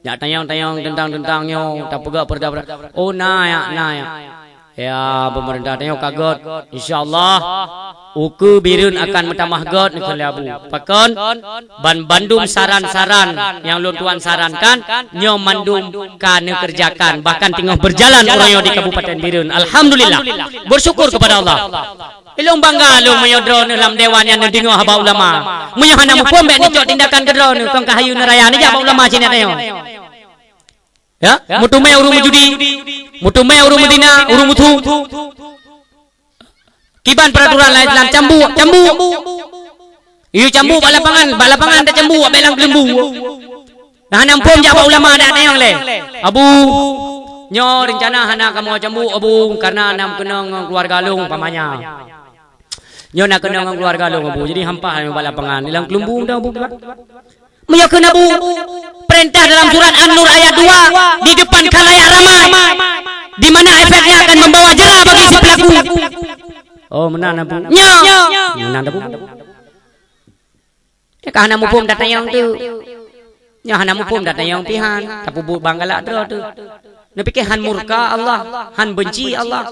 Jak tanyong-tanyong teuntang-teuntang nyoe, tapeugah peurintah-peurintah. Oh, na ya, na ya. Ya, peumeurintah tanyoe ka gét. Insya Allah, ukeue Bireuen akan meutamah gét neukheun lé Abu. Pakon? Ban bandum saran-saran nyang lôn tuan sarankan, nyoe mandum ka neukeureujakan, bahkan teungoh beurjalan uroe nyoe di Kabupaten Bireuen. Alhamdulillah. Bersyukur kepada Allah. Ilôn bangga lôn meunyoe droeneuh lam dewan nyan neudeungoe haba ulama. Meunyoe hana muphom, bék neucok tindakan keu droeneuh, kon ka hayeu neuraya, neujak bak ulama sinan tanyoe. Ya, meuteumé ureuëng meujudi, meuteumé ureuëng meuzina, ureuëng meusu. Kiban peraturan laén Islam, cambuk, cambuk. Yue cambuk bak lapangan, bak lapangan tacambuk, bék lam keuleumbu. Nah, hana muphom jak bak ulama dak tanyong lé. Abu, nyoe reuncana hana kamoe cambuk, Abu, karena na meukeunong ngon keuluwarga lôn, umpamanya. Nyoe na keunong ngon keuluwarga lôn, Abu. Jadi hampah nyoe bak lapangan. Lam keuleumbu dah, Abu, kiban. Meunyoe kheun Abu, peurintah dalam surat An-Nur ayat dua, di depan khalayak ramai, di mana efeknya akan membawa jera bagi si pelaku. Oh, meunan, Abu. Nyoe. Meunan, Abu. Nyoe ka hana muphom dak tanyong tu. Nyoe hana muphom dak tanyong pih han, tapeubuet bang galak droe tu. Neupiké han murka Allah, han benci Allah.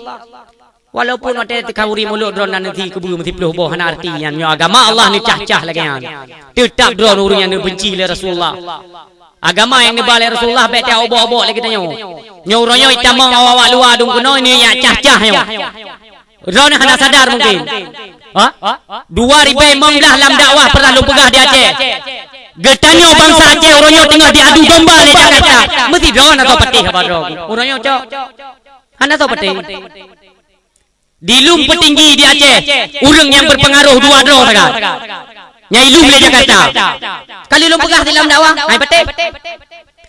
Walaupun watée teukauri mulod droe nan neusi keubeue meusiplôh boh, hana arti nyan. Nyoe agama Allah neucah-cah lagée nyan. Teutab droe ureuëng nyang neubenci lé Rasulullah. Agama nyang neuba lé Rasulullah bék teuobok-obok lé geutanyoe. Nyoe uroe nyoe itamong awak-awak luwa dum keunoe, ini yak cah-cah nyoe. Droeneuh hana sadar mungkin. Ha? Dua ribée limong blaih lam dakwah pernah lôn peugah di Aceh. Geutanyoe bansa Aceh uroe nyoe teungoh diadu domba lé Jakarta. Meusidroe na soe patéh haba droe. Uroe nyoe cok. Hana soe patéh. Di Lueng Peutinggi di Aceh, ureuëng nyang berpengaruh dua droe sagai. Nyang ilum lé Jakarta. Kali lôn peugah di lam dakwah, hai patéh.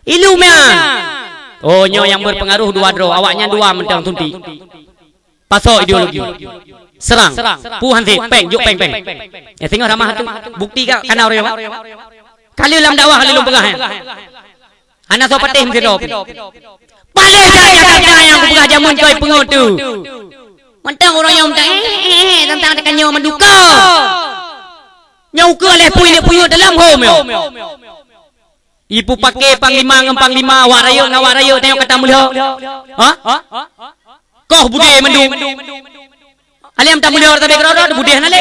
Ilum nyan. Oh, nyoe nyang berpengaruh dua droe, awaknyan dua mantong suntik. Pasoe ideologi. Serang. Pu hansét, péng, jok péng, péng. Eh, singoh ramah tu. Bukti ka, kana ureuëng. Kali lam dakwah, kali lôn peugah, eh. Hana soe patéh meusidroe. Paléh that Jakarta nyang kupeugah jameun koi peungeut tu. Mantong ureuëng nyang mantong, eh, eh, eh, tantang teukanyong meuduka. Nyang ukeue lé pui lé puyuet dalam hom nyoe. Ipeupake panglima ngon panglima, awak rayeuk ngon awak rayeuk, tanyoe ka tameulhok. Ha? Koh budé mandum. Além tameulhok tabe keudroe-droe, budé hana lé.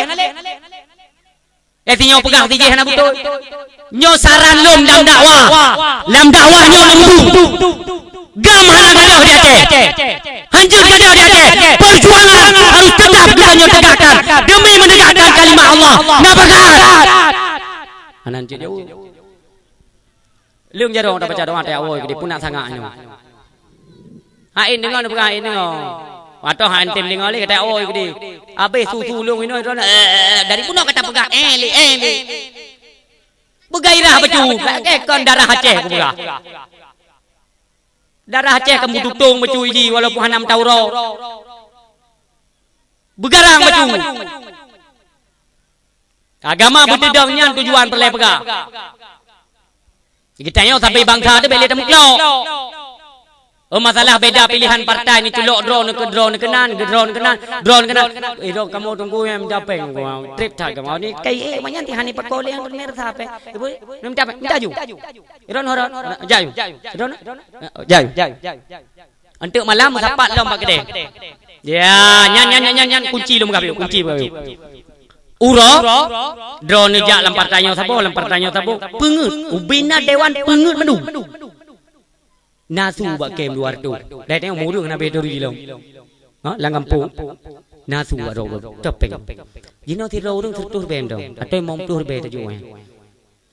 Eh, si nyoe peugah si jih hana beutôi. Nyoe saran lôn lam dakwah. Lam dakwah nyoe lôn peugah. Gam hana gadoh di Aceh. Hanjeuet gadoh di Aceh. Perjuangan harus tetap kita nyoe tegakkan demi menegakkan kalimat Allah. Nafas. Anan cit jauh. Leueng jarong tabaca doa teuh awai geude peunak sangak nyoe. Hak in deungoe neupeugah hak in deungoe. Watèe hak in tem deungoe lé gata awai geude. Abéh su-su leueng inoe droeneuh, eh, eh, eh, dari bunoe gata peugah, eh, lé, eh, lé. Beugairah bacut, lagèe kon darah Aceh kupeugah. Darah Aceh ka meututong bacut jih walaupun hana meuturoe. Beugarang bacut. Agama beuteudong nyan tujuan peureulèe peugah. Geutanyoe sabe bansa teuh bèk lé tameuklok. Oh, masalah beda pilihan partai ni, culok droeneuh keu droeneuh keunan, keu droeneuh keunan, droeneuh keunan. Eh, droe kamoe teungku nyang minta péng, trép that kamoe ni. Kai, eh, manyan ti hani pakon lé nyang teumé rasa pé. Ibu, minta péng, minta ju. Droeneuh, droeneuh, jai. Droeneuh, jai. Anteuk malam meusapat lom bak keudè. Ya, nyan, nyan, nyan, nyan, nyan, kunci lom gabe, kunci lom gabe. Uroe, droeneuh jak lam partai nyoe saboh, lam partai nyoe saboh. Peungeut, ubé na dewan peungeut mandum. Na su bak kem dua reutôh. Dai tengok mureueng na beh turi lom. Ha, lam gampông. Na su bak droe, topeng. Jinoe sidroe ureueng seureutôh ribèe mantong. Atau limong ploh ribèe tajok, eh.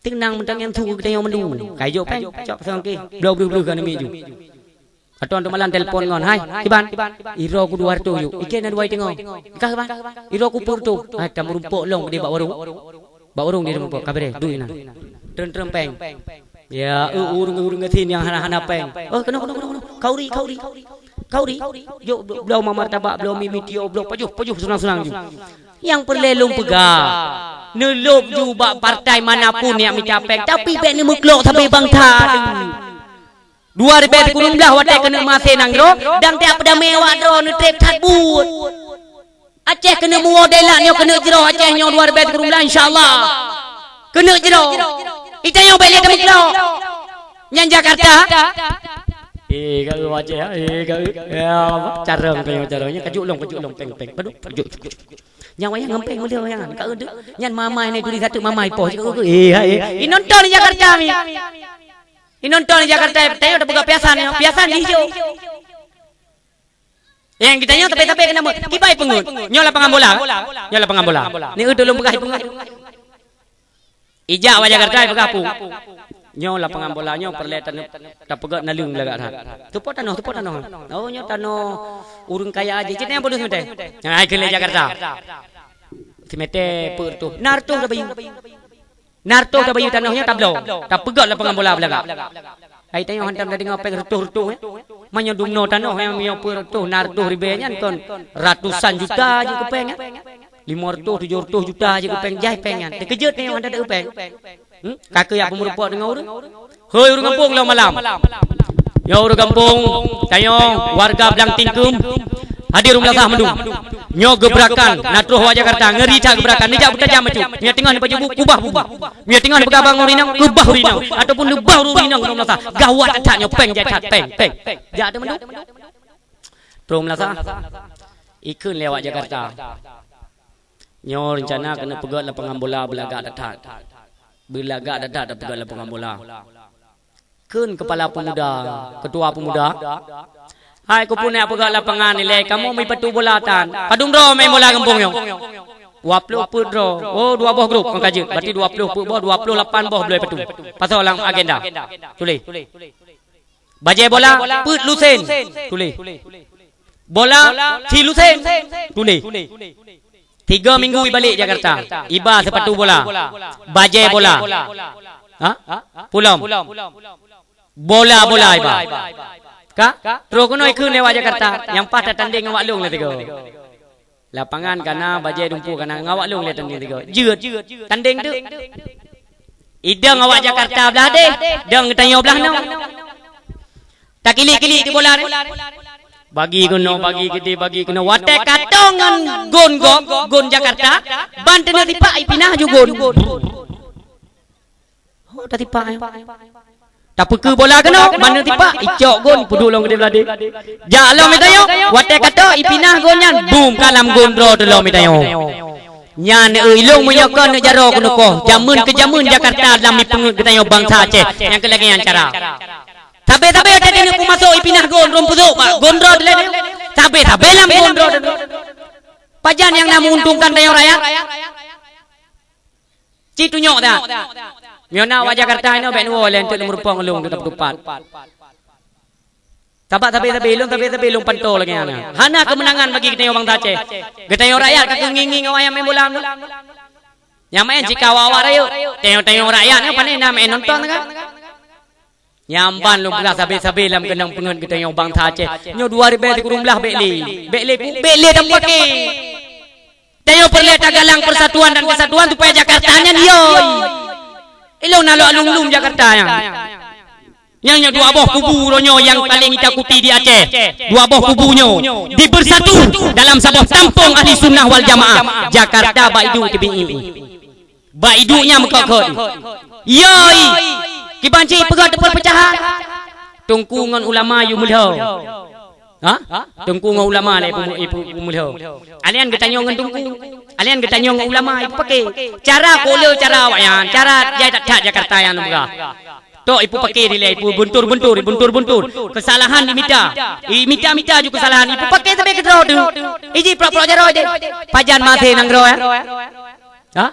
Teunang mantong nyang su geutanyoe mandum. Kai jok péng, cok pasang ke. Bloe-bloe-bloe ka neumi ju. Atau untuk malam telepon ngon, "Hai, kiban? Iroe ku dua reutôh ju. Ikei na dua iteungoh. Ikah kiban? Iroe ku peuet reutôh." Hai, tameurumpok lom keudeh bak warong. Bak warong di rumpok, ka beureh, duek inan. Treun-treun péng. Ya, eh, ureueng-ureueng gasien nyang hana-hana péng. Oh, keunoe, keunoe, keunoe, keunoe. Khauri, khauri. Khauri. Jok, bloe, bloe martabak, bloe mi, mi tio, bloe pajoh, pajoh, seunang-seunang ju. Nyang peureulèe lôn peugah, neulôb ju bak partai mana pun nyang mita péng, tapi bèk neumeuklok sabe bansa teuh. Dua ribèe sikureueng blah watèe keuneuk maté nanggroe, dan tiep peudamé awak droe neutrép that buet. Aceh keuneuk muwoe Thailand nyoe keuneuk jroh Aceh nyoe dua ribèe sikureueng blah, insya Allah. Keuneuk jroh. Itanyoe bèk lé tameuklok. Nyan Jakarta. Eh, ka eu Aceh, eh, ka eu. Ya, carông, carông, carông. Nyan kajuk lông, kajuk lông, pèng, pèng. Aduh, kajuk. Nyang wayang ngempeng meuleuh nyan. Ka eu deuh. Nyan mamai nyoe turi satu mamai poh. Eh, hai. Inonton di Jakarta mi. Inonton di Jakarta, tanyoe tapeugah piasan nyoe. Piasan di hijau. Nyang geutanyoe tabe-tabe keunan meuh. Kiban peungeuet. Nyoe lapangan bola. Nyoe lapangan bola. Ni eu tolong peugah peungeuet. Ijak bak Jakarta peugah peue. Nyoe lapangan bola nyoe peureulèe tanoh tapeugöt naleueng lagak that. Teupeue tanoh, teupeue tanoh. Oh nyoe tanoh ureueng kaya aja. Cit nyan bodoh seumete. Hai keuneuk Jakarta. Seumete peuet reutôh. Na reutôh tabayeue. Na reutôh tabayeue tanoh nyoe tabloe. Tapeugöt lapangan bola beulagak. Hai tanyoe hantom tadeungoe péng reutôh-reutôh, eh. Meunyoe dumnoe tanoh nyang meunyoe peuet reutôh, na reutôh ribèe nyan kon ratusan juta jih keu péng, eh. Limong reutôh, tujoh reutôh juta jih keu péng, jai péng nyan. Teukeujot tanyoe hantom taeu péng. Hmm? Ka keuyak peumeurumpok deungon ureueng. Hoi ureueng gampông lom malam. Nyoe ureueng gampông, tanyoe warga Blang Tingkeum. Hadir ureueng meunasah mandum. Nyoe geubeurakkan, na troh awak Jakarta, ngeuri that geubeurakkan, neujak beutajam bacut. Meunyoe teungoh neupajôh bu, kubah bubu. Meunyoe teungoh neupeugawa ngon ureueng inong, keubah ureueng inong. Ataupun neubah ureueng inong, ureueng meunasah. Gawat that nyoe, péng jai that, péng, péng. Jak teuh mandum. Troh meunasah. Ikheun lé awak Jakarta. Nyoe reuncana keuneuk peugöt lapangan bola beulagak that-that. Beulagak that-that tapeugöt lapangan bola. Kheun keupala peumuda, keutua peumuda, "Hai keupeue neujak peugöt lapangan ilèe, kamoe mipatu bola tan. Padum droe meu'en bola gampông nyoe?" Dua ploh peuet droe. Oh, dua boh grup ngon ka jeuet. Berarti dua ploh peuet boh, dua ploh lapan boh bloe patu. Pasoe lam agenda. Tuléh. Bajèe bola, peuet lusen. Tuléh. Bola, silusen. Tuléh. Tiga minggu ibalek Jakarta, iba seupatu bola, bajèe bola. Ha? Pulom. Bola-bola iba. Ka? Troh keunoe ikheun lé awak Jakarta, nyang paih tatandeng ngon awak lôn lé tiga. Lapangan ka na, bajèe dumpeue ka na, ngon awak lôn lé tandeng tiga. Jeuet. Tandeng teuk. Idong awak Jakarta blah deh, dong geutanyoe blah nyoe. Takilik-kilik di bola ni. Bagi keunoe, bagi keudeh, bagi keunoe. Watèe katong ngon gon gob, gon Jakarta, ban teuneuh tipak ipinah ju gon. Oh, tatipak, eh. Tapeukeu bola keunoe, ban teuneuh tipak, icok gon, peuduek lom keudeh blah deh. Jak lom ita nyoe, watèe katong ipinah gon nyan, bum, ka lam gon droe teulom ita nyoe. Nyan, eh, ilong meunyoe kon neuk jaroe keunoe koh, jameun keu jameun Jakarta lam mipeungeut geutanyoe bansa Aceh. Nyang keu lagèe nyan cara. Sabe-sabe watèe neuk peumasok ipinah gon, rhom peusok bak gon droe teuh lé. Sabe-sabe lam gon droe teuh. Pajan nyang na meuuntungkan tanyoe rakyat? Ci tunyok dah. Meunyoe na awak Jakarta inoe bèk neuwoe lé, enteuk neumeurumpok ngon lôn, enteuk tapeutupat. Sabab sabe-sabe lôn, sabe-sabe lôn pantô lagèe nyan. Hana keumeunangan bagi geutanyoe bansa Aceh. Geutanyoe rakyat ka keu ngieng-ngieng awak nyang main bola nyoe. Nyang main cit ka awak-awak rayeuk. Tanyoe-tanyoe rakyat nyoe pane na main nonton kan? Nyan ban lôn peugah sabe-sabe lam keunong peungeut geutanyoe bansa Aceh. Nyoe dua ribèe sikureueng blah bèk lé. Bèk lé pu-, bèk lé tapaké. Tanyoe peureulèe tagalang persatuan dan kesatuan supaya Jakarta nyan yoi. Ilôn na lôn lom-lom Jakarta nyan. Nyang nyoe dua boh kubu uroe nyoe nyang paleng itakuti di Aceh. Dua boh kubu nyoe dibersatu dalam saboh tampông ahli sunnah wal jamaah. Jakarta bak iduek teubiet. Bak iduek nyan meukot-kot. Yoi. Kiban cit peugah teupeurpeucahan. Teungku ngon ulama yue meulhô. Ha? Teungku ngon ulama lé ipu-, ipu-, ipeumulhô. Alian geutanyoe ngon teungku. Alian geutanyoe ngon ulama ipupaké. Cara keu le cara awaknyan, cara jai that-that Jakarta nyang lôn peugah. Tok ipupaké dilèe, ipeubuntur-buntur, ibuntur-buntur. Keusalahan imita. Imita-mita ju keusalahan, ipupaké sabe keudroe teuh. Iji prok-prok jaroe jih. Pajan maté nanggroe, eh? Ha?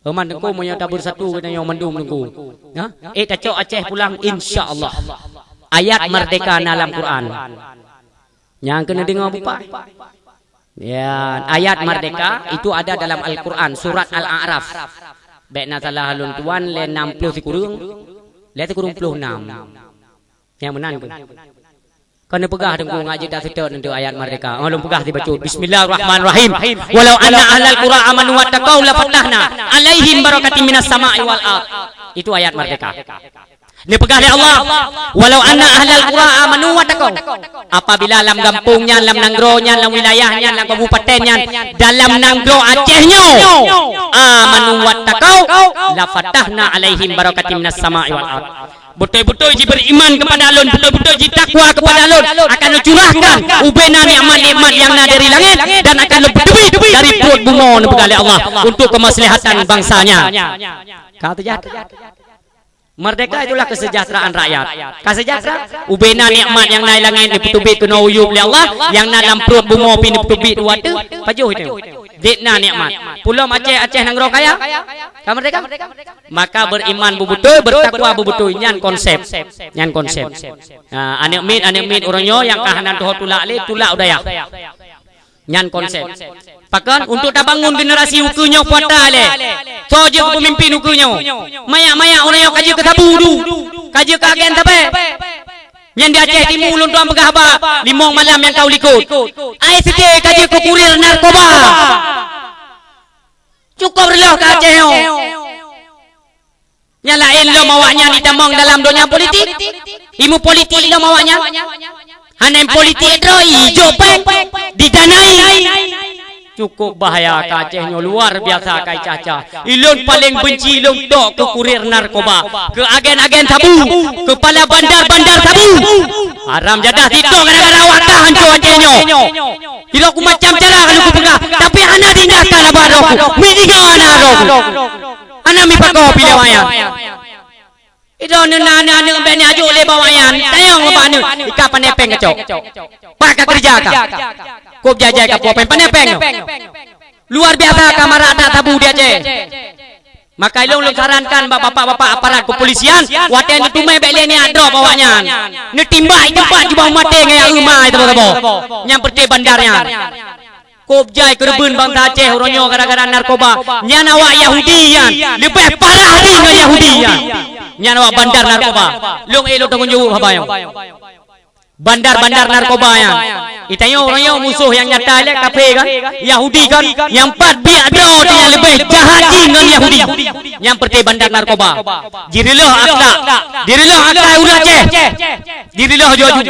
Peuman teungku meunyoe tabersatu geutanyoe mandum teungku. Ha? Eh, tacok Aceh pulang, insya Allah. Ayat merdeka na lam Quran. Nyang keuneuk deungoe bupa. Ya, ayat merdeka itu ada dalam Al-Quran, surat Al-A'raf. Bèk na salah lôn tuan, lé nam ploh sikureueng, lé sikureueng ploh nam. Nyang meunan keuh. Kon neupeugah teungku ngat jeuet taseutôt neuteuh ayat merdeka. Oh, lôn peugah sibacut. Bismillahirrahmanirrahim. Walau anna ahlal qura amanu wattaqau lafatahna alaihim barakatim minas sama'i wal ard. Itu ayat merdeka. Neupeugah lé Allah, "Walau anna ahlal qura amanu wattaqau." Apabila lam gampông nyan, lam nanggroe nyan, lam wilayah nyan, lam kabupaten nyan, dalam nanggroe Aceh nyoe, amanu wattaqau, la fatahna alaihim barakatim minas sama'i wal ard. Beutôi-beutôi jiberiman kepada Lôn, beutôi-beutôi jitakwa kepada Lôn, akan Lôn curahkan ubena nikmat-nikmat nyang na dari langét dan akan Lôn peuteubiet dari pruet bumoe, neupeugah lé Allah, untuk kemaslahatan bansa nyan. Ka teujadah. Merdeka itulah kesejahteraan rakyat. Ka sejahtera, ubena nikmat nyang na langét neupeuteubiet keunoe u yup lé Allah, nyang na lam pruet bumoe pih neupeuteubiet u ateueh, pajoh itu. Dek na nikmat. Peulom Aceh, Aceh nanggroe kaya. Ka merdeka? Maka beriman beubeutôi, bertakwa beubeutôi. Nyan konsep. Nyan konsep. Ha, aneuk miet, aneuk miet uroe nyoe nyang ka hana tuho tulak lé, tulak u dayah. Nyan konsep. Pakon? Untuk tabangun generasi ukeue nyoe puata lé. Soe jeuet keu peumimpin ukeue nyoe? Manyak-manyak uroe nyoe ka jeuet keu sabu du. Ka jeuet keu agen sabe. Nyan di Aceh Timu lôn tuan peugah haba, limong malam nyang ka u likot. Ai sité ka jeuet keu kurir narkoba. Cukôp reuloh keu Aceh nyoe. Nyang laén lom awaknyan jitamong dalam donya politik. Ilmu politik lom awaknyan. Hana politik droe, ijok péng, didanai. Cukôp bahaya keu Aceh nyoe, luar biasa keu Aceh. Ilôn paleng benci lôn tok keu kurir narkoba, keu agen-agen sabu, kepala bandar-bandar sabu. Haram jadah TikTok gara-gara awak kah hanco Aceh nyoe. Ilôn ku macam cara ka lôn kupeugah, tapi hana diindahkan haba droe ku. Mideungoe hana droe ku. Hana mipakoe pih lé awaknyan. Idroe neuh na aneuk-aneuk bék neuh ajok lé bak awaknyan. Tanyong bak aneuk, ika pané péng kacok. Pat ka keureuja ka. Kôb jai-jai ka puwoe péng, pané péng nyoe. Luar biasa ka marak that sabu di Aceh. Maka ilôn lôn sarankan bak bapak-bapak aparat kepolisian, watée neuteumé bék lé niat drop awaknyan. Neutimbak i teumpat jubah maté ngon nyang eumai saboh-saboh. Nyang peureté bandar nyan. Kôb jai keureubeuen bansa Aceh uroe nyoe gara-gara narkoba. Nyan awak Yahudi nyan. Leubeh parah jih ngon Yahudi nyan. Nyan awak bandar narkoba. Lôn ék lôn tanggung jaweueb haba nyoe. Bandar-bandar narkoba nyan. Itanyoe uroe nyoe musoh nyang nyata lé kafé kan? Yahudi kan? Nyang pat biak droe nyang leubeh jahat jih ngon Yahudi. Nyang peureté bandar narkoba. Jireulôh akhlak. Jireulôh akhlak ureuëng Aceh. Jireulôh jaju.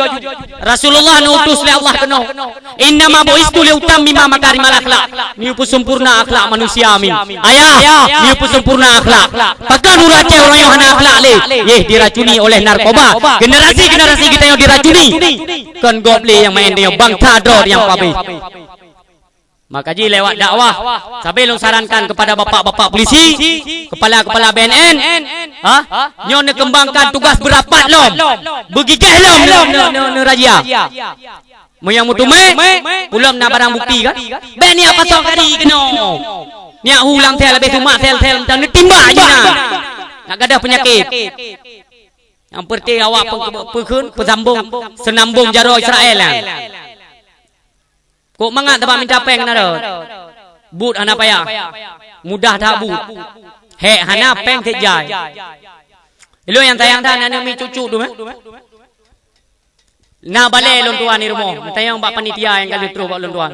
Rasulullah neuutus lé Allah keunoe. "Innama bu'istu liutammima makarimal akhlak." Neupeusumpurna akhlak manusia mi. Ayah, neupeusumpurna akhlak. Pakon ureuëng Aceh uroe nyoe hana akhlak lé? Yeh, diracuni oleh narkoba. Generasi-generasi geutanyoe diracuni. Kon gob lé nyang maén tanyoe, bansa droe nyang pabéh. Maka jih lewat dakwah, sabe lôn sarankan kepada bapak-bapak polisi, kepala-kepala B N N, ha? Nyoe neukembangkan tugas beurapat lom, beugigeh lom neu-, neu-, neu-, neurazia. Meunyoe meuteumé, ulôn na barang bukti kan? Bék niat pasong kadi keunoe. Niat hu lam sel, leubeh sumak sel-sel, dan neutimbak jih na. Nak gadoh peunyakét. Nyang peureté awak pe-, pe-, peukheun, peusambong, seunambong jaroe Israel nyan. Kok mangat teuma minta péng na rot. Buet hana payah. Mudah that buet. Hék hana péng sép jai. Ilôn nyang sayang that aneuk miet cucu tu meh. Na balée lôn tuan di rumoh. Neutanyong bak panitia nyang ka lheueh troh bak lôn tuan.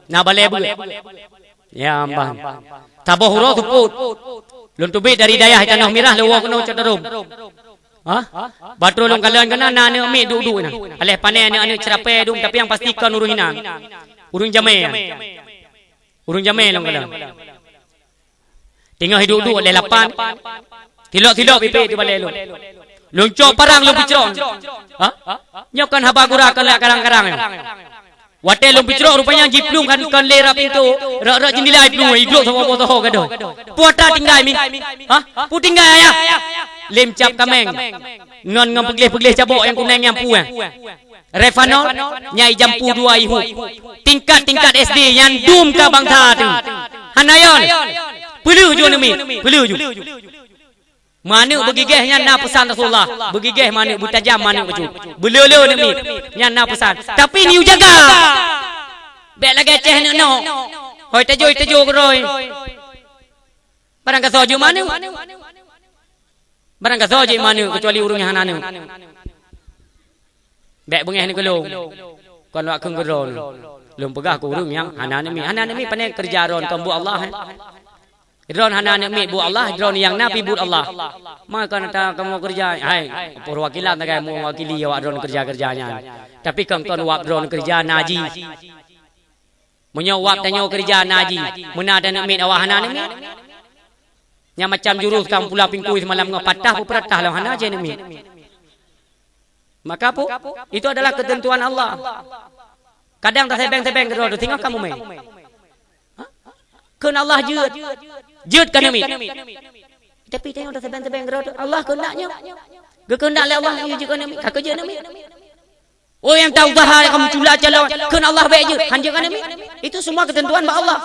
Na balée beuet. Ya, mbah. Saboh uroe seupôt. Lôn teubiet dari dayah Tanoh Mirah lôn woe keunoe Cot Tarom. Ha? Batroe lôn kalon keunan na aneuk miet duek-duek na. Aléh pané aneuk-aneuk ceurapée dum, tapi nyang pasti kon ureuëng inan. Ureuëng jamé. Ureuëng jamé lôn kalon. Teungoh duek-duek aléh lapan. Tilok-tilok pipék di balée lôn. Lôn cok parang lôn peucrok. Ha? Nyoe kon haba gura kon lé karang-karang nyoe. Watée lôn peucrok rupanya jiplueng kan, kon lé rab pintoe, rot-rot jeundila jiplueng, iglok saboh boh soho gadoh. Peue ata tinggai mi? Hah? Peue tinggai ayah? Lem cap kaméng. Ngon, ngon peugleh-peugleh cabok nyang kuneng nyang pueng. Revanol, nyai jampu dua ihup. Tingkat-tingkat S D nyan dum ka bansa teuh. Hana yon. Peuleuh ju neumi, peuleuh ju. Maneuk beugigeh nyan na peusan Rasulullah. Beugigeh maneuk, beutajam maneuk bacut. Beuleu-leu neumi nyan na peusan. Tapi niu jaga. Bék lagée ceh neuk-neuk. Hôi tajôi-tajôi keudroe. Barang gasoe jeuet maneuk. Barang gasoe jeuet maneuk, keucuali ureuëng nyang hana neuk. Bék beungéh neuk keu lôn. Kon wak kheun keu droe. Lôn peugah keu ureuëng nyang hana neumi. Hana neumi pane keureuja droe kon buet Allah, eh. Droeneuh hana aneuk miet buet Allah, droeneuh nyang na pih buet Allah. Maka na ta kamoe keureuja, hai, perwakilan tagai mewakili awak droeneuh keureuja-keureuja nyan. Tapi kon, kon wab droeneuh keureuja na jih. Meunyoe wab tanyoe keureuja na jih, meunan aneuk miet awak hana aneuk miet. Nyang macam jurus kang pula pingkui seumalam ngon patah peupeurah lom hana jih aneuk miet. Maka pu, itu adalah ketentuan Allah. Kadang tasebeng-sebeng keudroe teuh singoh ka mumé. Ha? Kheun Allah jeuet. Jeuet ka aneuk miet. Tapi tanyoe tasebeng-sebeng keudroe teuh, Allah keuheundak nyoe. Geukeuheundak lé Allah, jeuet ka aneuk miet. Ka keu jeuet aneuk miet. Oh, nyang ta usaha nyang ka meucula calon, kheun Allah bék jeuet, han jeuet ka aneuk miet. Itu semua ketentuan bak Allah.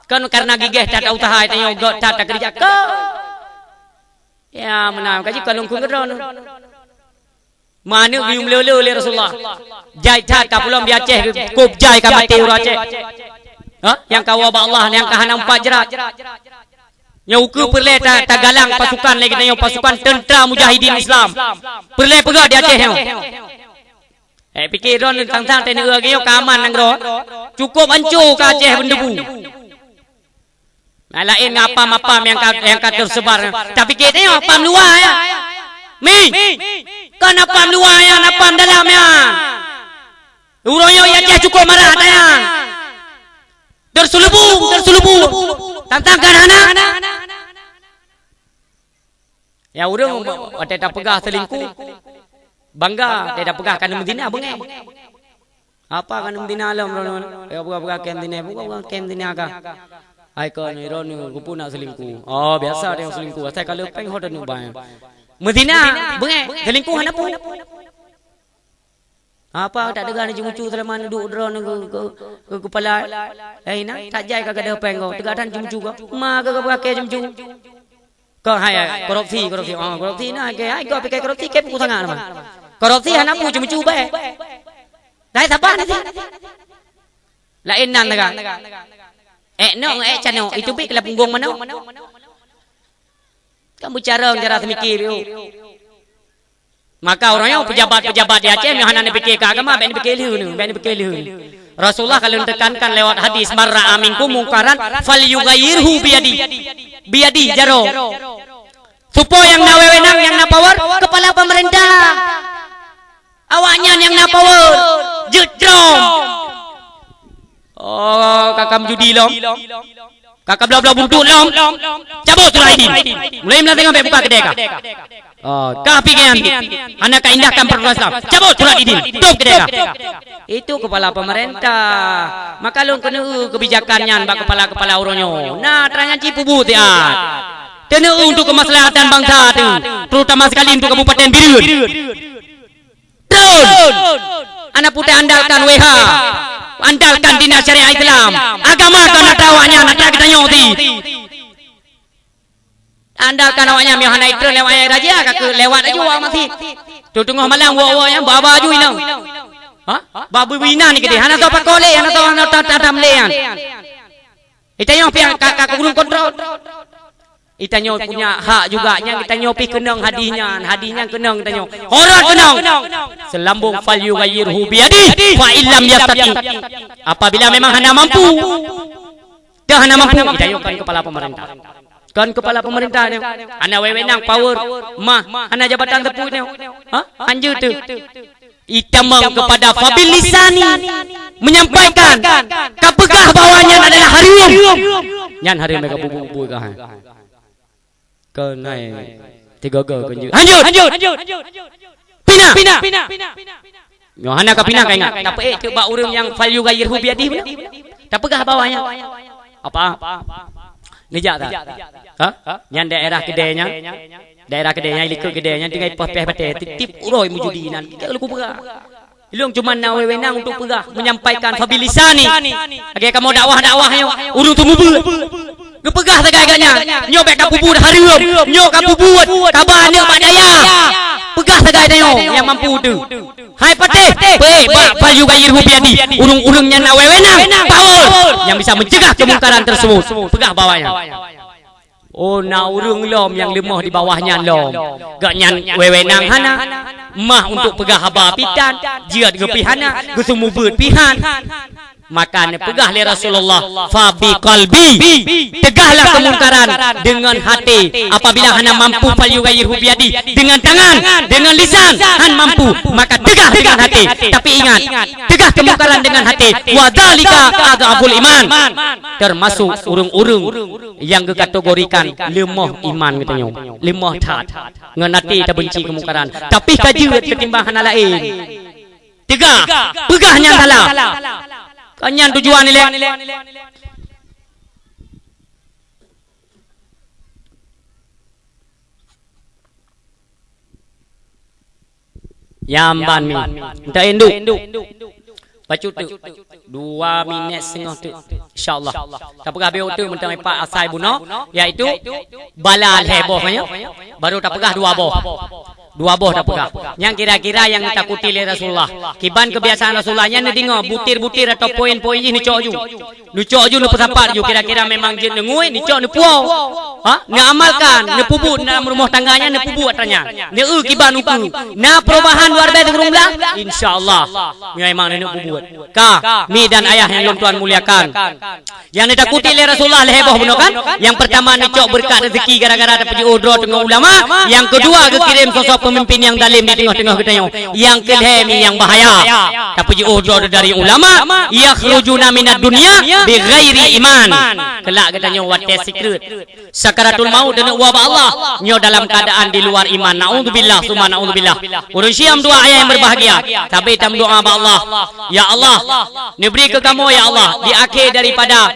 Kon karena gigéh that ta usaha, tanyoe göt that ta keureuja. Kon. Ya, meunan, ka jeuet ka lôn kheun keudroe. Meuaneuk geuyue meulé-lé lé Rasulullah. Jai that ka pulang di Aceh, kôb jai ka maté ureueng Aceh. Ha? Nyang ka woe bak Allah, nyang ka hana meupat jrat. Nyoe ukeue peureulée ta-, tagalang pasukan lé geutanyoe, pasukan teuntra mujahidin Islam. Peureulée peugah di Aceh nyoe. Eh, pike droeneuh tang-tang teuneuk lagée nyoe ka aman nanggroe. Cukôp hanco ka Aceh beundebu. Nah, laén ngon apam-apam nyang ka, nyang ka teusebar. Tapike tanyoe apam luwa nyan. Mi, kon apam luwa nyan, apam dalam nyan. Uroe nyoe Aceh cukôp marah ata nyan. Terselubung, terselubung. Tang-tang kan hana? Ya, ureuëng watée tapeugah selingkuh, bangga, watée tapeugah ka neumeuzina, beungéh. Apa ka neumeuzina lom droeneuh? Ya, peugah-peugah kém zina, peugah-peugah kém zina kah? Hai kon, droeneuh, keupeue nak selingkuh? Oh, biasa dia selingkuh. Asai ka le péng ho droeneuh bai. Meuzina, beungéh, selingkuh hana peue. Apa tak teuga ni ceumucu selama duek droeneuh keu, keu, keu keupala? Eh, na, tak jai ka gadôh péng ko. Teuga that ceumucu ko. Ma ka, ka pakai ceumucu. Ko hai, korupsi, korupsi. Oh, korupsi na ke. Hai ko pakai korupsi ke pukul sangat mah. Korupsi hana peue ceumucu bae. Dai saban sih. Laén nan teuga. Eh, no, eh, cano. Itu bit kela punggong mano. Kan bicara cara semikir. Maka ureuëng nyoe pejabat-pejabat di Aceh nyoe hana neupike keu agama, bék neupike lheueh nyoe, bék neupike lheueh nyoe. Rasulullah ka lheueh tekankan lewat hadis, "Man ra'a minkum mungkaran falyughayyirhu biyadi." Biyadi, jaroe. Supaya nyang na wewenang, nyang na power, kepala pemerintah. Awaknyan nyang na power, jeuet trom. Oh, ka kam judi lom. Ka kabloe-bloe buntut lom. Cabot surat idin. Mulai meulatih ngon bék buka keudè kah. Oh, kah pikiran. Hana ka indahkan peraturan Islam. Cabot surat idin. Tutup keudè kah. Itu kepala pemerintah. Maka lôn keuneuk kebijakan nyan bak kepala-kepala uroe nyoe. Nah, trang nyan ci pubu siat. Keuneuk untuk kemaslahatan bangsa tu, terutama sekali untuk Kabupaten Bireuen. Tron! Hana putéh andalkan W H. Andalkan Dinas Syariah Islam. Agama kon atra awaknyan, atra geutanyoe ti. Andalkan awaknyan, meuhana itron lewat ayah raja, ka keu lewat aju awak masjid. Tu teungoh malam, wo-wo nyan, ba-ba aju inong. Ha? Ba bui-bui inan ni keudeh. Hana soe pakoe lé, hana soe, hana soe tatam lé nyan. Geutanyoe piang ka, ka, ka ureuëng kontrol. Geutanyoe punya hak juga nyang geutanyoe pih keunong hadih nyan, hadih nyan keunong geutanyoe. Horot keunong. Seulambong, "Falyughayyirhu biyadihi, fa illam yastati." Apabila memang hana mampu. Dah hana mampu, geutanyoe kon kepala pemerintah. Kon kepala pemerintah nyoe. Hana wewenang, power, mah, hana jabatan teupeu nyoe. Ha? Hanjeuet teuh. Itamong kepada fabil lisani, menyampaikan, kapeugah bahwa nyan adalah hareuem. Nyan hareuem ka bubu-bubu ka hai. Keuhai tiga-ga keunjeuet. Hanjeuet. Pina. Nyoe hana ka pina ka ingat. Tapeuék teuk bak ureuëng nyang falyughayyirhu biyadihi. Tapeugah bahwa nyan. Apa? Neujak tak? Ha? Nyan daerah keudè nyan. Daerah keudè nyan, likot keudè nyan, tinggai poh péh batée, tiep-tiep uroe meujudi inan. Kita luku peugah. Ilong cuma na wewenang untuk peugah, menyampaikan fabilisani. Lagée kamoe dakwah-dakwah nyoe, ureuëng tu mubeut. Geupeugah sagai gak nyan, nyoe bék ka pubuet hareuem, nyoe ka pubuet, kaba aneuk bak dayah. Peugah sagai tanyoe nyang mampu tu. Hai patéh, peuék bak falyughayyirhu biyadihi. Ureuëng-ureuëng nyang na wewenang, power, nyang bisa mencegah kemungkaran tersebut. Peugah bahwa nyan. Oh, na ureuëng lom nyang leumoh di bawah nyan lom. Gobnyan wewenang hana. Mah untuk peugah haba pih tan, jeuet geupi hana, geuseumeubeuet pih han. Maka neupeugah lé Rasulullah, "Fa bi qalbi." Teugahlah keumungkaran deungon hati. Apabila hana mampu, "Falyughayyirhu biyadi." Dengan tangan, dengan lisan, han mampu, maka teugah dengan hati. Tapi ingat, teugah keumungkaran dengan hati. "Wa dzalika adhaful iman." Termasuk ureuëng-ureuëng nyang geukategorikan leumoh iman geutanyoe. Leumoh that. Ngon até tabenci keumungkaran. Tapi ka jeuet ketimbang hana laén. Teuga, peugah nyang salah. Kon nyan tujuan ilée. Nyamban mi. Entah induk. Bacut teuk. Dua minit setengah teuk. InsyaAllah. Tapeugah biôh teuk mantong ipak asai bunoe, yaitu bala lhée boh nyan. Baru tapeugah dua boh. Dua boh tapeugah. Nyang kira-kira nyang takuti lé Rasulullah. Kiban keubiasaan Rasulullah nyan neudeungoe butir-butir atau poin-poin jih neucok ju. Neucok ju, neupeusapat ju, kira-kira memang jeuet neungui, neucok neupuwoe. Ha? Neuamalkan, neupeubuet dalam rumoh tangga nyan, neupeubuet atra nyan. Neu-eu kiban ukeue. Na perubahan luar biasa ureuëng blah? Insya Allah. Nyoe memang neuneuek peubuet. Ka, mi dan ayah nyang lôn tuan muliakan. Nyang neutakuti lé Rasulullah lhée boh bunoe kan? Nyang peurtama neucok beureukat rezeki gara-gara tapeujiôh droe teungoh ulama, nyang keudua geukirém sosok peumimpin nyang zalim di teungoh-teungoh geutanyoe. Nyang keulhée mi nyang bahaya. Tapeujiôh droe dari ulama, yakhrujuna minad dunya bighairi iman. Kelak geutanyoe watée sikreut sakaratul maut dan uwa bak Allah, nyoe dalam keadaan di luar iman. Naudzubillah summa naudzubillah. Ureuëng syiah meudoá ayah nyang berbahagia, sabe tameudoá bak Allah, "Ya Allah, neubri keu kamoe ya Allah di akhé daripada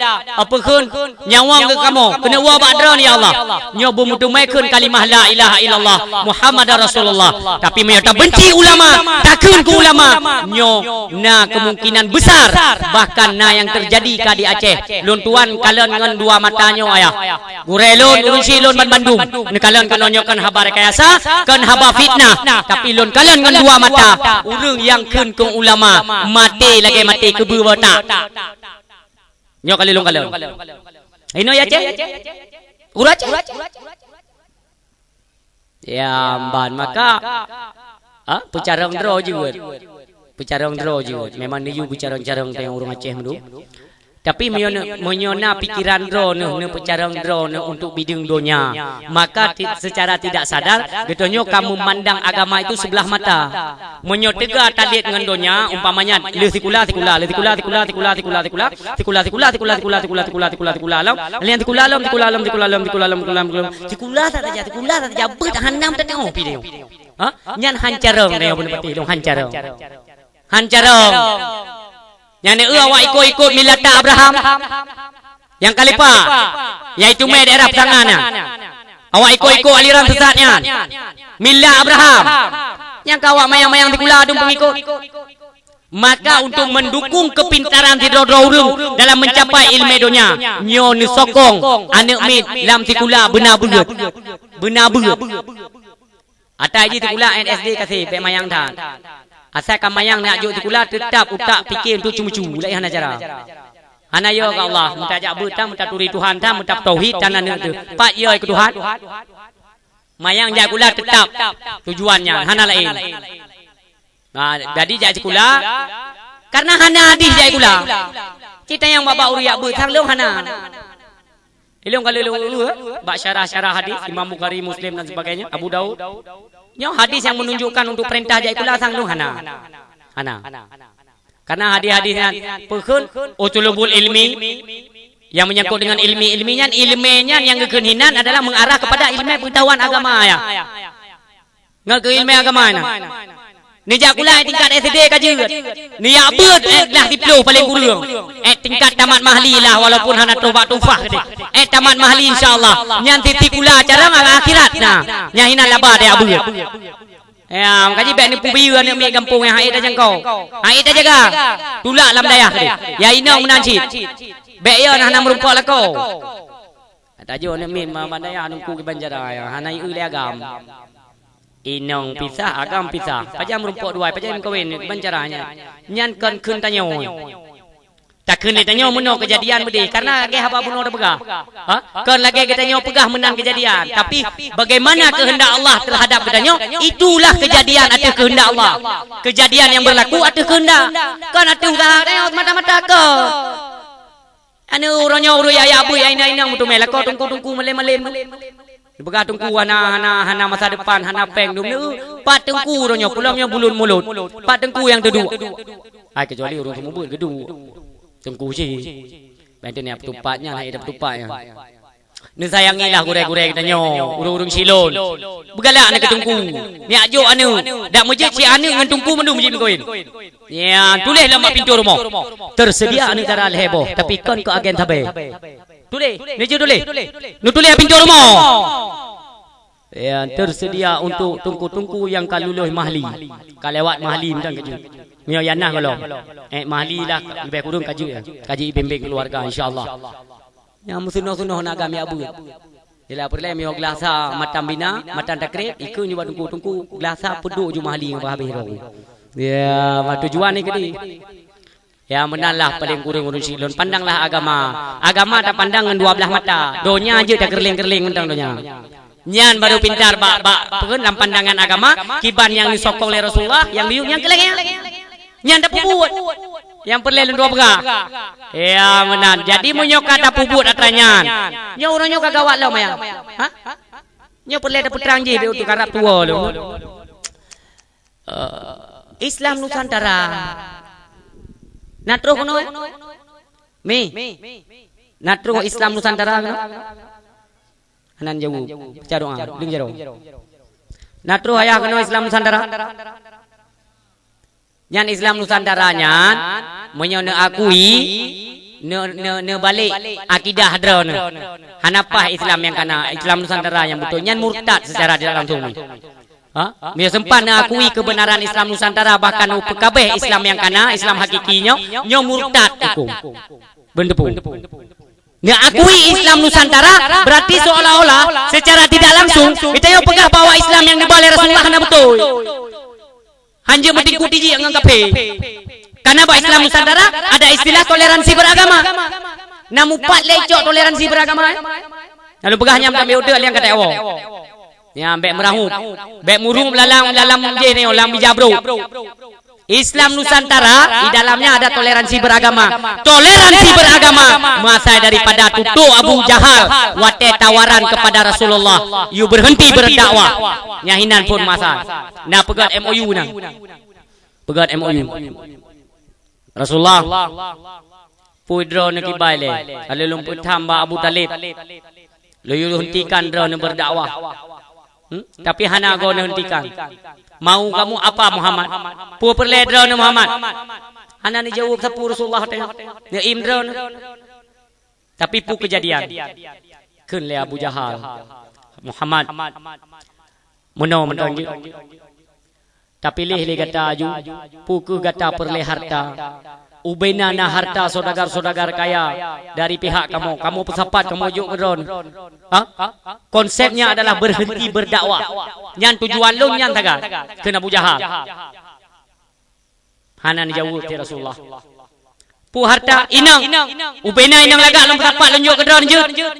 peukheun nyawöng keu kamoe keuneuk woe bak Droeneuh ya Allah." Nyoe beumeuteumé kheun kalimah la ilaha illallah Muhammadar Rasulullah. Tapi meunyoe tabenci ulama, takheun keu ulama, nyoe na kemungkinan besar bahkan na nyang teujadi ka di Aceh. Lôn tuan kalon ngon dua mata nyoe ayah. Gurée lôn, ureuëng syiek lôn banmandum. Neukalon keunoe nyoe kon haba rekayasa, kon haba fitnah. Tapi lôn kalon ngon dua mata. Ureuëng nyang kheun keu ulama, maté lagée maté keubeue botak. Nyoe kali lôn kalon. Inoe ya Aceh? Ureuëng Aceh? Ya, mban maka, ha, peucarông droe jeuet. Peucarông droe jeuet. Memang neuyue peucarông-carông teuh ureuëng Aceh meunduek. Tapi meunyoe, meunyoe na pikeran droeneuh, neupeucarông droeneuh untuk bideueng donya, maka ti-, secara tidak sadar geutanyoe ka meumandang agama itu sebelah mata. Meunyoe teuga tadét ngon donya, umpamanya lheueh sikula, sikula, lheueh sikula, sikula, sikula, sikula, sikula, sikula, sikula, sikula, sikula, sikula, sikula, sikula lom, lheueh sikula lom, sikula lom, sikula lom, sikula lom, sikula lom, sikula lom. Sikula saja, sikula saja, beuet hanam teuh tengok video. Ha? Nyan han carông teuh, bunoe pati lôn han carông. Han carông. Nyan eu awak ikot-ikot milata Abraham. Nyang khalifah, yaitu mé daerah Peusangan nyan. Awak ikot-ikot aliran sesat nyan. Milat Abraham. Nyang ka awak mayang-mayang sikula dum peungikot. Maka untuk mendukung kepintaran sidroe-droe ureuëng dalam mencapai ilmu donya, nyoe neusokong aneuëk miet lam sikula beuna beuet. Beuna beuet. Atai jih sikula S D kaseb, bék mayang that. Asai ka mayang nak jok sikula, teutap utak pike untuk ceumeucue, laén hana cara. Hana yo keu Allah, meutajak beuet that, meutaturi Tuhan that, meutatauhid that aneuëk teuh. Pat yo keu Tuhan? Mayang jak sikula teutap tujuan nyan, hana laén. Nah, jadi jak sikula, karena hana hadis jak sikula. Cit tanyong bak-bak ureuëng jak beuet sang lôn hana. Ilôn ka lheueh, bak syarah-syarah hadis, Imam Bukhari, Muslim dan sebagainya, Abu Daud. Nyoe hadis yang menunjukkan untuk perintah jak sikula sang lôn hana. Hana. Karena hadis-hadis nyan peukheun usulul ilmi yang menyangkut dengan ilmi-ilmi nyan, ilmu nyan yang geukheun hinan adalah mengarah kepada ilmu pengetahuan agama ya. Ngon keu ilmu agama na. Neujak sikula tingkat S D ka jeuet. Neujak beuet, eh, lah siploh paling kureueng. Eh, tingkat tamat mahli lah, walaupun hana troh bak tufah keudeh. Eh, tamat mahli insya-Allah. Nyan siti sikula carông akhirat na. Nyan hinan laba tajak beuet. Ya, maka jih bék neupeubiyeu aneuëk miet gampông nyang han ék tajangkau. Han ék tajaga. Tulak lam dayah keudeh. Ya inong meunan cit. Bék yo na hana meurumpok lakoe. Tajoh aneuëk miet ma-, mandaya nungku kiban cara, ya, hana ieu lé agam. Inong pisah, agam pisah. Pajan meurumpok dua, pajan meukawen, kiban cara nyan. Nyan kon kheun tanyoe. Takheun lé tanyoe meunoe keujadian beudeh, karena lagèe haba bunoe tapeugah. Ha? Kon lagèe geutanyoe peugah meunan keujadian, tapi bagaimana kehendak Allah terhadap geutanyoe, itulah keujadian ateueh kehendak Allah. Keujadian nyang beurlaku ateueh kehendak. Kon ateueh usaha geutanyoe semata-mata kon. Aneuk uroe nyoe ureueng ya, ya bui, ya inong-inong meuteumé lakoe teungku-teungku malém-malém. Dipeugah teungku hana, hana, hana masa depan, hana péng dum neu. Pat teungku uroe nyoe, peulom nyoe buleuen mulod. Pat teungku nyang teuduek. Hai, kecuali ureueng seumeubeuet geuduek. Teungku cit. Ban teuh nyan peutupat nyan, hai dah peutupat nyan. Neusayangilah gurèe-gurèe geutanyoe, ureueng-ureueng Silon. Beugalak aneuk keu teungku. Miak jok aneuk. Dak meujeuet cit aneuk ngon teungku mandum jimeukawen. Nyan, tuléh lam bak pintoe rumoh. Teureusedia aneuk dara lhèe boh, tapi kon keu agen sabé. Tuléh, neujeuet tuléh. Neutuléh pintoe rumoh. Ya, teureusedia untuk teungku-teungku nyang ka lulus mahli. Ka lewat mahli mantong ka jeuet. Meunyoe ya na gohlom. Eh, mahli lah leubeh kureueng ka jeuet ya. Ka jibimbéng keuluwarga, insya Allah. Nyang meuseunoh-seunoh na agam ya beuet. Yelah, peureulèe meunyoe geulasa matan bina, matan takrib, ikheun nibak teungku-teungku, geulasa peuduek ju mahli ngon bah habéh droe. Ya, ma tujuan ni keudeh. Ya, meunan lah paléng kureueng ureueng Silon. Pandanglah agama. Agama tapandang ngon dua blaih mata. Donya jeuet takeureuléng-keureuléng mantong donya. Nyan baru pintar bak, bak, peue, lam pandangan agama, kiban nyang disokong lé Rasulullah, nyang geuyue nyan keu lagèe nyan. Nyan tapeubuet. Nyang peureulèe lôn dua peugah. Ya, meunan. Jadi, meunyoe ka tapeubuet atra nyan, nyoe uroe nyoe ka gawat lom, ya. Ha? Nyoe peureulèe tapeutrang jih, bèk uteuk karab tuwoe lom. Eh, Islam Nusantara. Na troh keunoe? Mi. Na troh Islam Nusantara keunoe? Hana jaweueb. Baca doa. Deungon jaroe. Na troh ayah keunoe Islam Nusantara? Nyan Islam Nusantara nyan, meunyoe neuakui, ne-, ne-, neubalek akidah droeneuh. Hana paih Islam nyang kana, Islam Nusantara nyang beutôi. Nyan murtad secara tidak langsung. Ha? Meunyoe sempat neuakui keubeunaran Islam Nusantara, bahkan neupeukabeh Islam nyang kana, Islam hakiki nyoe, nyoe murtad huköm. Beuneuteupeu. Neuakui Islam Nusantara, berarti seolah-olah secara tidak langsung, geutanyoe peugah bahwa Islam nyang neuba lé Rasulullah hana beutôi. Hanjeuet meutingkuk tijik ngon kafé. Karena bak Islam Nusantara ada istilah toleransi beragama. Na mupat lé icok toleransi beragama, eh? Lalu peugah nyan kami udah liang kata Allah. Nyan, bèk meurahub. Bèk murub lalam, lalam jih nyoe, lam bija brôk. Islam Nusantara, di dalamnya ada toleransi beragama. Toleransi beragama meuasai daripada tutoe Abu Jahal watèe tawaran kepada Rasulullah, "Yue berhenti berdakwah." Nyan hinan phôn masa. Na peugöt M O U na. Peugöt M O U. Rasulullah, peue droeneuh kiban lé? Ka lheueh lôn peutham bak Abu Thalib, lôn yue hentikan droeneuh berdakwah. Hmm? Tapi hana goe neuhentikan. Mau kamu apa, Muhammad? Peue peureulèe droeneuh, Muhammad? Hana neujaweueb sapeue Rasulullah teuh. Neuiem droeneuh. Tapi peue keujadian? Kheun lé Abu Jahal, "Muhammad, meunoe mantong jeuet. Tapiléh lé gata aju, peu kheueh gata peureulèe harta? Ubena na harta saudagar-saudagar kaya dari pihak kamoe, kamoe peusapat kamoe jok keu droeneuh." Ha? Konsepnya adalah berhenti berdakwah. Nyan tujuan lôn nyan sagai, kheun Abu Jahal. Hana neujaweueb teuh Rasulullah. Peue harta? Inong. Ubena inong lagak lôn peusapat lôn jok keu droeneuh jeuet.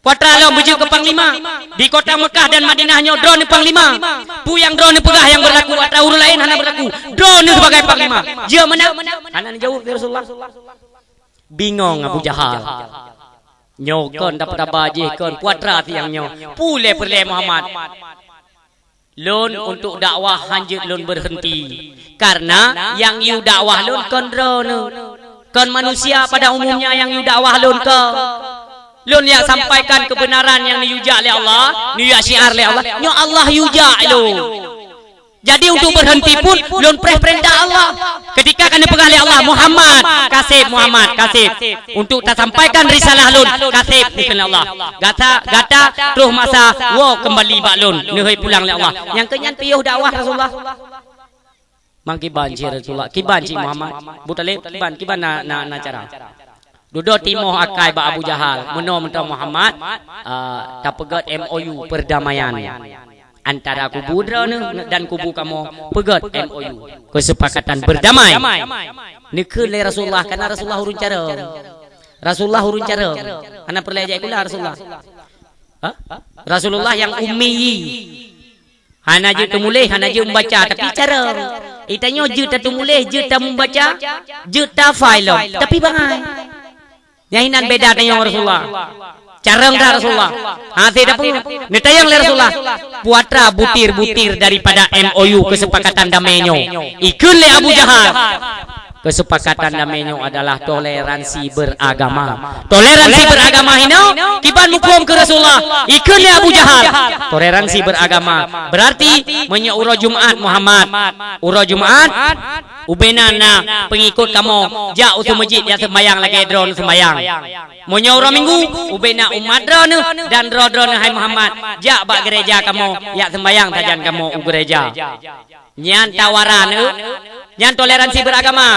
Putra lôn beujeuet keu panglima. Di kota Mekah dan Madinah nyoe droeneuh panglima. Peue nyang droeneuh peugah nyang beurlaku, atra ureueng laén hana beurlaku. Droeneuh sibagai panglima. Jeuet meunan? Hana neujaweueb teuh Rasulullah. Bingong Abu Jahal. Nyoe kon dapat haba jih kon putra siang nyoe. Peue lé peureulèe Muhammad? Lôn untuk dakwah hanjeuet lôn berhenti. Karena nyang yue dakwah lôn kon droeneuh. Kon manusia pada umumnya nyang yue dakwah lôn kon. Lôn jak sampaikan keubeunaran nyang neuyue jak lé Allah, neuyue jak syiar lé Allah. Nyoe Allah yue jak lôn. Jadi untuk berhenti pun lôn preh peurintah Allah. Ketika ka neupeugah lé Allah, "Muhammad, kaseb, Muhammad, kaseb. Untuk tasampaikan risalah lôn, kaseb," kheun Allah. Gata, gata troh masa woe keumbali bak lôn, neuhôi pulang lé Allah. Nyang keu nyan piôh dakwah Rasulullah. Mang kiban cit Rasulullah, kiban cit Muhammad. Abu Thalib, kiban, kiban na, na, na cara. Dudoe timoh akai bak Abu Jahal, meunoe mantong Muhammad, ah, tapeugöt M O U perdamaian. Antara kubu droeneuh dan kubu kamoe peugét M O U, keusepakatan berdamai. Neukheun lé Rasulullah, karena Rasulullah ureuëng carông. Rasulullah ureuëng carông. Hana peureulée jak sikula Rasulullah. Ha? Rasulullah nyang ummi. Hana jeuet teumuléh, hana jeuet meubaca, tapi carông. Geutanyoe jeuet tatumuléh, jeuet tameubaca, jeuet tahafai lom, tapi bangai. Nyan inan beda tanyoe ngon Rasulullah. Carông that Rasulullah. Ha, hase tapeungeuet. Neutanyong lé Rasulullah. Peue atra butir-butir daripada M O U, keusepakatan damé nyoe? Ikheun lé Abu Jahal. Keusepakatan damé nyoe adalah toleransi beragama. Toleransi beragama hinoe, kiban muphom keu Rasulullah. Ikheun lé Abu Jahal. Toleransi beragama. Berarti, meunyoe uroe Jumat Muhammad, uroe Jumat, ubena na peungikot kamoe jak u meuseujid jak seumbahyang lagée droeneuh seumbahyang. Meunyoe uroe Minggu, ubena umat droeneuh dan droe-droeneuh hai Muhammad jak bak gereja kamoe jak seumbahyang sajan kamoe u gereja. Nyan tawaran, eh? Nyan toleransi beragama.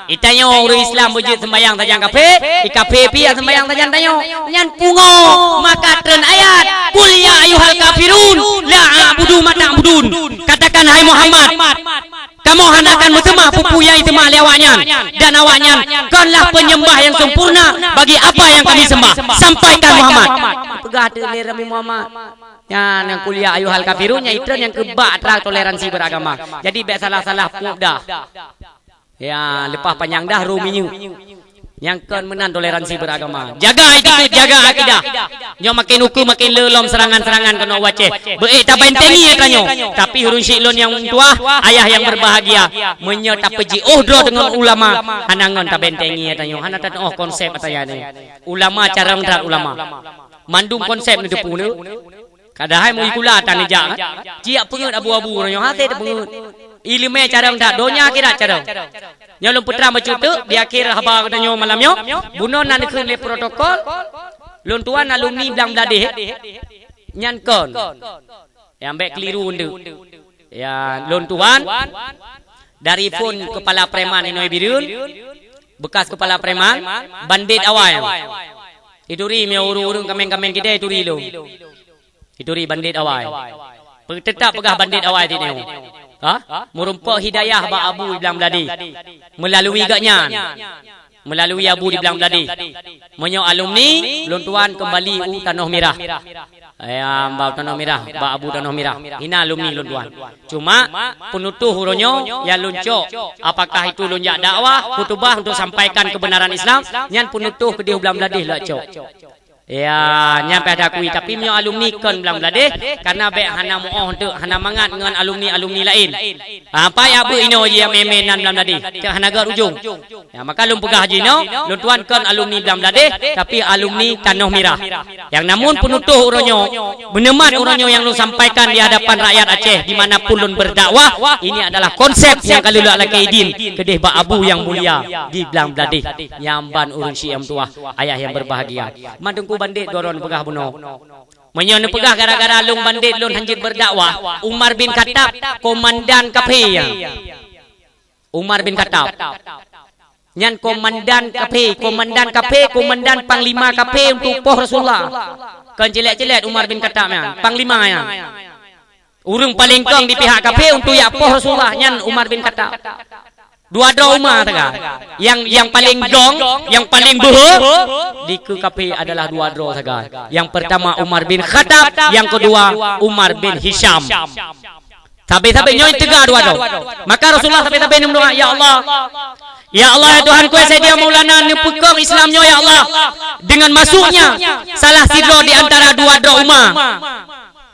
Geutanyoe ureuëng Islam beujeuet seumbahyang sajan kafé, i kafé pih jak seumbahyang sajan tanyoe. Nyan pungo, maka treun ayat, "Qul ya ayyuhal kafirun, la a'budu ma ta'budun." Katakan, "Hai Muhammad, kamoe hana akan meuseumah peue-peue nyang jiseumah lé awaknyan, dan awaknyan konlah penyembah yang sempurna bagi apa yang kami sembah." Sampaikan, Muhammad. Peugah teuk lé Nabi Muhammad. Nyan nyang, "Qul ya ayyuhal kafirun," nyan itreun nyang keubah atra toleransi beragama. Jadi bék salah-salah peue dah. Ya, leupah panyang dah ru minyeuk. Nyang kon meunan toleransi beragama. Jaga attitude, jaga akidah. Nyoe makin ukeue makin le lom seurangan-seurangan keunoe u Aceh. Beuék tabentengi atra nyoe. Tapi ureuëng syiek lôn nyang meutuwah, ayah yang berbahagia, meunyoe tapeujiôh droe deungon ulama, hana ngon tabentengi atra nyoe, hana tateuoh konsep atra nyan. Ulama carông that ulama. Mandum konsep neuteupeue nyoe. Kadahai mui kula tan neujak, kan? Ciyak peungeuet abu-abu uroe nyoe, hase tapeungeuet. Ileumé carông that, donya akhirat carông. Nyoe lôn peutrang bacut teuk, di akhé haba geutanyoe malam nyoe, bunoe na neukheun lé protokol, lôn tuan alumni Blang Bladeh. Nyan kon. Nyang bék keliru endeuk. Ya, lôn tuan dari phon kepala preman inoe Bireuen, bekas kepala preman, bandét awai. Ituri meunyoe ureuëng-ureuëng kaméng-kaméng kidai ituri lôn. Ituri bandét awai. Pe-, tetap peugah bandét awai di nyoe. Ha? Meurumpok hidayah bak Abu di Blang Bladeh. Melalui gobnyan. Melalui Abu di Blang Bladeh. Meunyoe alumni, lôn tuan kembali u Tanoh Mirah. Ya, bak Tanoh Mirah, bak Abu Tanoh Mirah. Hina alumni lôn tuan. Cuma, peunutôh uroe nyoe nyang lôn cok. Apakah itu lôn jak dakwah, khutubah untuk sampaikan kebenaran Islam, nyan peunutôh keudeh u Blang Bladeh lôn cok. Ya, nyan payah takui. Tapi meunyoe alumni kon Blang Bladeh, karena bék hana meuoh teuk, hana mangat ngon alumni-alumni laén. Ha, pai abeuek inoe jih nyang mé-mé nan Blang Bladeh, teuk hana gét ujong. Ya, maka lôn peugah jinoe, lôn tuan kon alumni Blang Bladeh, tapi alumni Tanoh Mirah. Nyang namun peunutôh uroe nyoe, meuneumat uroe nyoe nyang lôn sampaikan di hadapan rakyat Aceh di mana pun lôn berdakwah, ini adalah konsep nyang ka lôn lakée idin keudeh bak Abu nyang mulia di Blang Bladeh, nyang ban ureuëng syiek nyang meutuwah. Ayah yang berbahagia. Man Teungku bandét goron peugah bunoe. Meunyoe neupeugah gara-gara lôn bandét lôn hanjeuet berdakwah, Umar bin Khattab, komandan kafé nyan. Umar bin Khattab. Nyan komandan kafé, komandan kafé, komandan panglima kafé untuk poh Rasulullah. Kon cilet-cilet Umar bin Khattab nyan, panglima nyan. Ureuëng paleng kong di pihak kafé untuk jak poh Rasulullah nyan Umar bin Khattab. Dua droe Umar sagai. Nyang, nyang paleng gong, nyang paleng beuhe di keue kafé adalah dua droe sagai. Nyang pertama Umar bin Khattab, nyang kedua Umar bin Hisham. Sabe-sabe nyoe teuga dua droe. Maka Rasulullah sabe-sabe neumeudoa, "Ya Allah, ya Allah, ya Tuhanku, ya Sayyidi, ya Maulana, neupeukong Islam nyoe, ya Allah, dengan masuknya salah sidroe di antara dua droe Umar."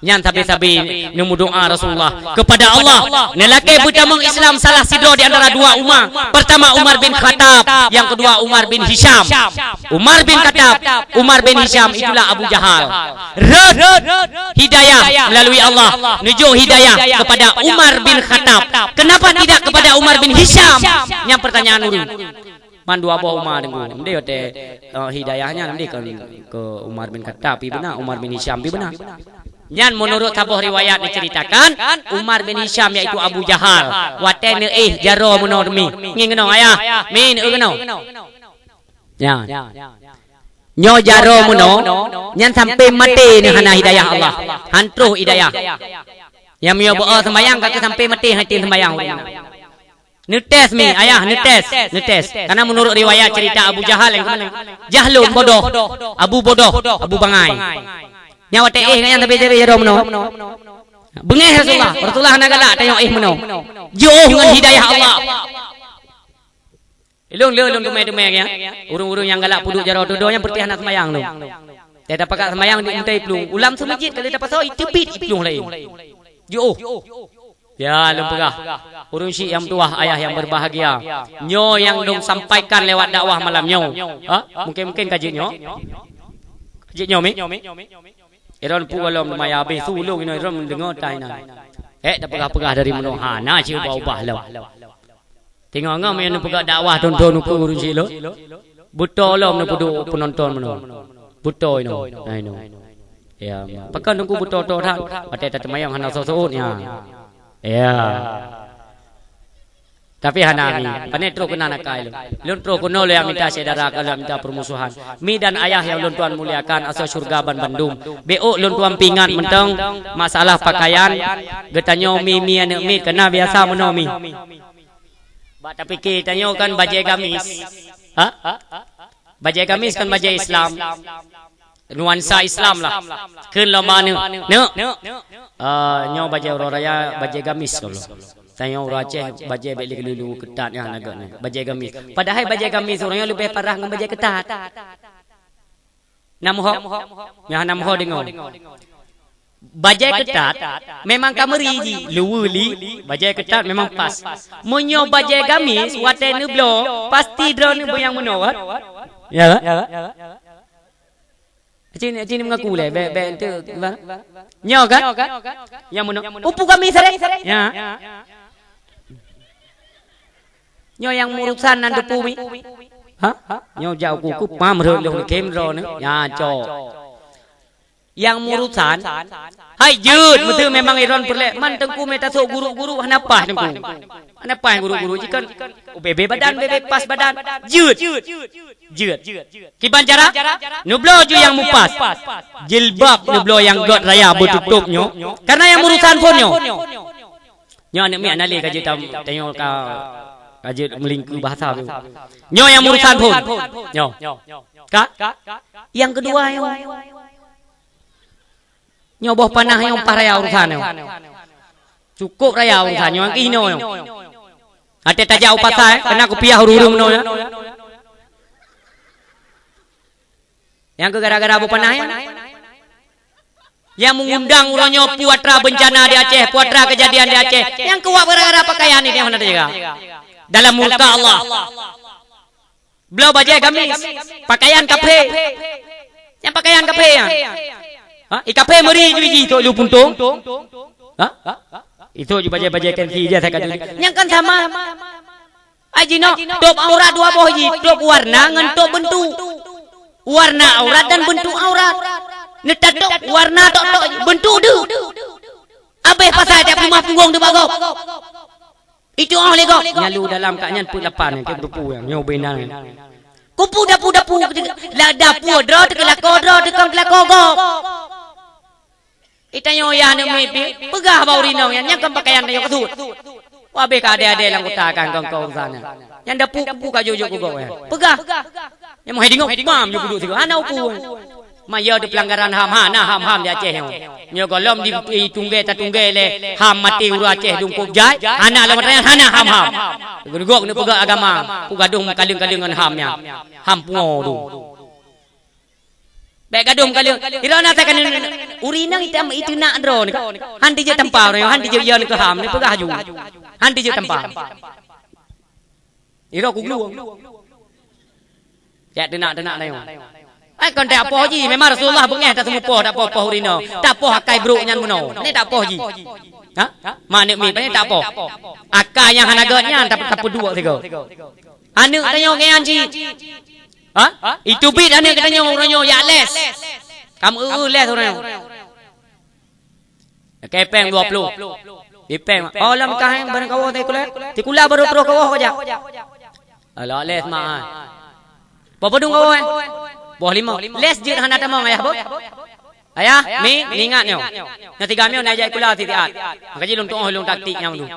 Nyan sabe-sabe neumeudoa Rasulullah kepada Allah, neulakée beutamong Islam salah sidroe di antara dua Umar. Pertama Umar bin Khattab, yang kedua Umar bin Hisham. Umar bin Khattab, Umar bin Hisham, itulah Abu Jahal. Rot hidayah melalui Allah, neujok hidayah kepada Umar bin Khattab. Kenapa tidak kepada Umar bin Hisham? Nyan pertanyaan ureuëng. Man dua boh Umar deungoe. Mending watée, eh, hidayah nyan mending kon keu Umar bin Khattab pi beuna, Umar bin Hisham pi beuna. Nyan meunurot saboh riwayat diceritakan, Umar bin Hisham yaitu Abu Jahal, watée neuéh jaroe meunoe teumi. Ngieng keunoe ayah, min eu keunoe. Nyan. Nyoe jaroe meunoe, nyan sampai maté neuh hana hidayah Allah. Han troh hidayah. Nyang meunyoe beu-o seumayang ka keuh sampai maté hana tem seumayang ureuëng nyan. Neutés mi, ayah, neutés, neutés. Karena menurut riwayat cerita Abu Jahal nyang keunoe, Jahlun bodoh, Abu bodoh, Abu bangai. Nyan watée éh ngon nyan tapi jadi jaroe meunoe. Beungéh Rasulullah, Rasulullah hana galak tanyoe éh meunoe. Jiôh ngon hidayah Allah. Ilôn le lôn teumé-teumé ya. Ureuëng-ureuëng nyang galak peuduek jaroe tudoe nyang peureutih hana seumayang lôn. Teuh tapakat seumayang di meutai plueng. Ulam seumeujid kali tapasoe iteubiet iplueng laén. Jiôh. Ya, lôn peugah. Ureuëng syik nyang meutuwah, ayah nyang berbahagia. Nyoe nyang lôn sampaikan lewat dakwah malam nyoe. Ha? Mungkin-mungkin ka jeuet nyoe. Ka jeuet nyoe mi. Iron pu golom maya habéh su ulôn inoe iron deungoe tai na. Eh, tapeugah-peugah dari meunoe hana cit ubah-ubah lom. Teungoh ngam nyang neupeugah dakwah thon-thon ukeue ureuëng syik lôn. Beutôi lom neupeuduek peunonton meunoe. Beutôi inoe. Nah inoe. Ya, pakon teungku beutôi-toi that. Watée tateumayang hana soe-soe ya. Ya. Tapi hana mi, pane troh keunan akai lôn. Lôn troh keunoe lôn minta syedara ka lôn minta permusuhan. Mi dan ayah nyang lôn tuan muliakan asoe syeuruga ban bandum. Bék lôn tuan pingat mantong masalah pakaian geutanyoe mi, mi aneuëk miet, kana biasa meunoe mi. Bak tapike tanyoe kan bajée gamis. Ha? Bajée gamis kan bajée Islam. Nuansa Islam lah. Kheun lom ba aneuëk. Neuk. Ah, nyoe bajée uroe raya, bajée gamis ka lom. Tanyoe uroe Aceh bajée bék lé keululu keutat nyan agak ni. Bajée gamis. Padahai bajée gamis uroe nyoe leubeh parah ngon bajée keutat. Nam ho? Nyan nam ho deungoe. Bajée keutat memang ka meuri jih, luweue li, bajée keutat memang pas. Meunyoe bajée gamis watée neubloe, pasti droeneuh beu nyang meunoe kan? Ya kan? Cin, cin mengaku lé, bék, bék ente, ba? Nyoe kan? Nyang meunoe. Upu gamis sare. Ya. Nyoe nyang meurusan nan depu mi. Ha? Nyoe jak uku ku pam rhot lôn khem droeneuh. Ya, cok. Nyang meurusan, hai jeuet, meuteue memang iron peureulée. Man teungku mita sok guru-guru hana paih teungku. Hana paih guru-guru jikon ubebe badan, bebe pas badan. Jeuet. Jeuet. Kiban cara? Neubloe ju nyang mupas. Jilbab neubloe nyang gét raya beututôb nyoe. Karena nyang meurusan phon nyoe. Nyoe aneuëk miet hana lé ka jeuet tam-, tanyoe ka, ka jeuet meulingkeu bahasa tu. Nyoe nyang meurusan phon. Nyoe. Ka? Nyang keudua nyoe. Nyoe boh panah nyoe paih raya urusan nyoe. Cukôp raya urusan nyoe, nyang keunoe nyoe. Até tajak u pasai, keunan kupiah ureuëng-ureuëng nyoe. Nyang keu gara-gara boh panah nyan. Nyang meungundang uroe nyoe peue atra beuncana di Aceh, peue atra keujadian di Aceh. Nyang keu wak gara-gara pakaian nyoe hana teujaga. Dalam murka Allah. Bloe bajée gamis, pakaian kafé. Nyang pakaian kafé nyan. Ha? I kafé meuri ju jih tok lu puntông. Ha? Itu ju bajée-bajée kan si dia saya kata. Nyang kan sama. Ai jinoe, tôb aurat dua boh jih, tôb warna ngon tôb beuntuk. Warna aurat dan beuntuk aurat. Neutatôb warna tok-tok jih, beuntuk deuh. Abéh pasai tiep rumah punggong deuh bak gob. Itu oh lé gob. Nyalu dalam kat nyan peuet lapan nyang tiep dupu nyang nyoe beuinan. Kupu dapu-dapu, la dapu droe teuka lakoe droe teuka lakoe gob. Itanyoe yah aneuk miet pih, peugah bak ureueng inong nyan, nyan kon pakaian tanyoe keusut. Wabéh ka adé-adé lam kuta kan kong-kong sana. Nyan dapu kupu ka jujok keu gob nyan. Peugah. Nyang meuhai deungoe, mam ju kuduek sigoe. Hana upu. Ma yo teupeulanggaran ham, hana ham-ham di Aceh nyoe. Nyoe gohlom di, di tunggé tatunggé lé ham maté ureueng Aceh dungkop jai, hana lom atra nyan, hana ham-ham. Geuneuk peugah agama, ku gadôh meukaleueng-kaleueng ngon ham nyan. Ham pungo tu. Bék gadôh meukaleueng. Ira na takan ureueng inong itam iteunak droe ni ka. Han dijeuet tampa ureueng, han dijeuet yon keu ham ni peugah ju. Han dijeuet tampa. Ira ku glue. Jak teunak-teunak na nyoe. Ai kon tak apoh jih, memang Rasulullah beungéh taseumupoh, tak apoh-poh ureueng inong. Tak apoh akai brok nyan bunoe. Ni tak apoh jih. Ha? Ma aneuk miet ni tak apoh. Akai nyang hana gét nyan tapi tapeuduek sigoe. Aneuk tanyoe ngian cit. Ha? Itu bit aneuk geutanyoe uroe nyoe jak les. Kamu eu les uroe nyoe. Kepeng dua puluh. Ipeng. Oh, lam kah barang kawoe sikula. Sikula baru troh kawoe kajak. Alah les ma ai. Boh padum kawoe? Boh lima. Les jeuet hana tamong ayah boh. Ayah, Mi, ingat nyoe. Nyoe tiga miyueb na jak sikula sitiat. Maka jih lôn tuoh lôn taktik nyang dum.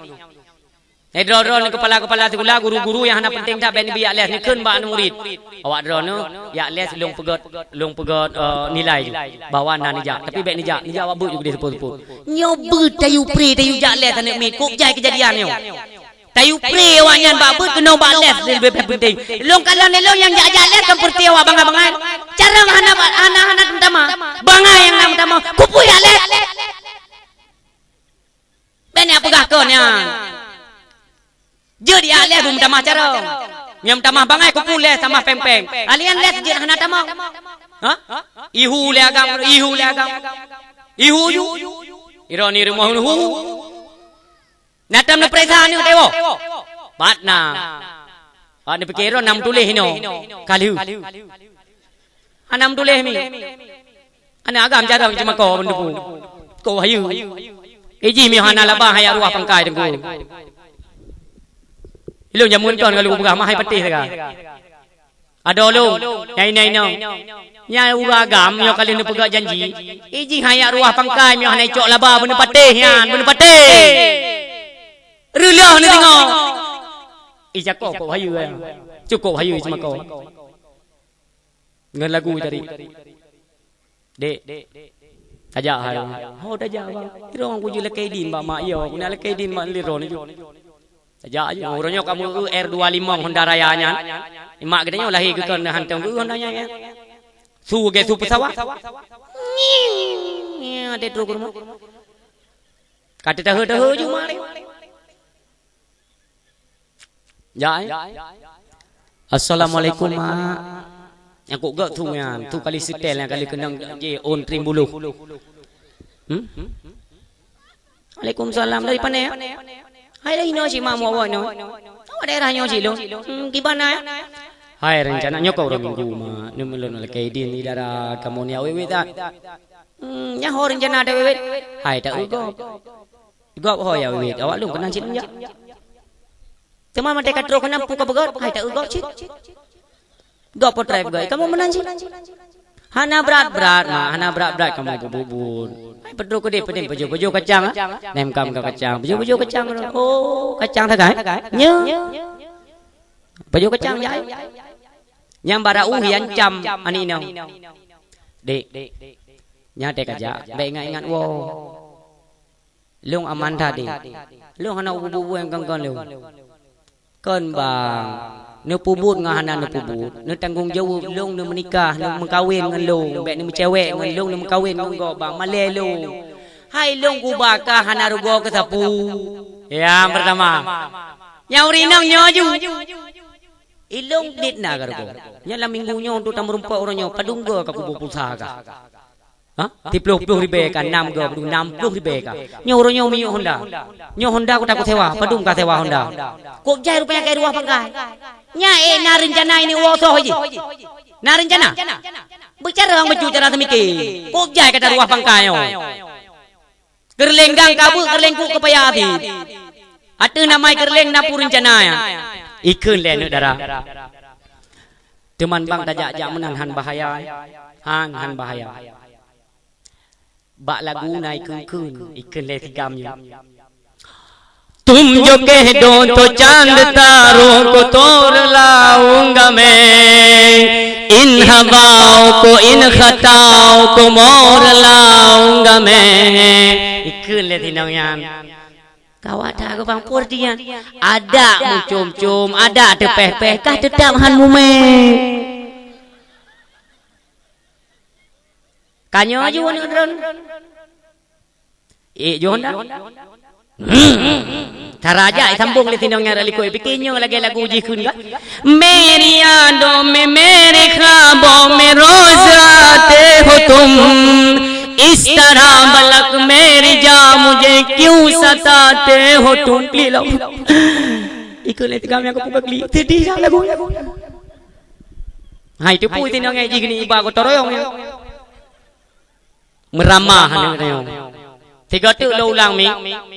Eh, droe-droe ni kepala-kepala sikula, guru-guru nyang hana penting that bèk neubri jak les, neukheun bak aneuk murit. Awak droe nyoe jak les lôn peugöt, lôn peugöt, eh, nilai ju. Bahwa na neujak, tapi bèk neujak, neujak awak beuet ju keudeh seupôt-seupôt. Nyoe beuet tayue pré, tayue jak les aneuk miet, kok jai keujadian nyoe. Tayue pré awaknyan bak beuet keunoe bak les leubeh penting. Lôn kalon lé lôn nyang jak-jak les kan peureté awak bangai-bangai. Carông hana, hana, hana teutamah. Bangai nyang na meutamah. Kupeue jak les. Bèk neupeugah kon nyan. Jeuet jak les beumeutamah carông. Nyang meutamah bangai kupeue les tamah péng-péng. Alian les jeuet hana tamong. Ha? Ihu lé agam, ihu lé agam. Ihu ju. Droeneuh rumoh hu. Na tom neupeuriksa aneuk teuh. Pat na. Pat neupike droe na meutuléh inoe. Ka lheueh. Hana meutuléh mi. Aneuk agam carông cuma ko meunduku. Ko hayeue. Ijih mi hana laba hai ruah pangkai teungku. Ilôn jameun kon ka lôn peugah mah hai patéh saga. Adoe lôn, nyang inong-inong. Nyan ureueng agam nyoe ka lheueh neupeugah janji. Ijih hai ruah pangkai nyoe hana icok laba beuneupatéh nyan, beuneupatéh. Reulôh neudeungoe. Ih, cukôp kok hayeue, eh. Cukôp hayeue cuma ko. Ngon lagu tadi. Dek, tajak hai. Ho tajak, Bang. Irong ku jeuet lakèe idin bak mak, yo. Ku nak lakèe idin mak lé droeneuh ju. Tajak aja. Uroe nyoe kamoe eu R dua lima Honda Raya nyan. Mak geutanyoe lahé geukheun hantom geu Honda nyan, ya. Su gèt su peusawat. Nyi, nyi, ade trok rumoh. Ka teuteuheu-teuheu ju mak lé. Ya, ya. Assalamualaikum, Mak. Nyang kok gèt su nyan, su kali seutèl nyang kali keunong jih ôn trim buluh. Hmm? Waalaikumsalam. Dari pane, ya? Hai, dari inoe cit mak muwoe inoe. Awak daerah nyoe cit lôn. Hmm, kiban na, ya? Hai, rencana nyoe ka uroe minggu, Mak. Nyoe lôn lakèe idin di dara kamoe nyan wèt-wèt that. Hmm, nyan ho rencana that wèt-wèt. Hai, ta eu gob. Gob ho nyang wèt-wèt. Awak lôn keunan cit lôn jak. Teuma watèe ka trok keunan peue ka beugöt, hai ta eu gob cit. Gob po trép gob, kamoe meunan cit. Hana brat-brat, Mak, hana brat-brat kamoe peubuet-buet. Hai peutrok keudeh, peudeh, pajoh-pajoh kacang, ah. Nem kam ka kacang, pajoh-pajoh kacang. Oh, kacang sagai. Nyo. Pajoh kacang jai. Nyang bara uh iancam aneuk inong. Dek, nyan watèe ka jak, bèk ingat-ingat woe. Lôn aman that, Dek. Lôn hana kubu-bu nyang kon-kon lôn. Kon bang, neupeubuet ngon hana neupeubuet, neutanggong jaweueb lôn neumeunikah, neumeukawen ngon lôn, bèk neumeucewek ngon lôn, neumeukawen ngon gob bang, malèe lôn. Hai lôn kuba kah hana rugoe keu sapeue. Nyang peurtama. Nyang ureueng inong nyoe ju. Ilôn dit na ka rugoe. Nyan lam minggu nyoe untuk tameurumpok uroe nyoe, padum goe ka kubu pulsa kah. Ha? Siploh-ploh ribèe ka, nam goe, nam ploh ribèe ka. Nyoe uroe nyoe miyueb Honda. Nyoe Honda ku taku sewa, padum ka sewa Honda. Kok jai rupanya ka ruah pangkai. Nyan, eh, na rencana ini woe soh jih. Na rencana. Bicara orang bacut cara semiké. Kok jai ka taruah pangkai nyoe. Keureuléng gang ka beuet, keureuléng kuk keupaya até. Ateueh nama keureuléng na peue rencana nyan. Ikheun lé aneuk dara. Teuma bang tajak-jak meunan han bahaya. Han, han bahaya. Bak lagu na ikheun-kheun, ikheun lé si Gam nyoe. Tum jo keh do to chand taro ko tor launga main. In habao ko in khatao ko mor launga main. Ikheun lé si nong nyan. Kawat that ko bang pur dia. Ada meucom-com, ada teupeh-peh, kah teutap han mumé. Ka nyoe ju aneuk droen. Eh, ju Honda. Taraja sambong lé sinong nyang likot, pike nyoe lagèe lagu jih kheun kah? Meri yadon mein mere khwabon mein roz aate ho tum. Is tarah balak mere jaan mujhe kyun satate ho tum. Klik lom. Ikut lé teugam nyang kupeugah klik. Sedih sangat lagu. Hai, teupeu sinong nyang jih geuneuk iba gotong royong nyan. Meuramah aneuk nyoe. Sigoe teuk lôn ulang mi,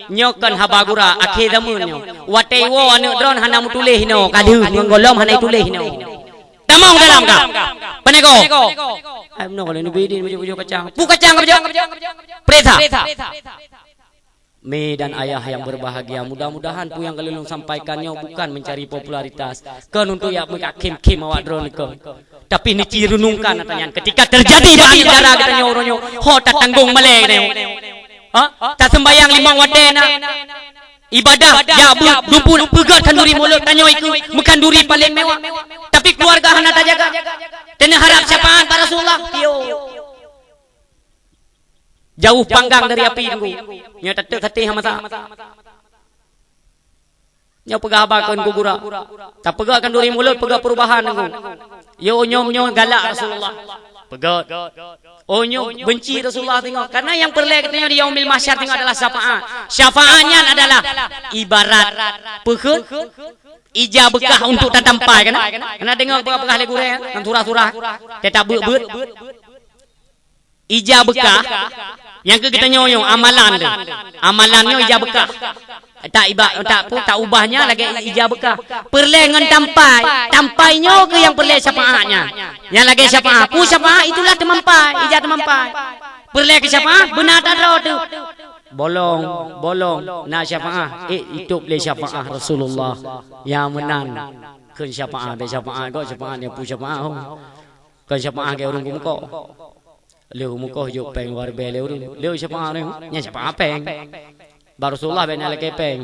nyoe kon haba gura akhé zameun nyoe. Watèe iwoe aneuk droen hana meutuléh inoe, ka deuh ngon gohlom hana ituléh inoe. Tam Tamong dalam ka. Pane ko. Ai, meunoe ka lheueh neubi idin bujôk-bujôk kacang. Peue kacang ka bujôk? Peuresa. Mi dan ayah yang berbahagia, mudah-mudahan peue nyang ka lôn sampaikan nyoe bukan mencari popularitas, kon untuk jak meukakhém-khém awak droeneuh kon. Tapi neuci renungkan ata nyan, ketika terjadi bak aneuk dara geutanyoe uroe nyoe, ho tatanggong malèe geutanyoe. Ha? Taseumbayang limong watèe na. Ibadah jak beuet, dumpue peugöt khanduri mulod, tanyoe ikeu meukhanduri paleng mewah. Tapi keuluwarga hana tajaga. Taneuharap syafaat bak Rasulullah. Yo. Jauh panggang dari api, Teungku. Nyoe tateuk saté hana masak. Nyoe peugah haba keu Teungku Gura. Tapeugöt khanduri mulod, peugöt perubahan, Teungku. Yo, nyoe, nyoe galak Rasulullah. Peugöt. Oh, nyoe benci Rasulullah teungoh. Karena nyang peureulèe geutanyoe di Yaumil Mahsyar teungoh adalah syafaat. Syafaat nyan adalah ibarat peukheun ija beukah untuk tatampai, kan? Pernah deungoe peugah-peugah lé gurèe, kan? Lam surah-surah. Teutab beuet-beuet. Ija beukah, nyang keu geutanyoe nyoe amalan teuh. Amalan nyoe ija beukah. Tak iba-, tak pu-, tak ubah nyan lagèe ija beukah. Peureulèe ngon tampai. Tampai nyoe keuh nyang peureulèe syafaat nyan. Nyang lagèe syafaat. Peue syafaat itulah teumampai, ija teumampai. Peureulèe keu syafaat, beuna tadroe teuh. Bolong, bolong, na syafaat. Eh, itôb lé syafaat Rasulullah. Nyang meunan kheun syafaat, bèk syafaat kok, syafaat nyan peue syafaat, ho. Kon syafaat keu ureueng keumeukoh. Lheueh mukoh jok péng luwa ribèe lé ureueng. Lheueh syafaat ureueng, nyan syafaat péng. Bak Rasulullah bèk na lakèe péng.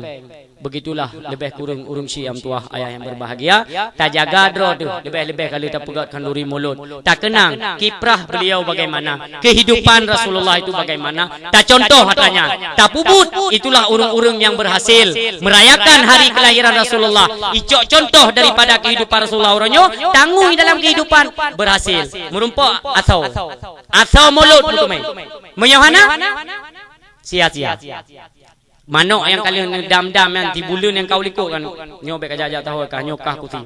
Begitulah leubeh kureueng ureueng syiek nyang tuah, ayah yang berbahagia. Tajaga droe teuh, leubeh-leubeh ka lheueh tapeugöt khanduri mulod. Takeunang kiprah beliau bagaimana, kehidupan Rasulullah itu bagaimana. Tacontoh atra nyan. Tapeubuet, itulah ureueng-ureueng nyang berhasil merayakan hari kelahiran Rasulullah. Icok contoh daripada kehidupan Rasulullah uroe nyoe, tangui dalam kehidupan, berhasil. Meurumpok asoe. Asoe mulod meuteumé. Meunyoe hana, sia-sia. Manok nyang ka lheueh neudam-dam nyan, tibuleuen nyang ka u likot kan. Nyoe bèk kajak-jak tahu kah, nyoe kah kusi.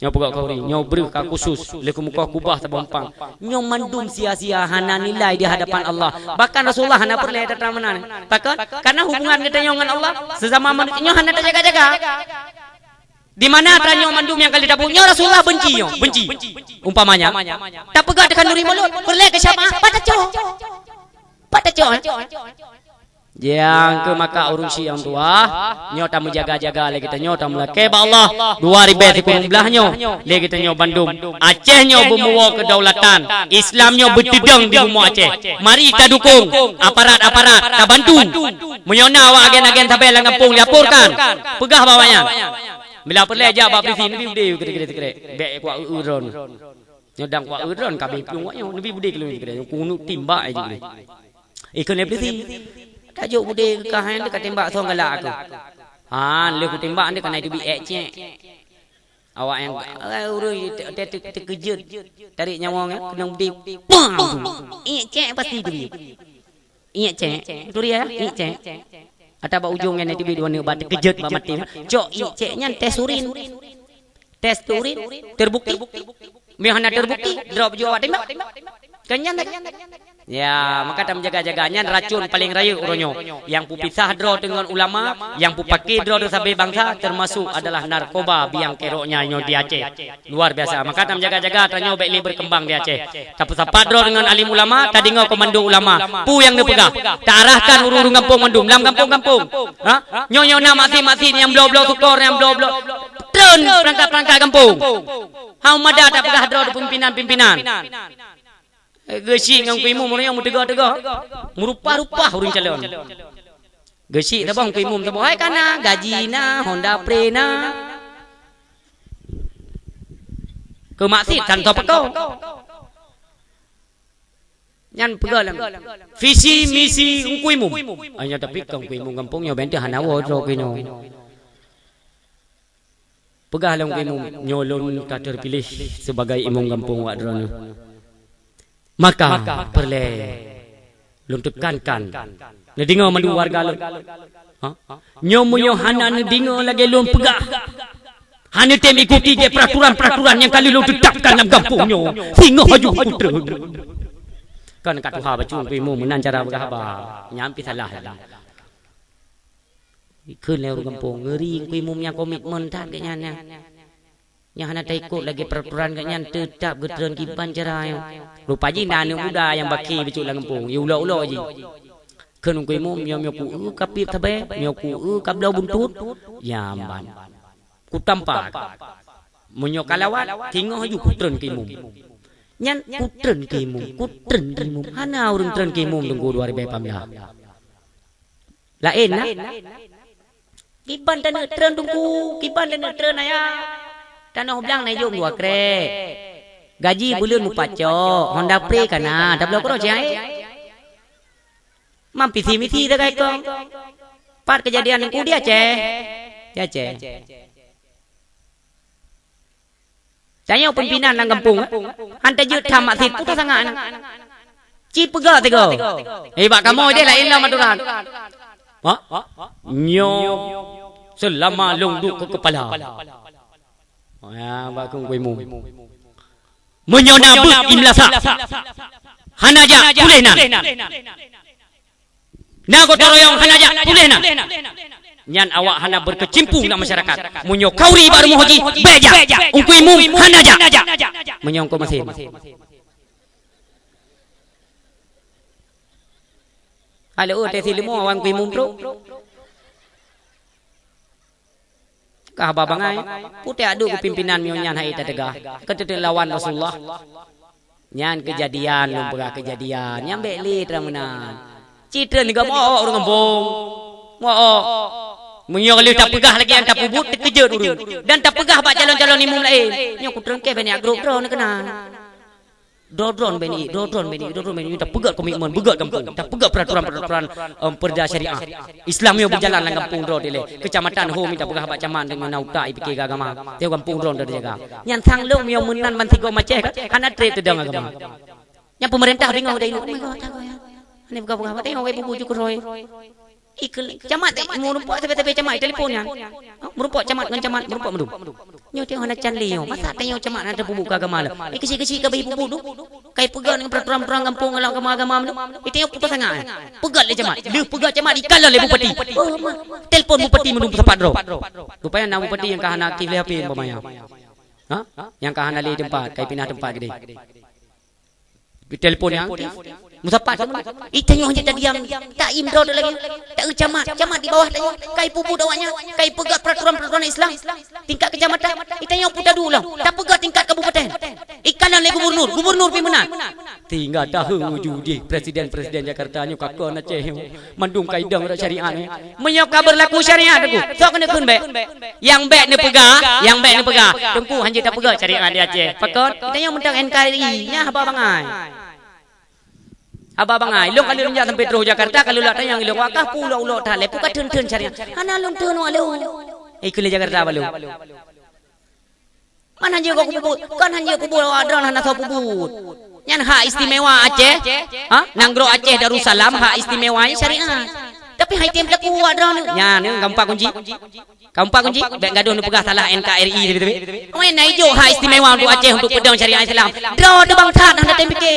Nyoe peugöt khanduri, nyoe breueh ka khusus, lheueh keumeukoh kubah saboh umpang. Nyoe mandum sia-sia, hana nilai di hadapan Allah. Bahkan Rasulullah hana peureulèe tatra meunan. Pakon? Karena hubungan geutanyoe ngon Allah, sesama manusia nyoe hana tajaga-jaga. Di mana atra nyoe mandum nyang ka lheueh tabu, nyoe Rasulullah benci nyoe, benci. Umpamanya, tapeugöt khanduri mulod, peureulèe keu syafaat, pat tacok. Pat tacok, eh? Nyang keu maka ureueng syiek nyang tuah, nyoe tameujaga-jaga lé geutanyoe, tameulakèe bak Allah. Dua ribèe sikureueng blah nyoe, lé geutanyoe bandum. Aceh nyoe beumuwoe keudaulatan. Islam nyoe beuteudong di bumoe Aceh. Mari tadukong aparat-aparat, tabantu. Meunyoe na awak agen-agen sabe lam gampông, laporkan. Peugah bak awaknyan. Bila peureulèe jak bak polisi, neubi udé sikrek-sikrek. Bèk kuat eu-eu droeneuh. Nyoe dang kuat eu droeneuh, ka abéh plueng awak nyoe. Neubi udé keu lôn sikrek. Keuneuk timbak jih udé. Ikheun lé polisi. Tajok udé keu kah nyan, ka timbak soe galak aku. Han, lheueh kutimbak nyan ka na teubi ék cék. Awak nyan, eh, ureueng te-, te-, te-, teukeujot. Tarék nyawöng nyan, keunong udé. Pah! Ék cék pasti teubi. Ék cék. Beutôi ya? Ék cék. Ata bak ujong nyan teubi dua neuk bak teukeujot bak maté. Cok ék cék nyan tes urin. Tes urin terbukti. Meunyoe hana terbukti, droe beujeuet awak timbak. Kan nyan lagèe. Ya, maka tameujaga-jaga nyan racun paleng rayeuk uroe nyoe. Nyang peupisah droe teuh ngon ulama, nyang peupaké droe teuh sabe bansa, termasuk adalah narkoba biang kerok nyan nyoe di Aceh. Luar biasa. Maka tameujaga-jaga, tanyoe bèk lé berkembang di Aceh. Tapeusapat droe deungon alim ulama, tadeungoe komando ulama. Peue nyang neupeugah? Taarahkan ureueng-ureueng gampông mandum, lam gampông-gampông. Ha? Nyoe-nyoe na masin-masin nyang bloe-bloe sukor, nyang bloe-bloe. Treun peurangkat-peurangkat gampông. Hana mada tapeugah droe pimpinan-pimpinan. Eh, geuchik ngon Teungku Imum, ureueng nyang meuteuga-teuga. Meurupah-rupah ureueng calon. Geuchik saboh Teungku Imum saboh. Hai ka na, gaji na, Honda Pre na. Keu maksiet tan soe peuko. Nyan peugah lam visi misi Teungku Imum. Hanya tapi Teungku Imum gampông nyoe bèk hana woe droe keunoe. Peugah lom Teungku Imum, nyoe lôn ka teupiléh sibagai imum gampông awak droeneuh. Maka peureulèe lôn teukankan, neudeungoe mandum warga lôn. Ha? Nyoe meunyoe hana neudeungoe lagèe lôn peugah, hana tem ikuti lé peraturan-peraturan nyang ka lheueh lôn tetapkan lam gampông nyoe, singoh aju kutrön. Kan ka tuha bacut Teungku Imum meunan cara peugah haba. Nyan pih salah. Ikheun lé ureueng gampông, ngeuri Teungku Imum nyang komitmen that geuh nyan, nyan. Nyang hana taikot lagée peuraturan geuh nyan teutab geutreun kiban cara nyoe. Rupa jih na aneuëk muda nyang bakhi bacut lam gampông, ya ulok-ulok jih. Kheun Teungku Imum, nyoe, nyoe ku eu ka piep sabe, nyoe ku eu ka bloe buntut, ya ban. Kutampa. Meunyoe ka lawat, singoh ju kutreun keu imum. Nyan kutreun keu imum, kutreun keu imum. Hana ureuëng treun keu imum Teungku dua ribée lapan belas. Laén na? Kiban taneuk treun Teungku, kiban taneuk treun ayah. Tanoh blang na jom dua krek. Gaji buleuen mupacok, Honda Pre ka na, tabloe keudroe cai. Mam pisi-misi sagai kong. Pat keujadian Teungku di Aceh. Di Aceh. Tanyoe pimpinan lam gampông, han tajeuet tham mak sit, peue sangat na. Ci peugah tiga. Eh, bak kamoe deh laén lom aturan. Ha? Nyoe seulama lôn duek keu keupala. Ya, bak keu Teungku Imum. Meunyoe na beuet di meulasah, hana jak, puléh nan. Na gotong royong hana jak, puléh nan. Nyan awak hana beukeucimpung lam masyarakat. Meunyoe khauri bak rumoh jih, bék jak. Teungku Imum hana jak. Meunyoe Teungku Masin. Halo, teuh si leumo wan Teungku Imum trok. Ka haba bangai, putéh aduk keu pimpinan meunyoe nyan hai tateuga, keu teuteuek lawan Rasulullah. Nyan keujadian, lôn peugah keujadian, nyang bék lé teuma meunan. Cit treun lé geumoe ureuëng gampông. Moe. Meunyoe lheueh tapeugah lagée nyan tapeubuet, teukeujot ureuëng. Dan tapeugah bak calon-calon imum laén. Nyoe kutreun keu banyak grup droe neukeunan. Droe-droe bani, droe-droe bani, droe-droe bani, tapeugah komitmen, peugah gampông, tapeugah peraturan-peraturan, em, perda syariah. Islam nyoe beujalan lam gampông droe dilée. Kecamatan ho mita peugah bak camat deungon na utak ipike agama. Teuh gampông droe dijaga. Nyan sang lôn nyoe meunan ban sigoe maceh kan, hana treb teudong agama. Nyan pemerintah bingung deh, "Oh my God, takut ya." Ini peugah-peugah, "Tengok wei bubu ju keuroi." Ikeu camat, eh, meurumpok sabe-sabe camat, telepon nyan. Ha, meurumpok camat ngon camat, meurumpok mandum. Nyoe teuh hana can lé nyoe. Masa tanyoe camat hana tapeubuet keu agama lom. Eh, keuchik-keuchik ka beuibu-bu tu. Kai peugah ngon peraturan-peraturan gampông ngon agama-agama mandum. Eh, tanyoe putus sangat, eh. Peugah lé camat. Lheueh peugah camat, ikalon lé bupati. Oh, ma. Telepon bupati mandum peusapat droe. Rupanya na bupati nyang ka hana aktif lé H P umpamanya. Ha? Nyang ka hana lé teumpat, kai pinah teumpat keudeh. Ditelepon nyang aktif. Musapat sama. Ih, tanyoe hana tadiam. Tak im droe lagi. Tak eu camat. Camat di bawah tanyoe. Kai peubuet awaknyan. Kai peugah peraturan-peraturan Islam. Tingkat kecamatan. Ih, tanyoe pun tadu lom. Tapeugah tingkat kabupaten. Ikalon lé gubernur. Gubernur pih meunan. Tinggal tahu uju jih presiden-presiden Jakarta nyoe ka kon Aceh nyoe. Mandum ka idong rot syariat nyoe. Meunyoe ka beurlaku syariat Teungku, sok keuneuk kheun bék. Nyang bék neupeugah, nyang bék neupeugah. Teungku hanjeuet tapeugah syariat di Aceh. Pakon? Tanyoe mantong N K R I, nyan haba bangai. Haba bangai. Lôn ka lheueh jak sampai troh Jakarta, ka lôn lak tanyong ilôn, "Wah, kah peue ulok-ulok that lé, peue ka theun-theun syariat?" Hana lôn theun wak lôn. Eh, keu lé Jakarta bak lôn. Man hanjeuet keu peubuet, kon hanjeuet peubuet awak droe hana soe peubuet. Nyan hak istimewa Aceh, ha? Nanggroe Aceh Darussalam hak istimewa syariat. Tapi hai tem pelaku awak droe nyan, nyan gampang kunci. Gampang kunci, bék gadoh neupeugah salah N K R I teubi-teubi. Awai na ijok hak istimewa untuk Aceh untuk peudong syariat Islam. Droe teuh bangsat hana tem pike.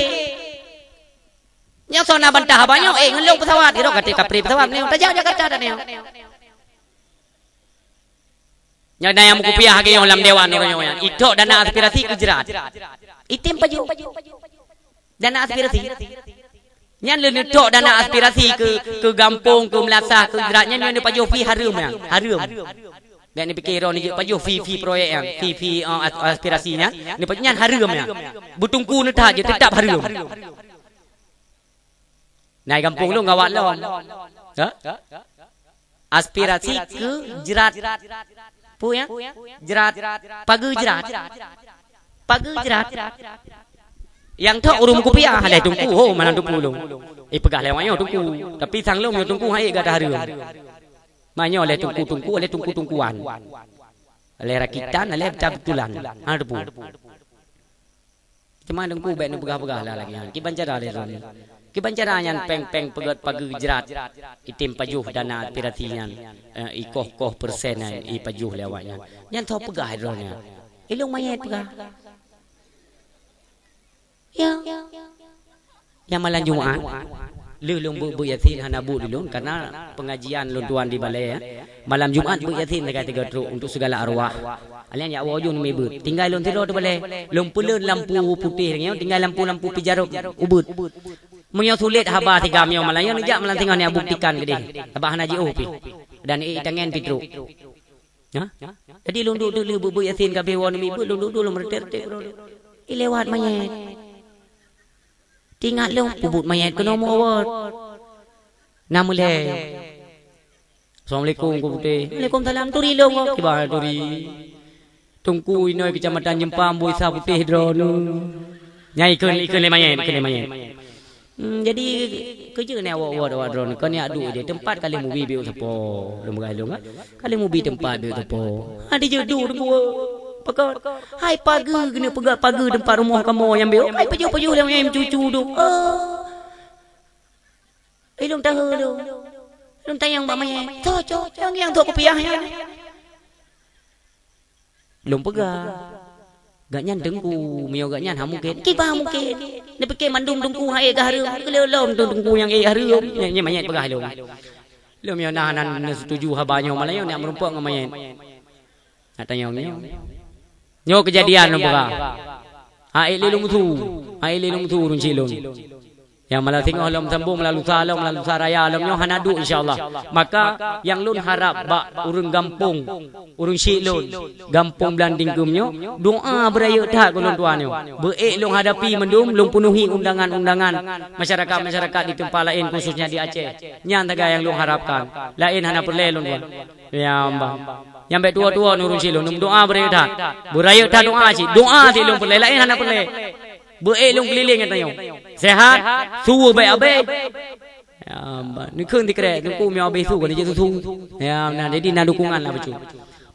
Nyang soe na bantah haba nyoe, eh, ngon lôn pesawat, irok kata kapri pesawat nyoe, tajak Jakarta dah nyoe. Nyan na nyang meukupiah lagée nyoe lam dewan uroe nyoe nyan. Itok dana aspirasi keu jrat. Item pajoh. Dana aspirasi. Nyan lé neutok dana aspirasi keu, keu gampông, keu meulasah, keu jrat. Nyan nyoe neupajoh fi hareuem nyan. Hareuem. Bék neupike droe neujeuet pajoh fi, fi proyek nyan. Fi, fi, eh, as-, aspirasi nyan. Neupajoh nyan hareuem nyan. Beuteungku neuthat jeuet, teutap hareuem. Nai gampông lôn gawat lom. Ha? Aspirasi keu jrat. Peue nyan? Jrat. Pageue jrat. Pageue jrat. Nyang thok ureuëng meukupiah lé teungku, ho, mana teungku lôn. Eh, peugah lé awak nyoe teungku. Tapi sang lôn nyoe teungku hai gata hareuem. Manyoe lé teungku-teungku, lé teungku-teungkuan. Lé rakitan, lé betul-betulan. Hana teupeu. Teuma teungku bék neupeugah-peugah lah lagée nyan. Kiban cara lé droeneuh. Kiban cara nyan péng-péng peugét pageue jrat. Item pajoh dana aspirasi nyan. Eh, ikoh-koh persen nyan ipajoh lé awak nyan. Nyan soe peugah droeneuh nyan? Ilong manyét peugah. Ya. Nyang malam Jumat. Lheueh lôn beuet-beuet Yasin hana buet di lôn, karena pengajian lôn tuan di balai, ya. Malam Jumat beuet Yasin sagai tiga trok untuk segala arwah. Alèh nyan awak ujong neumi beuet. Tinggai lôn sidroe di balai. Lôn peuleuen lampu putéh nyoe, tinggai lampu-lampu pijarôp ubeuet. Meunyoe sulet haba sigam nyoe malam nyoe, neujak malam singoh neubuktikan keudeh. Sabab hana jiôh pih. Dan ék tangen pih trok. Ha? Jadi lôn duek-duek lheueh beuet-beuet Yasin ka abéh woe neumi beuet, lôn duek-duek lôn meureutek-reutek keudroe. Ilewat manyét. Teuingat lôn, peubuet manyét keunoe meuawat. Na meulhèe. "Assalamualaikum, Teungku Putéh." "Waalaikumsalam, turi lôn, Teungku." "Kiban turi?" "Teungku, inoe Keucamatan Jeumpam, bui sa putéh droeneuh." Nyan ikheun, ikheun lé manyét, ikheun lé manyét. Hmm, jadi, keu jeuet nyan awak-awak droeneuh, kon nyan duek di teumpat ka lheueh mubi beuet sapo. Lôn peugah lôn, kan? Ka lheueh mubi teumpat beuet sapo. Ha, dijeuet duek Teungku. Pakon? Hai pageue keuneuk peugah pageue teumpat rumoh kamoe nyang beuet. Hai pajoh-pajoh lé manyét cucu duek. Oh. Ilôn tahe lôn. Ilôn tanyong bak manyét. "Soe, soe, nyang, nyang trok kupiah nyan?" Lôn peugah, "Gobnyan Teungku, meunyoe gobnyan hana mungken." "Kiban mungken? Neupike mandum Teungku han ék hareuem, keu lôn lom Teungku nyang ék hareuem." Nyan, nyan manyét peugah lôn. Lôn meunyoe na hana neusetuju haba nyoe malam nyoe, neujak meurumpok ngon manyét. Neutanyong nyoe. Nyoe keujadian lôn peugah. Han ék lé lôn su, han ék lé lôn su ureueng chik lôn. Nyang malam singoh lom sambông, malam lusa lom, malam lusa raya lom nyoe hana duek, insya Allah. Maka nyang lôn harab bak ureueng gampông, ureueng chik lôn, gampông Blang Tingkeum nyoe, doa beurayeuk that keu lôn tuan nyoe. Beuék lôn hadapi mandum, lôn peunuhi undangan-undangan masyarakat-masyarakat di teumpat laén, khususnya di Aceh. Nyan sagai nyang lôn harabkan. Laén hana peureulèe lôn tuan. Ya, bah. Nyang bèk tuwo-tuwo nurun silôn, neudoa beurayeuk that. Beurayeuk that doa cit. Doa cit lôn peureulèe, laén hana peureulèe. Beuék lôn keulileng geutanyoe. Sehat, su bèk abéh. Ya, bah. Neukheun sikrek, teungku meunyoe abéh su, kon jeuet susu. Ya, nah, jadi na dukungan lah bacut.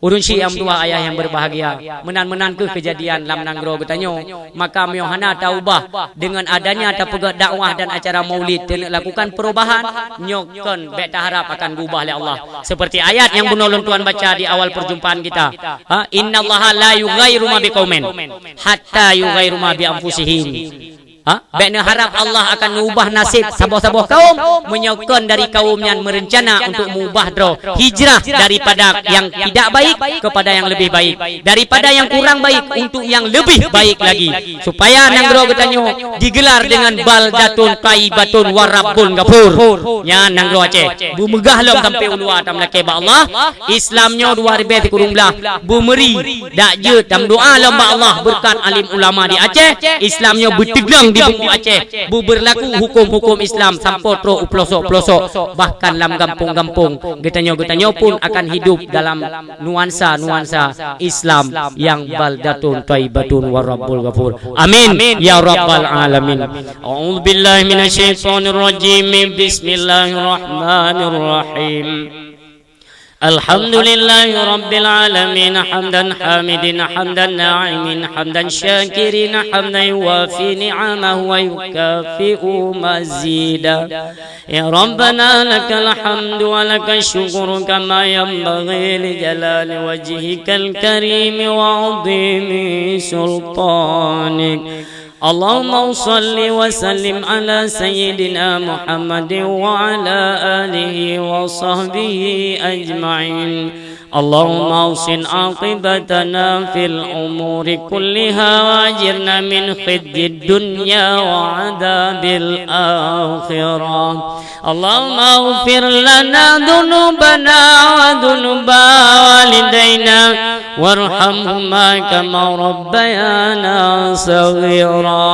Ureueng chik nyang meutuwah, ayah nyang berbahagia. Meunan-meunan kheueh keujadian lam nanggroe geutanyoe. Maka meunyoe hana taubah, dengan adanya tapeugah dakwah dan acara maulid, teuneuk lakukan perubahan, nyoe kon bèk taharap akan geubah lé Allah. Seperti ayat nyang bunoe lôn tuan baca di awal perjumpaan kita. Ha, "Innallaha la yughayyiru ma biqaumin hatta yughayyiru ma bi anfusihim." Ha? Bèk neuharap Allah akan neuubah naseb saboh-saboh kaum meunyoe kon dari kaum nyan meurencana untuk meuubah droe, hijrah daripada yang tidak baik kepada yang lebih baik, daripada yang kurang baik untuk yang lebih baik lagi, supaya nanggroe geutanyoe digelar dengan baldatun thayyibatun wa rabbun ghafur. Nyan nanggroe Aceh. Beumeugah lom sampai u luwa tameulakèe bak Allah. Islam nyoe dua ribèe sikureueng blah beumeuri. Dak jeuet tameudoa lom bak Allah beureukat alim ulama di Aceh, Islam nyoe beuteugang di bungkôh Aceh, beubeurlaku huköm-huköm Islam sampoe trôk u peulosok-peulosok, bahkan lam gampông-gampông geutanyoe-geutanyoe pun akan hidup dalam nuansa-nuansa Islam nyang baldatun thayyibatun wa rabbul ghafur. Amin ya rabbal alamin. A'udzubillahi minasyaitonirrajim. Bismillahirrahmanirrahim. الحمد لله رب العالمين، حمدا حامدين، حمدا ناعمين، حمدا شاكرين، حمدا يوافي نعمه ويكافئ مزيده. يا ربنا لك الحمد ولك الشكر كما ينبغي لجلال وجهك الكريم وعظيم سلطانك. اللهم صل وسلم على سيدنا محمد وعلى آله وصحبه أجمعين. اللهم أحسن عاقبتنا في الأمور كلها وأجرنا من خزي الدنيا وعذاب الآخرة. اللهم اغفر لنا ذنوبنا وذنوب والدينا وارحمهما كما ربيانا صغيرا.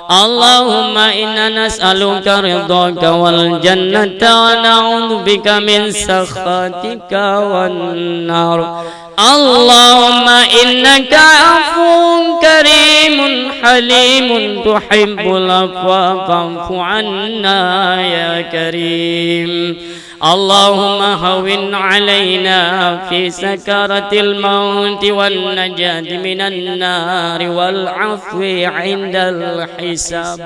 اللهم إنا نسألك رضاك والجنة ونعوذ بك من سخطك والنار. اللهم إنك عفو كريم حليم تحب العفو فاعف عنا يا كريم. اللهم هون علينا في سكرات الموت والنجاة من النار والعفو عند الحساب.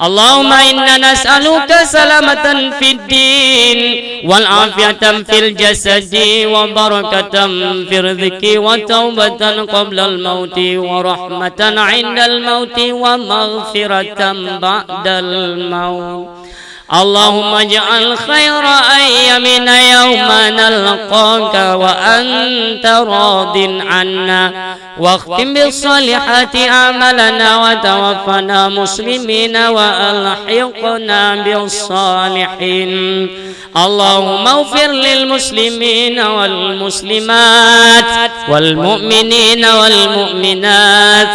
اللهم إنا نسألك سلامة في الدين والعافية في الجسد وبركة في الرزق وتوبة قبل الموت ورحمة عند الموت ومغفرة بعد الموت. اللهم اجعل خير أيامنا يوم نلقاك وأنت راض عنا، واختم بالصالحات أعمالنا، وتوفنا مسلمين وألحقنا بالصالحين. اللهم اغفر للمسلمين والمسلمات والمؤمنين والمؤمنات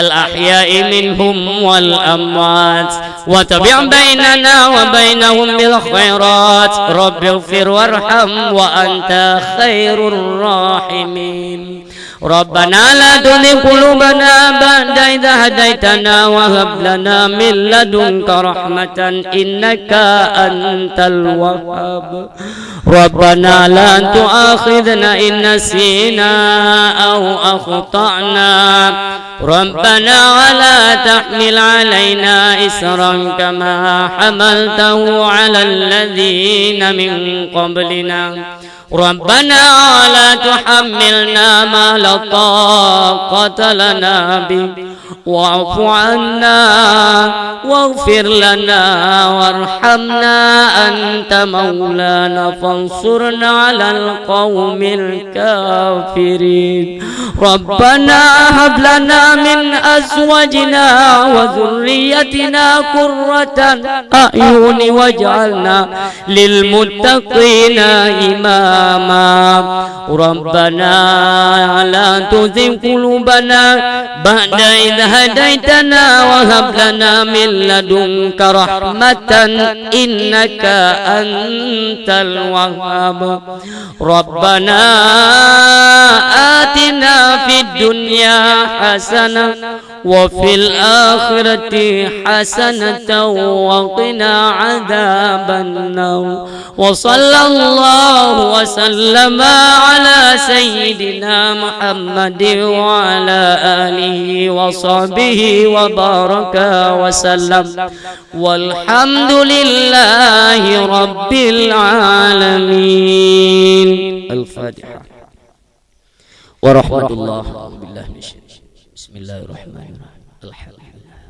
الأحياء منهم والأموات، وتابع بيننا وبينهم بالخيرات. رب اغفر وارحم وأنت خير الراحمين. ربنا لا تزغ قلوبنا بعد إذ هديتنا وهب لنا من لدنك رحمة إنك أنت الوهاب. ربنا لا تؤاخذنا إن نسينا أو أخطأنا. ربنا ولا تحمل علينا إصرا كما حملته على الذين من قبلنا. ربنا ولا تحملنا ما لا طاقة لنا به، واعف عنا واغفر لنا وارحمنا، أنت مولانا فانصرنا على القوم الكافرين. ربنا هب لنا من أزواجنا وذريتنا قرة أعين واجعلنا للمتقين إماما. ربنا لا تزغ قلوبنا بعد إذ هديتنا وهب لنا من لدنك رحمة إنك أنت الوهاب. ربنا آتنا في الدنيا حسنة وفي الآخرة حسنة وقنا عذاب النار. وصلى الله وسلم على سيدنا محمد وعلى آله وصحبه وبارك وسلم. والحمد لله رب العالمين. الفاتحة. ورحمة الله. أعوذ بالله من الشيطان. بسم الله الرحمن الرحيم. الحمد لله.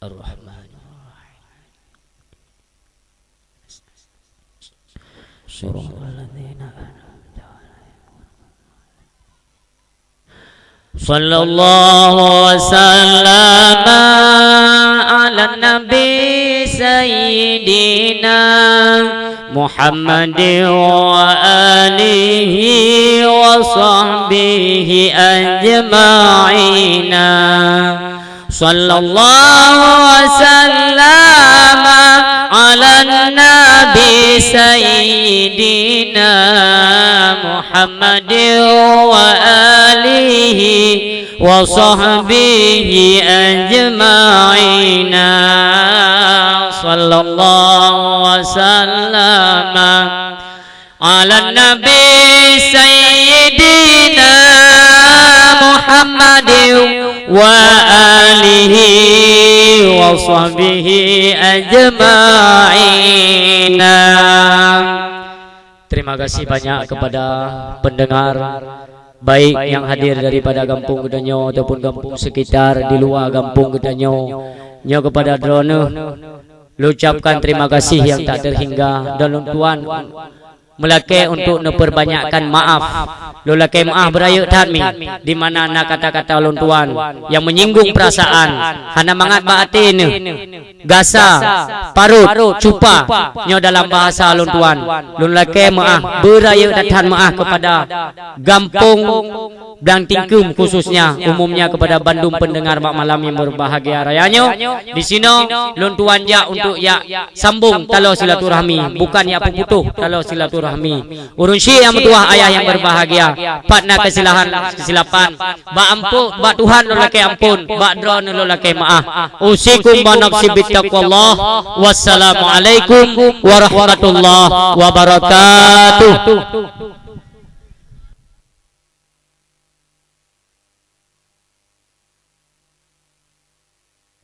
الرحمن الرحيم. صراط الذين أنعمت عليهم. صلى الله وسلم على النبي سيدنا محمد وآله وصحبه أجمعين. صلى الله وسلم على النبي سيدنا محمد وآله وصحبه أجمعين. صلى الله وسلم على النبي سيدنا محمد وآله وصحبه أجمعين. Terima kasih banyak kepada pendengar, baik yang hadir daripada gampông geutanyoe ataupun gampông sekitar di luwa gampông geutanyoe. Nyoe kepada droeneuh, lôn ucapkan terima kasih yang tak terhingga dan lôn tuan meulakée untuk neupeubanyakkan maaf. Lôn lakée meuáh beurayeuk that mi, di mana na kata-kata lôn tuan nyang menyinggung peurasaan, hana mangat bak até neuh, gasa, parot, cupa, nyoe dalam bahasa lôn tuan. Lôn lakée meuáh, beurayeuk that meuáh kepada gampông Blang Tingkeum khususnya, umumnya kepada bandum pendengar bak malam yang berbahagia raya nyoe. Di sinoe lôn tuan jak untuk jak sambong taloe silaturahmi, bukan jak peuputôh taloe silaturahmi. Ureuëng syik nyang meutuwah ayah nyang berbahagia, pat na keusilahan, keusilapan, bak ampôn, bak Tuhan lôn lakée ampôn, bak droeneuh lôn lakée meuáh. Usikum wa nafsi bittaqwallah. Wassalamualaikum warahmatullahi wabarakatuh.